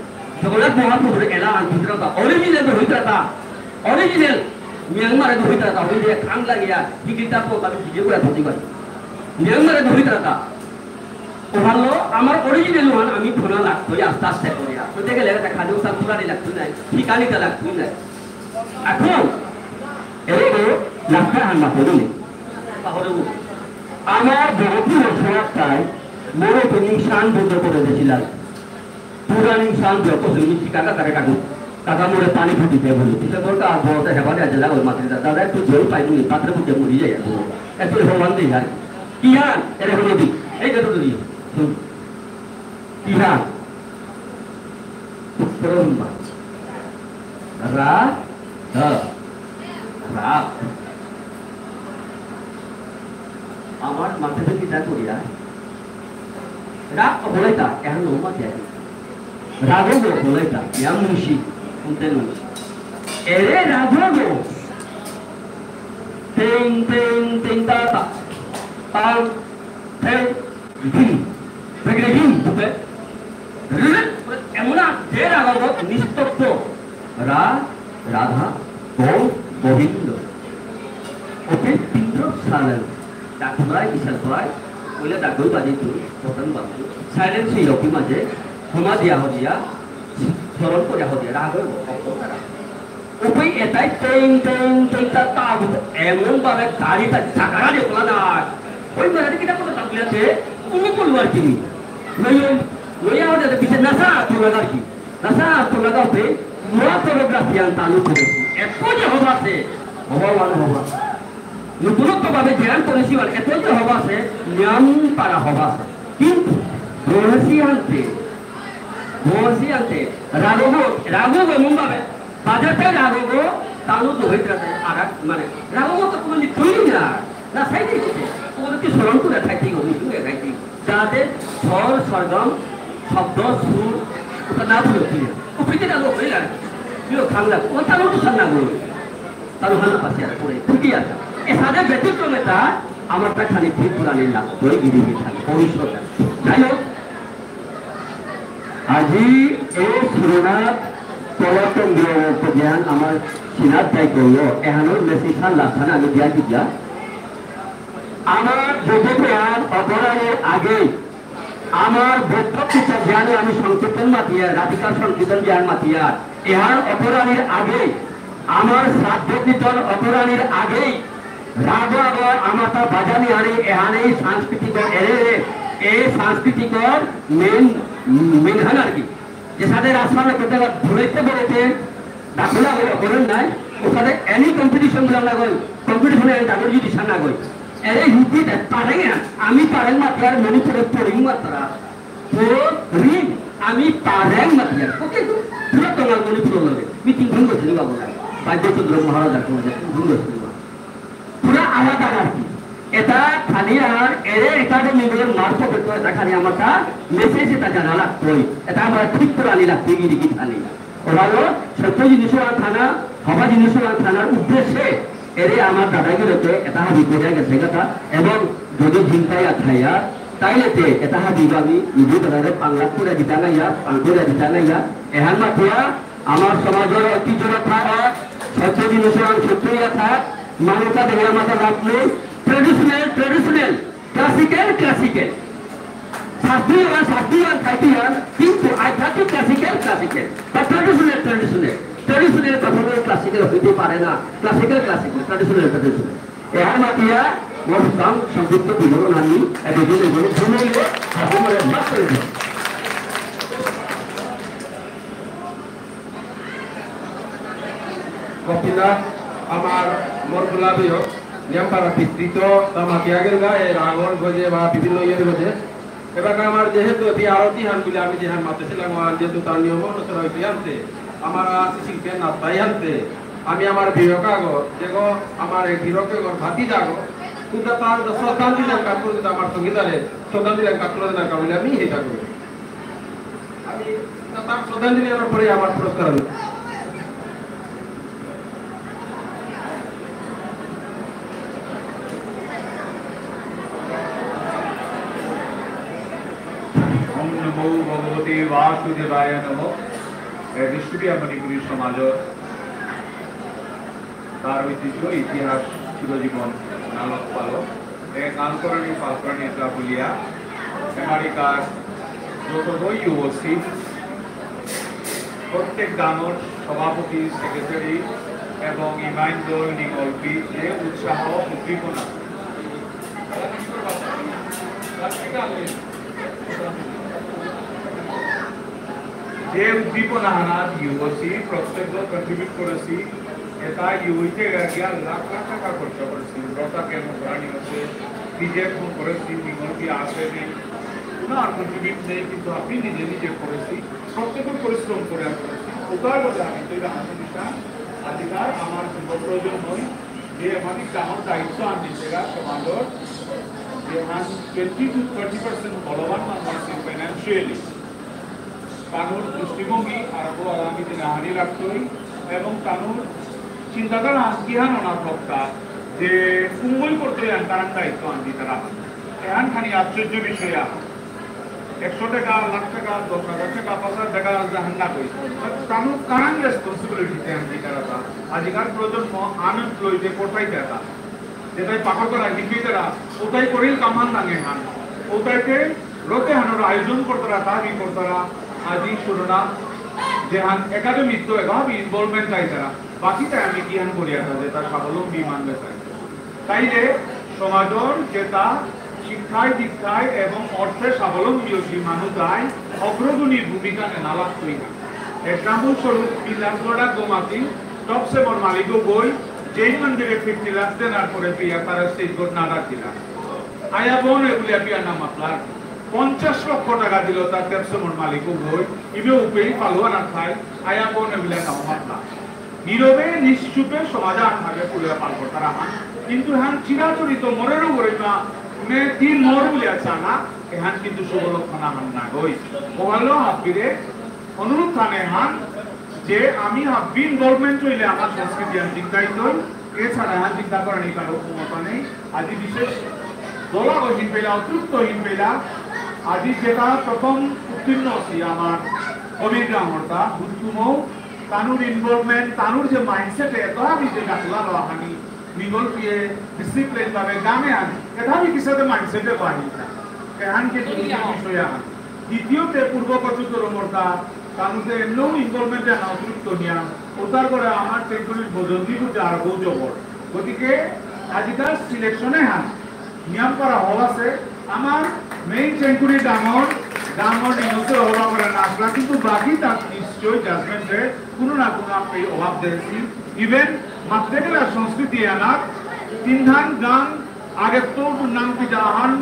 জগন্নাথ মহাপ্রভুর এলা আন ভিতরে তা, অরিজিনাল তো হইতে তা, অরিজিনাল মিয়ানমারে তো হইতে তা, হইতে খান লাগিয়া, হিকিতা পো, তাহলে ভিডিও করে থাকি পারি। মিয়ানমারে তো হইতে তা। ও ভালো, আমার অরিজিনাল ওয়ান আমি ফোনা লাগতো, আস্তে আস্তে করে। তো দেখে লেগে তা খাজু সাল পুরানি লাগতো নাই, ঠিকানিটা লাগতো নাই। এখন এরে লাখা হান মাতে নেই। আমার বহুতই রচনার তাই মোরে তো নিশান বন্ধ করে দিয়েছিলাম। পুরা নিশান যত তুমি কাকা তারে কাকু। কাকা মোরে পানি ফুটি দে বলি। পিছে তোর কা বলতে হেবানে আজ লাগো মাতৃ দাদা, দাদা একটু জল পাই নি, পাত্রে বুঝে মরি যায়। একটু ভগবান দেই আর। কি আর? এরে হলো দি। এই দেখো তো দি। হুম। কি আর? ব্রহ্মা। রা, ধ। রাগ। আমার মাথাতে কিতা করিয়া? রাগ হলেতা, এখন ও মাতে আছে। রাগ হলেতা, ইয়া মুন্সি, শুনতে মুন্সি। এরে রাগ। তেং, তেং, তেং, তা, তা। তাং, তেং। ভিম। বেগরে ভিম, বুঝতে? রিরিত, এমন আর যে রাগ নিস্তব্ধ। রা, রাধা, গৌর, গোবিন্দ। ওকে পিন ড্রপ সাইলেন্স। ডাকুরাই, বিশাল করাই, ওইলে ডাকুই বাজি তুই, পতন বাজি। সাইলেন্স হইল কি মাঝে, ক্ষমা দিয়া হদিয়া, স্মরণ করে হদিয়া, রাগ হইব, ভক্ত তারা। উপে এটাই টেং টেং টেং তা তাগুত এমন ভাবে গাড়ি তা চাকারা দেখলা না। ওই বেড়াতে কিনা করে তাগুলাতে উনি বলবো আর কি। লইয়া, লইয়া ওদের পিছে নাসা তোলা আর কি। নাসা তোলা দাও পে নোয়া কোরিওগ্রাফি আন তালু করে। এত যে হবাতে, হবা ওয়ান হবা। নতুনত্বভাবে ধ্যান করেছি, মানে, এত যে হবা আছে, নিয়ম পারা হবা আছে। কিন্তু বয়সী আনতে, বয়সী আনতে, রাগব, রাগব এমন ভাবে, বাজাতে রাগব, তালু তো হইতে আছে, আর এক, মানে, রাগব তো কোনো দিন তৈরি না, না সাইডে গেছে, ওগুলো কি স্মরণ করে খাইতে গো, মিশু হয়ে খাইতে গো। যাতে স্বর, সরগম, শব্দ, সুর, ওটা না ভুলে তুই। ও ফিতে রাগব হয়ে গেল, তুইও খান রাখ, ও তালু তো সান্না গো। তার হানা পাশে আর পড়ে, ঠিকই আছে। এসাদে ব্যতিক্রমে তা আমার তা খালি ত্রিপুরানি লাভ, ওই গিরি গিরি থাকে, ভবিষ্যৎ আছে। যাই হোক, আজি এই সুরনাথ কলা কেন্দ্র জ্ঞান আমার সিনাত দায় করলো, এহানোর মেসেজ আর লাভ খানা আমি দিয়া দিলা। আমার যদি প্রাণ অপরাধের আগে আমার বক্তব্য জানে আমি সংকীর্তন মাতিয়ার, রাধিকার সংকীর্তন জ্ঞান মাতিয়ার। এহার অপরাধীর আগে, আমার শ্রাদ্ধ কীর্তন অপরাধীর আগেই রাগ আগ আমাতা বাজানি আরে এহানেই সাংস্কৃতিক এরে, এই সাংস্কৃতিক মেন, মেনহান আর কি। যেসাদে রাজস্থানে কেতে ভুলেতে বেড়েতে দাখলা হয়ে করেন নাই, ওসাদে এনি কম্পিটিশন বুলা না গই, কম্পিটিশনে আমি দাদুর যদি সানা গই। এরে হিন্দি দে পারেন না, আমি পারেন মাতিয়ার মণিপুরে পড়ি মাত্রা। পড়ি, আমি পারেন মাতিয়ার। ওকে, তো পুরা তোমার মণিপুর লাগে। মিটিং ভঙ্গ ছিল বাবু। বাদ্যচন্দ্র মহারাজার কোনো মিটিং ভঙ্গ ছিল। পুরা আলাদা আর কি। এটা খালি আর এরে একাডেমি গুলোর মারফত তো এটা খালি আমার তা মেসেজ এটা জানা লাগতোই। এটা আমার ঠিক করে আনি লাগতোই গিরি কি খালি। ওভালো সত্য জিনিস আর থানা, হবা জিনিস আর থানার উদ্দেশ্যে এরে আমার দাদাগিরিতে এটা হাবি করে গেছে কথা। এবং যদি চিন্তায় আর থাইয়া, তাইলে তে এটা হাবি আমি ইদু দাদারে পাংলাক করে দিতা না ইয়া, পাং করে দিতা না ইয়া। এহান মাতিয়া আমার সমাজের ঐতিহ্য রক্ষা হয়, সত্য জিনিস আর সত্যই থাক, মানুষটা দেখে আমাদের লাভ নেই। Traditional, traditional, classical, classical. শাস্ত্রীয় গান, শাস্ত্রীয় গান, খাইতে গান, কিন্তু আধ্যাত্মিক ক্লাসিক্যাল, ক্লাসিক্যাল। বা ট্রেডিশনাল, ট্রেডিশনাল। ট্রেডিশনাল কখনো ক্লাসিক্যাল হইতে পারে না। Classical, classical, traditional, traditional. এহার মাতিয়া মোর কাম সংযুক্ত বিবরণ আমি এতদিন এগুলো শুনে হাতে করে মাফ করে দিন। গোপীনাথ আমার মোর গোলাপীয় নিয়ামপাড়া পিতৃত তামাকি আগের গায়ে রাগর গজে বা বিভিন্ন ইয়ের গজে। এবার আমার যেহেতু এটি আরতি হান বলে আমি যেহান মাতেছিলাম, আর যেহেতু তার নিয়ম অনুসারে হইতে আনতে আমার আছি শিল্পের নাস্তাই আনতে আমি আমার বিরকাগ, যেগো আমার এই বিরকে গর ভাতি যাগো, কিন্তু তার শ্রদ্ধাঞ্জলি কাকুর আমার সঙ্গীতারে শ্রদ্ধাঞ্জলি কাকুর না কাবুলে আমি হেটা করি। আমি তার শ্রদ্ধাঞ্জলি আমার পরে আমার পুরস্কার হবে। ওম নমো ভগবতে বাসুদেবায় নমঃ। এ বিষ্ণুপ্রিয়া মণিপুরী সমাজর তার ঐতিহ্য, ইতিহাস, চিরজীবন নালক পালক। এ নালকরানি পালকরানি এটা বলিয়া এমারিকার যত ইউওসি, প্রত্যেক গাঙর সভাপতি, সেক্রেটারি এবং ইমাইন্দল নিঙলপি যে উৎসাহ উদ্দীপনা, যে উদ্দীপনা হানাত ইউওসি প্রত্যেক কন্ট্রিবিউট করেছি, এটা ইউইতে গিয়া লাখ লাখ টাকা খরচ করেছি। ব্রতা কেন প্রাণী আছে, বিজয় ফোন করেছি, নিঙলপি আছে নেই, কোনো আর কন্ট্রিবিউট নেই, কিন্তু আমি নিজে নিজে করেছি, প্রত্যেক পরিশ্রম করে আমি করেছি। কোথায় বলে আমি তো এটা হাতে দিতাম, আজিকার আমার যুব প্রজন্মই যে এমানি আমার দায়িত্ব আনতে সেটা সমাজর যে হান টোয়েন্টি টু থার্টি পার্সেন্ট বলবান মানুষ আছে ফাইন্যান্সিয়ালি, তানুর দৃষ্টিভঙ্গি আর আগামী দিনে হানি রাখতই এবং তানুর চিন্তাধারা আজকে হান ওনার বক্তা যে কুঙ্গল করতে আন তারার দায়িত্ব আনতে তারা এহান খানি আশ্চর্য বিষয় আ। একশো টাকা, লাখ টাকা, দশ হাজার টাকা, পাঁচ হাজার টাকা, জাহান না কই। তানু কারণ রেসপন্সিবিলিটি তে আমি তারা তা। আজিকার প্রজন্ম আনএমপ্লয়েড এ কোথায় টাকা? যেটাই পাকড় করা হিন্দি তারা, ওটাই করিল কামান নাঙে হান। ওটাইতে লোকে হানোর আয়োজন করতারা, দাবি করতারা, আজি শুনো না, যে হান একাডেমি তো এভাবে ইনভলভমেন্ট চাই তারা। বাকি তাই আমি কি হান করিয়া তা, যেটা স্বাবলম্বী মানবে চাই। তাইলে সমাজর যেটা শিক্ষায় দীক্ষায় এবং অর্থে স্বাবলম্বী অসি মানু তাই অগ্রগণী ভূমিকা নেনা লাগতই না। এক্সাম্পল স্বরূপ বিলাসগড়া গোমাতি টপসে মোর মালিক গই জৈন মন্দিরে ফিফটি লাখ দেনার পরে পিয়া তারা স্টেট বোর্ড না ডাক দিলা। আয়া বনে বুলিয়া পিয়া না মাতলার। পঞ্চাশ লক্ষ টাকা দিল তার টেপসেমর মালিক উগই, ইবে উপেই পালুয়া না খাই, আয়া বনে বুলিয়া না মাতলা। নীরবে নিশ্চুপে সমাজে আনভাবে পুলিয়া পাল করতারা হান। কিন্তু হান চিরাচরিত মরেরও গরিমা, মে দিন মর বুলিয়া চানা, এহান কিন্তু শুভ লক্ষণ আহান না গই। ওহালো হাব্বিরে অনুরোধ থানে হান যে আমি হাব্বি ইনভলভমেন্ট হইলে আমার সংস্কৃতি আর চিন্তাই তৈ, এছাড়া হান চিন্তা করানি কারো ক্ষমতা নেই। আজি বিশেষ দলা গহিন পেলা, অতৃপ্ত হীন পেলা, আজি যেটা প্রথম উত্তীর্ণ আছি আমার কবির গ্রামরতা, হুতুমও তানুর ইনভলভমেন্ট, তানুর যে মাইন্ডসেটে এত আমি যে ডাকলা লহানি, নিগল পিয়ে ডিসিপ্লিন ভাবে গানে আনি, এটা আমি কিসাতে মাইন্ডসেটে বাহিতা। এহান কিন্তু দুটি বিষয় আহান। দ্বিতীয়তে পূর্ব কচুতর মর্দা, তানুতে এমনও ইনভলভমেন্ট আনা অতিরিক্ত নিয়া, ওটার করে আমার টেকনিক বদল দিব যে আরো জবর। গতিকে আজিকার সিলেকশনে হান নিয়াম করা হল আছে, আমার মেইন চেংকুরি ডাঙর, ডাঙর নিমন্ত্রণ হবা করে না আসলা, কিন্তু বাকি তার নিশ্চয় জাজমেন্টে কোনো না কোনো আপনি অভাব দেখছি। ইভেন মাততে গেলে সংস্কৃতি আনার তিনধান গান আগে তো নাম পিতা আহান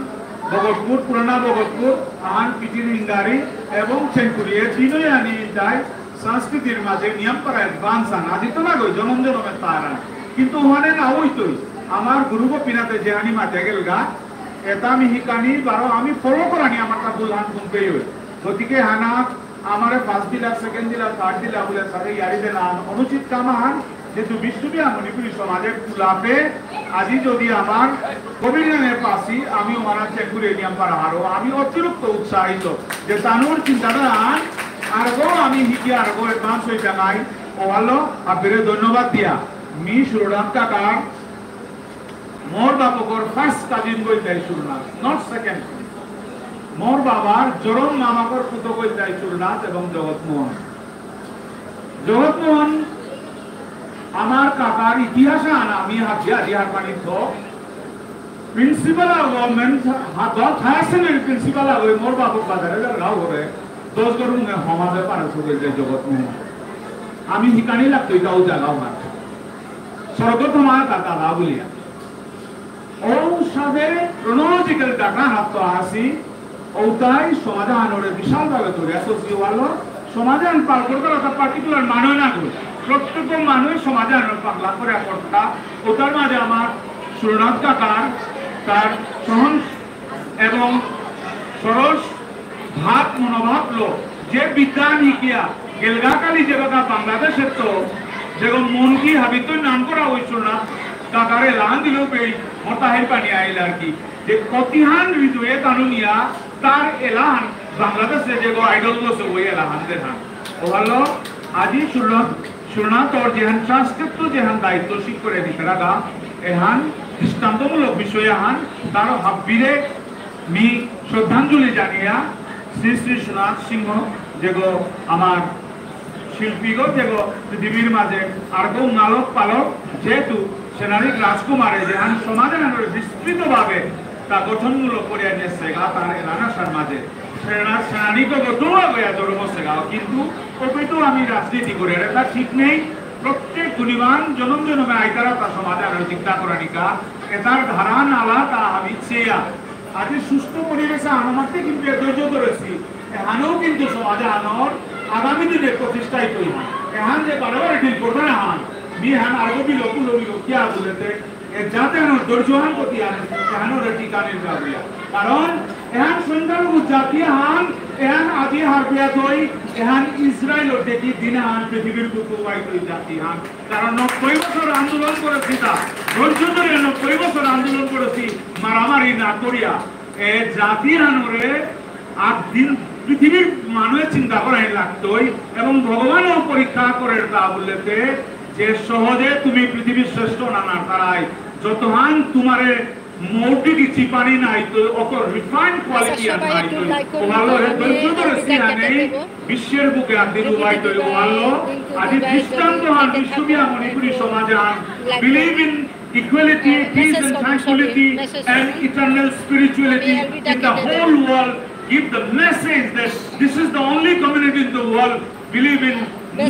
ভগতপুর, পুরানা ভগতপুর, আহান পিটির ইন্দারি এবং চেংকুরি, এ তিনই আনি তাই সংস্কৃতির মাঝে নিয়াম করা অ্যাডভান্স আন। আজি তো না গই, জনম জনমের তারা। কিন্তু ওখানে না হইতই। আমার গুরু গোপীনাথে যে আনি মাতে গেল গা, এটা আমি হিকানি, বারো আমি ফলো করানি আমার তা ভুল হান কুম্পেই হই। গতিকে হানা আমারে ফার্স্ট দিলা, সেকেন্ড দিলা, থার্ড দিলা বুলে সাথে ইয়ারি দেনা আন অনুচিত কাম আহান, যেহেতু বিষ্ণুপ্রিয়া মণিপুরী সমাজে কুলাপে আজি যদি আমার কবির গানে পাসি, আমি ওমানা চেকুরে নিয়াম পারা হারো, আমি অতিরিক্ত উৎসাহিত যে তানুর চিন্তাধারা আন, আরগো আমি হিকি আরগো অ্যাডভান্স হই জানাই, ও ভালো, আপিরে ধন্যবাদ দিয়া, মি সুরনাথ কাকার মোর বাপকর ফার্স্ট কাজিন গইতাই সুরনাথ, নট সেকেন্ড। মোর বাবার জরম মামাকর পুতক গইতাই সুরনাথ এবং জগৎমোহন। জগৎমোহন আমার কাকার ইতিহাস আন আমি হাতিয়া দিয়া পানি তো। প্রিন্সিপাল আগো মেন হাত হায়ার সেকেন্ডারি প্রিন্সিপাল আগো মোর বাপক বাজারে গাও করে দশ গরু মে হমাজে পারে সুগই যে জগৎমোহন। আমি হিকানি লাগতো এটাও জায়গাও না। স্বর্গত মা তার দাদা বলিয়া। ঔষধে ক্রোনোলজিক্যাল ডাটা হাত আসি, ঔতাই সমাধানরে বিশালভাবে ধরে আসছি ওয়ালো, সমাধান পার করতে একটা পার্টিকুলার মানুষ না করে, প্রত্যেক মানুষ সমাধান পাগলা করে করতা, ওটার মাঝে আমার সুরনাথ কাকার তার সহন এবং সরস ভাব মনোভাব লো, যে বিদ্যা নিকিয়া, গেলগা কালি যে বাকা বাংলাদেশের তো, যেগো মন কি হাবিত নাম করা হয়েছিল না, কাকারে লাহান দিলেও পেয়ে, মোর তাহের পানি আইল আর কি, যে কতিহান হৃদয়ে তানুনিয়া, তার এলাহান, বাংলাদেশে যেগো আইডল গো সে ওই এলাহান দেহান। ও ভালো, আজি সুরনাথ, সুরনাথ তোর যেহান ট্রান্সক্রিপ্ট যেহান দায়িত্ব ঠিক করে দিতে রাখা, এহান দৃষ্টান্তমূলক বিষয় আহান, তার হাব্বিরে মি শ্রদ্ধাঞ্জলি জানিয়া শ্রী শ্রী সুনাথ সিংহ যেগো আমার শিল্পীগো যেগো পৃথিবীর মাঝে আরগো নালক পালক যেহেতু সেনারিক রাজকুমারে যেহান সমাজে বিস্তৃতভাবে তা গঠনমূলক করিয়া নিয়ে সেগা তার এলানাসার মাঝে সেনা সেনারিক গঠন হইয়া জন্ম সেগা কিন্তু ওপেতো আমি রাজনীতি করে এটা ঠিক নেই। প্রত্যেক গুণীমান জনম জনমে আইতারা তা সমাজে আরো চিন্তা করানিকা এটার ধারা নালা তা আমি চেয়া আজি সুস্থ পরিবেশে আনামাতে কিন্তু এ ধৈর্য ধরেছি। এহানও কিন্তু সমাজে আনর আগামী দিনে প্রতিষ্ঠাই করি হান। এহান যে বারে বারে ডিল করবে না হান, মি হান আরো বিলো কুলো বিলো কিয়া বলেতে, এ জাতে আনর ধৈর্য হান প্রতি আন, এহানও রে টিকা নির্গা বুলিয়া। কারণ এহান সংখ্যালঘু জাতি হান, এহান আজি হারপিয়া দই, এহান ইসরায়েল দেখি দিন হান পৃথিবীর বুকু ওয়াই দই জাতি হান। কারণ নব্বই বছর আন্দোলন করেছি তা, ধৈর্য ধরে নব্বই বছর আন্দোলন করেছি, মারামারি না করিয়া। এ জাতি আনরে আর দিন পৃথিবীর মানুষ চিন্তা করাই লাগতই এবং ভগবানও পরীক্ষা করে তা বললেতে যে সহজে তুমি পৃথিবীর শ্রেষ্ঠ না না তারাই যতহান তোমারে মৌটিক চিপানি নাই তো অত রিফাইন কোয়ালিটি আর নাই তো। ওভালো হে ধৈর্য ধরে সিয়া নেই, বিশ্বের বুকে আদি ডুবাই তো ওভালো। আজি দৃষ্টান্ত হান বিষ্ণুপ্রিয়া মণিপুরী সমাজ হান believe in equality, peace and tranquility and eternal spirituality in the whole world. Give the message that this is the only community in the world believe in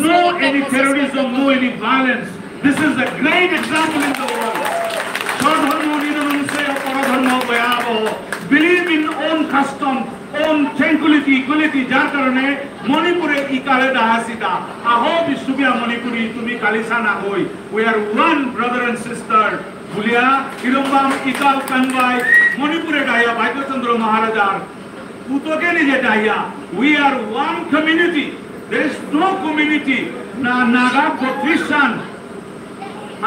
no any terrorism, no any violence. This is a great example in the world. স্বধর্ম নিধনং শ্রেয়ঃ পরধর্ম ভয়াবহ। Believe in own custom, own tranquility, equality, যার কারণে মণিপুরে ইকালে ডাহাসিতা। আহো বিষ্ণুপ্রিয়া মণিপুরী, তুমি কালিসা না হই। We are one brother and sister. বুলিয়া, ইরম্বাম ইকাল কানবাই, মণিপুরে ডাহিয়া ভাগ্যচন্দ্র মহারাজার পুতকে নিজে Dahiya, we are one community. There is no community. না নাগা বা খ্রিস্টান।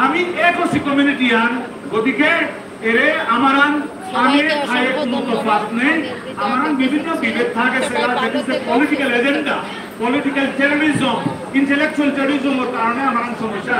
আমি এক অসি কমিউনিটি আন, গতিকে এরে আমারান আমি খায়ে কোনো তফাৎ নেই। আমারান বিভিন্ন বিভেদ থাকে, সেটা that is a political agenda, political terrorism, intellectual terrorism র কারণে আমারান সমস্যা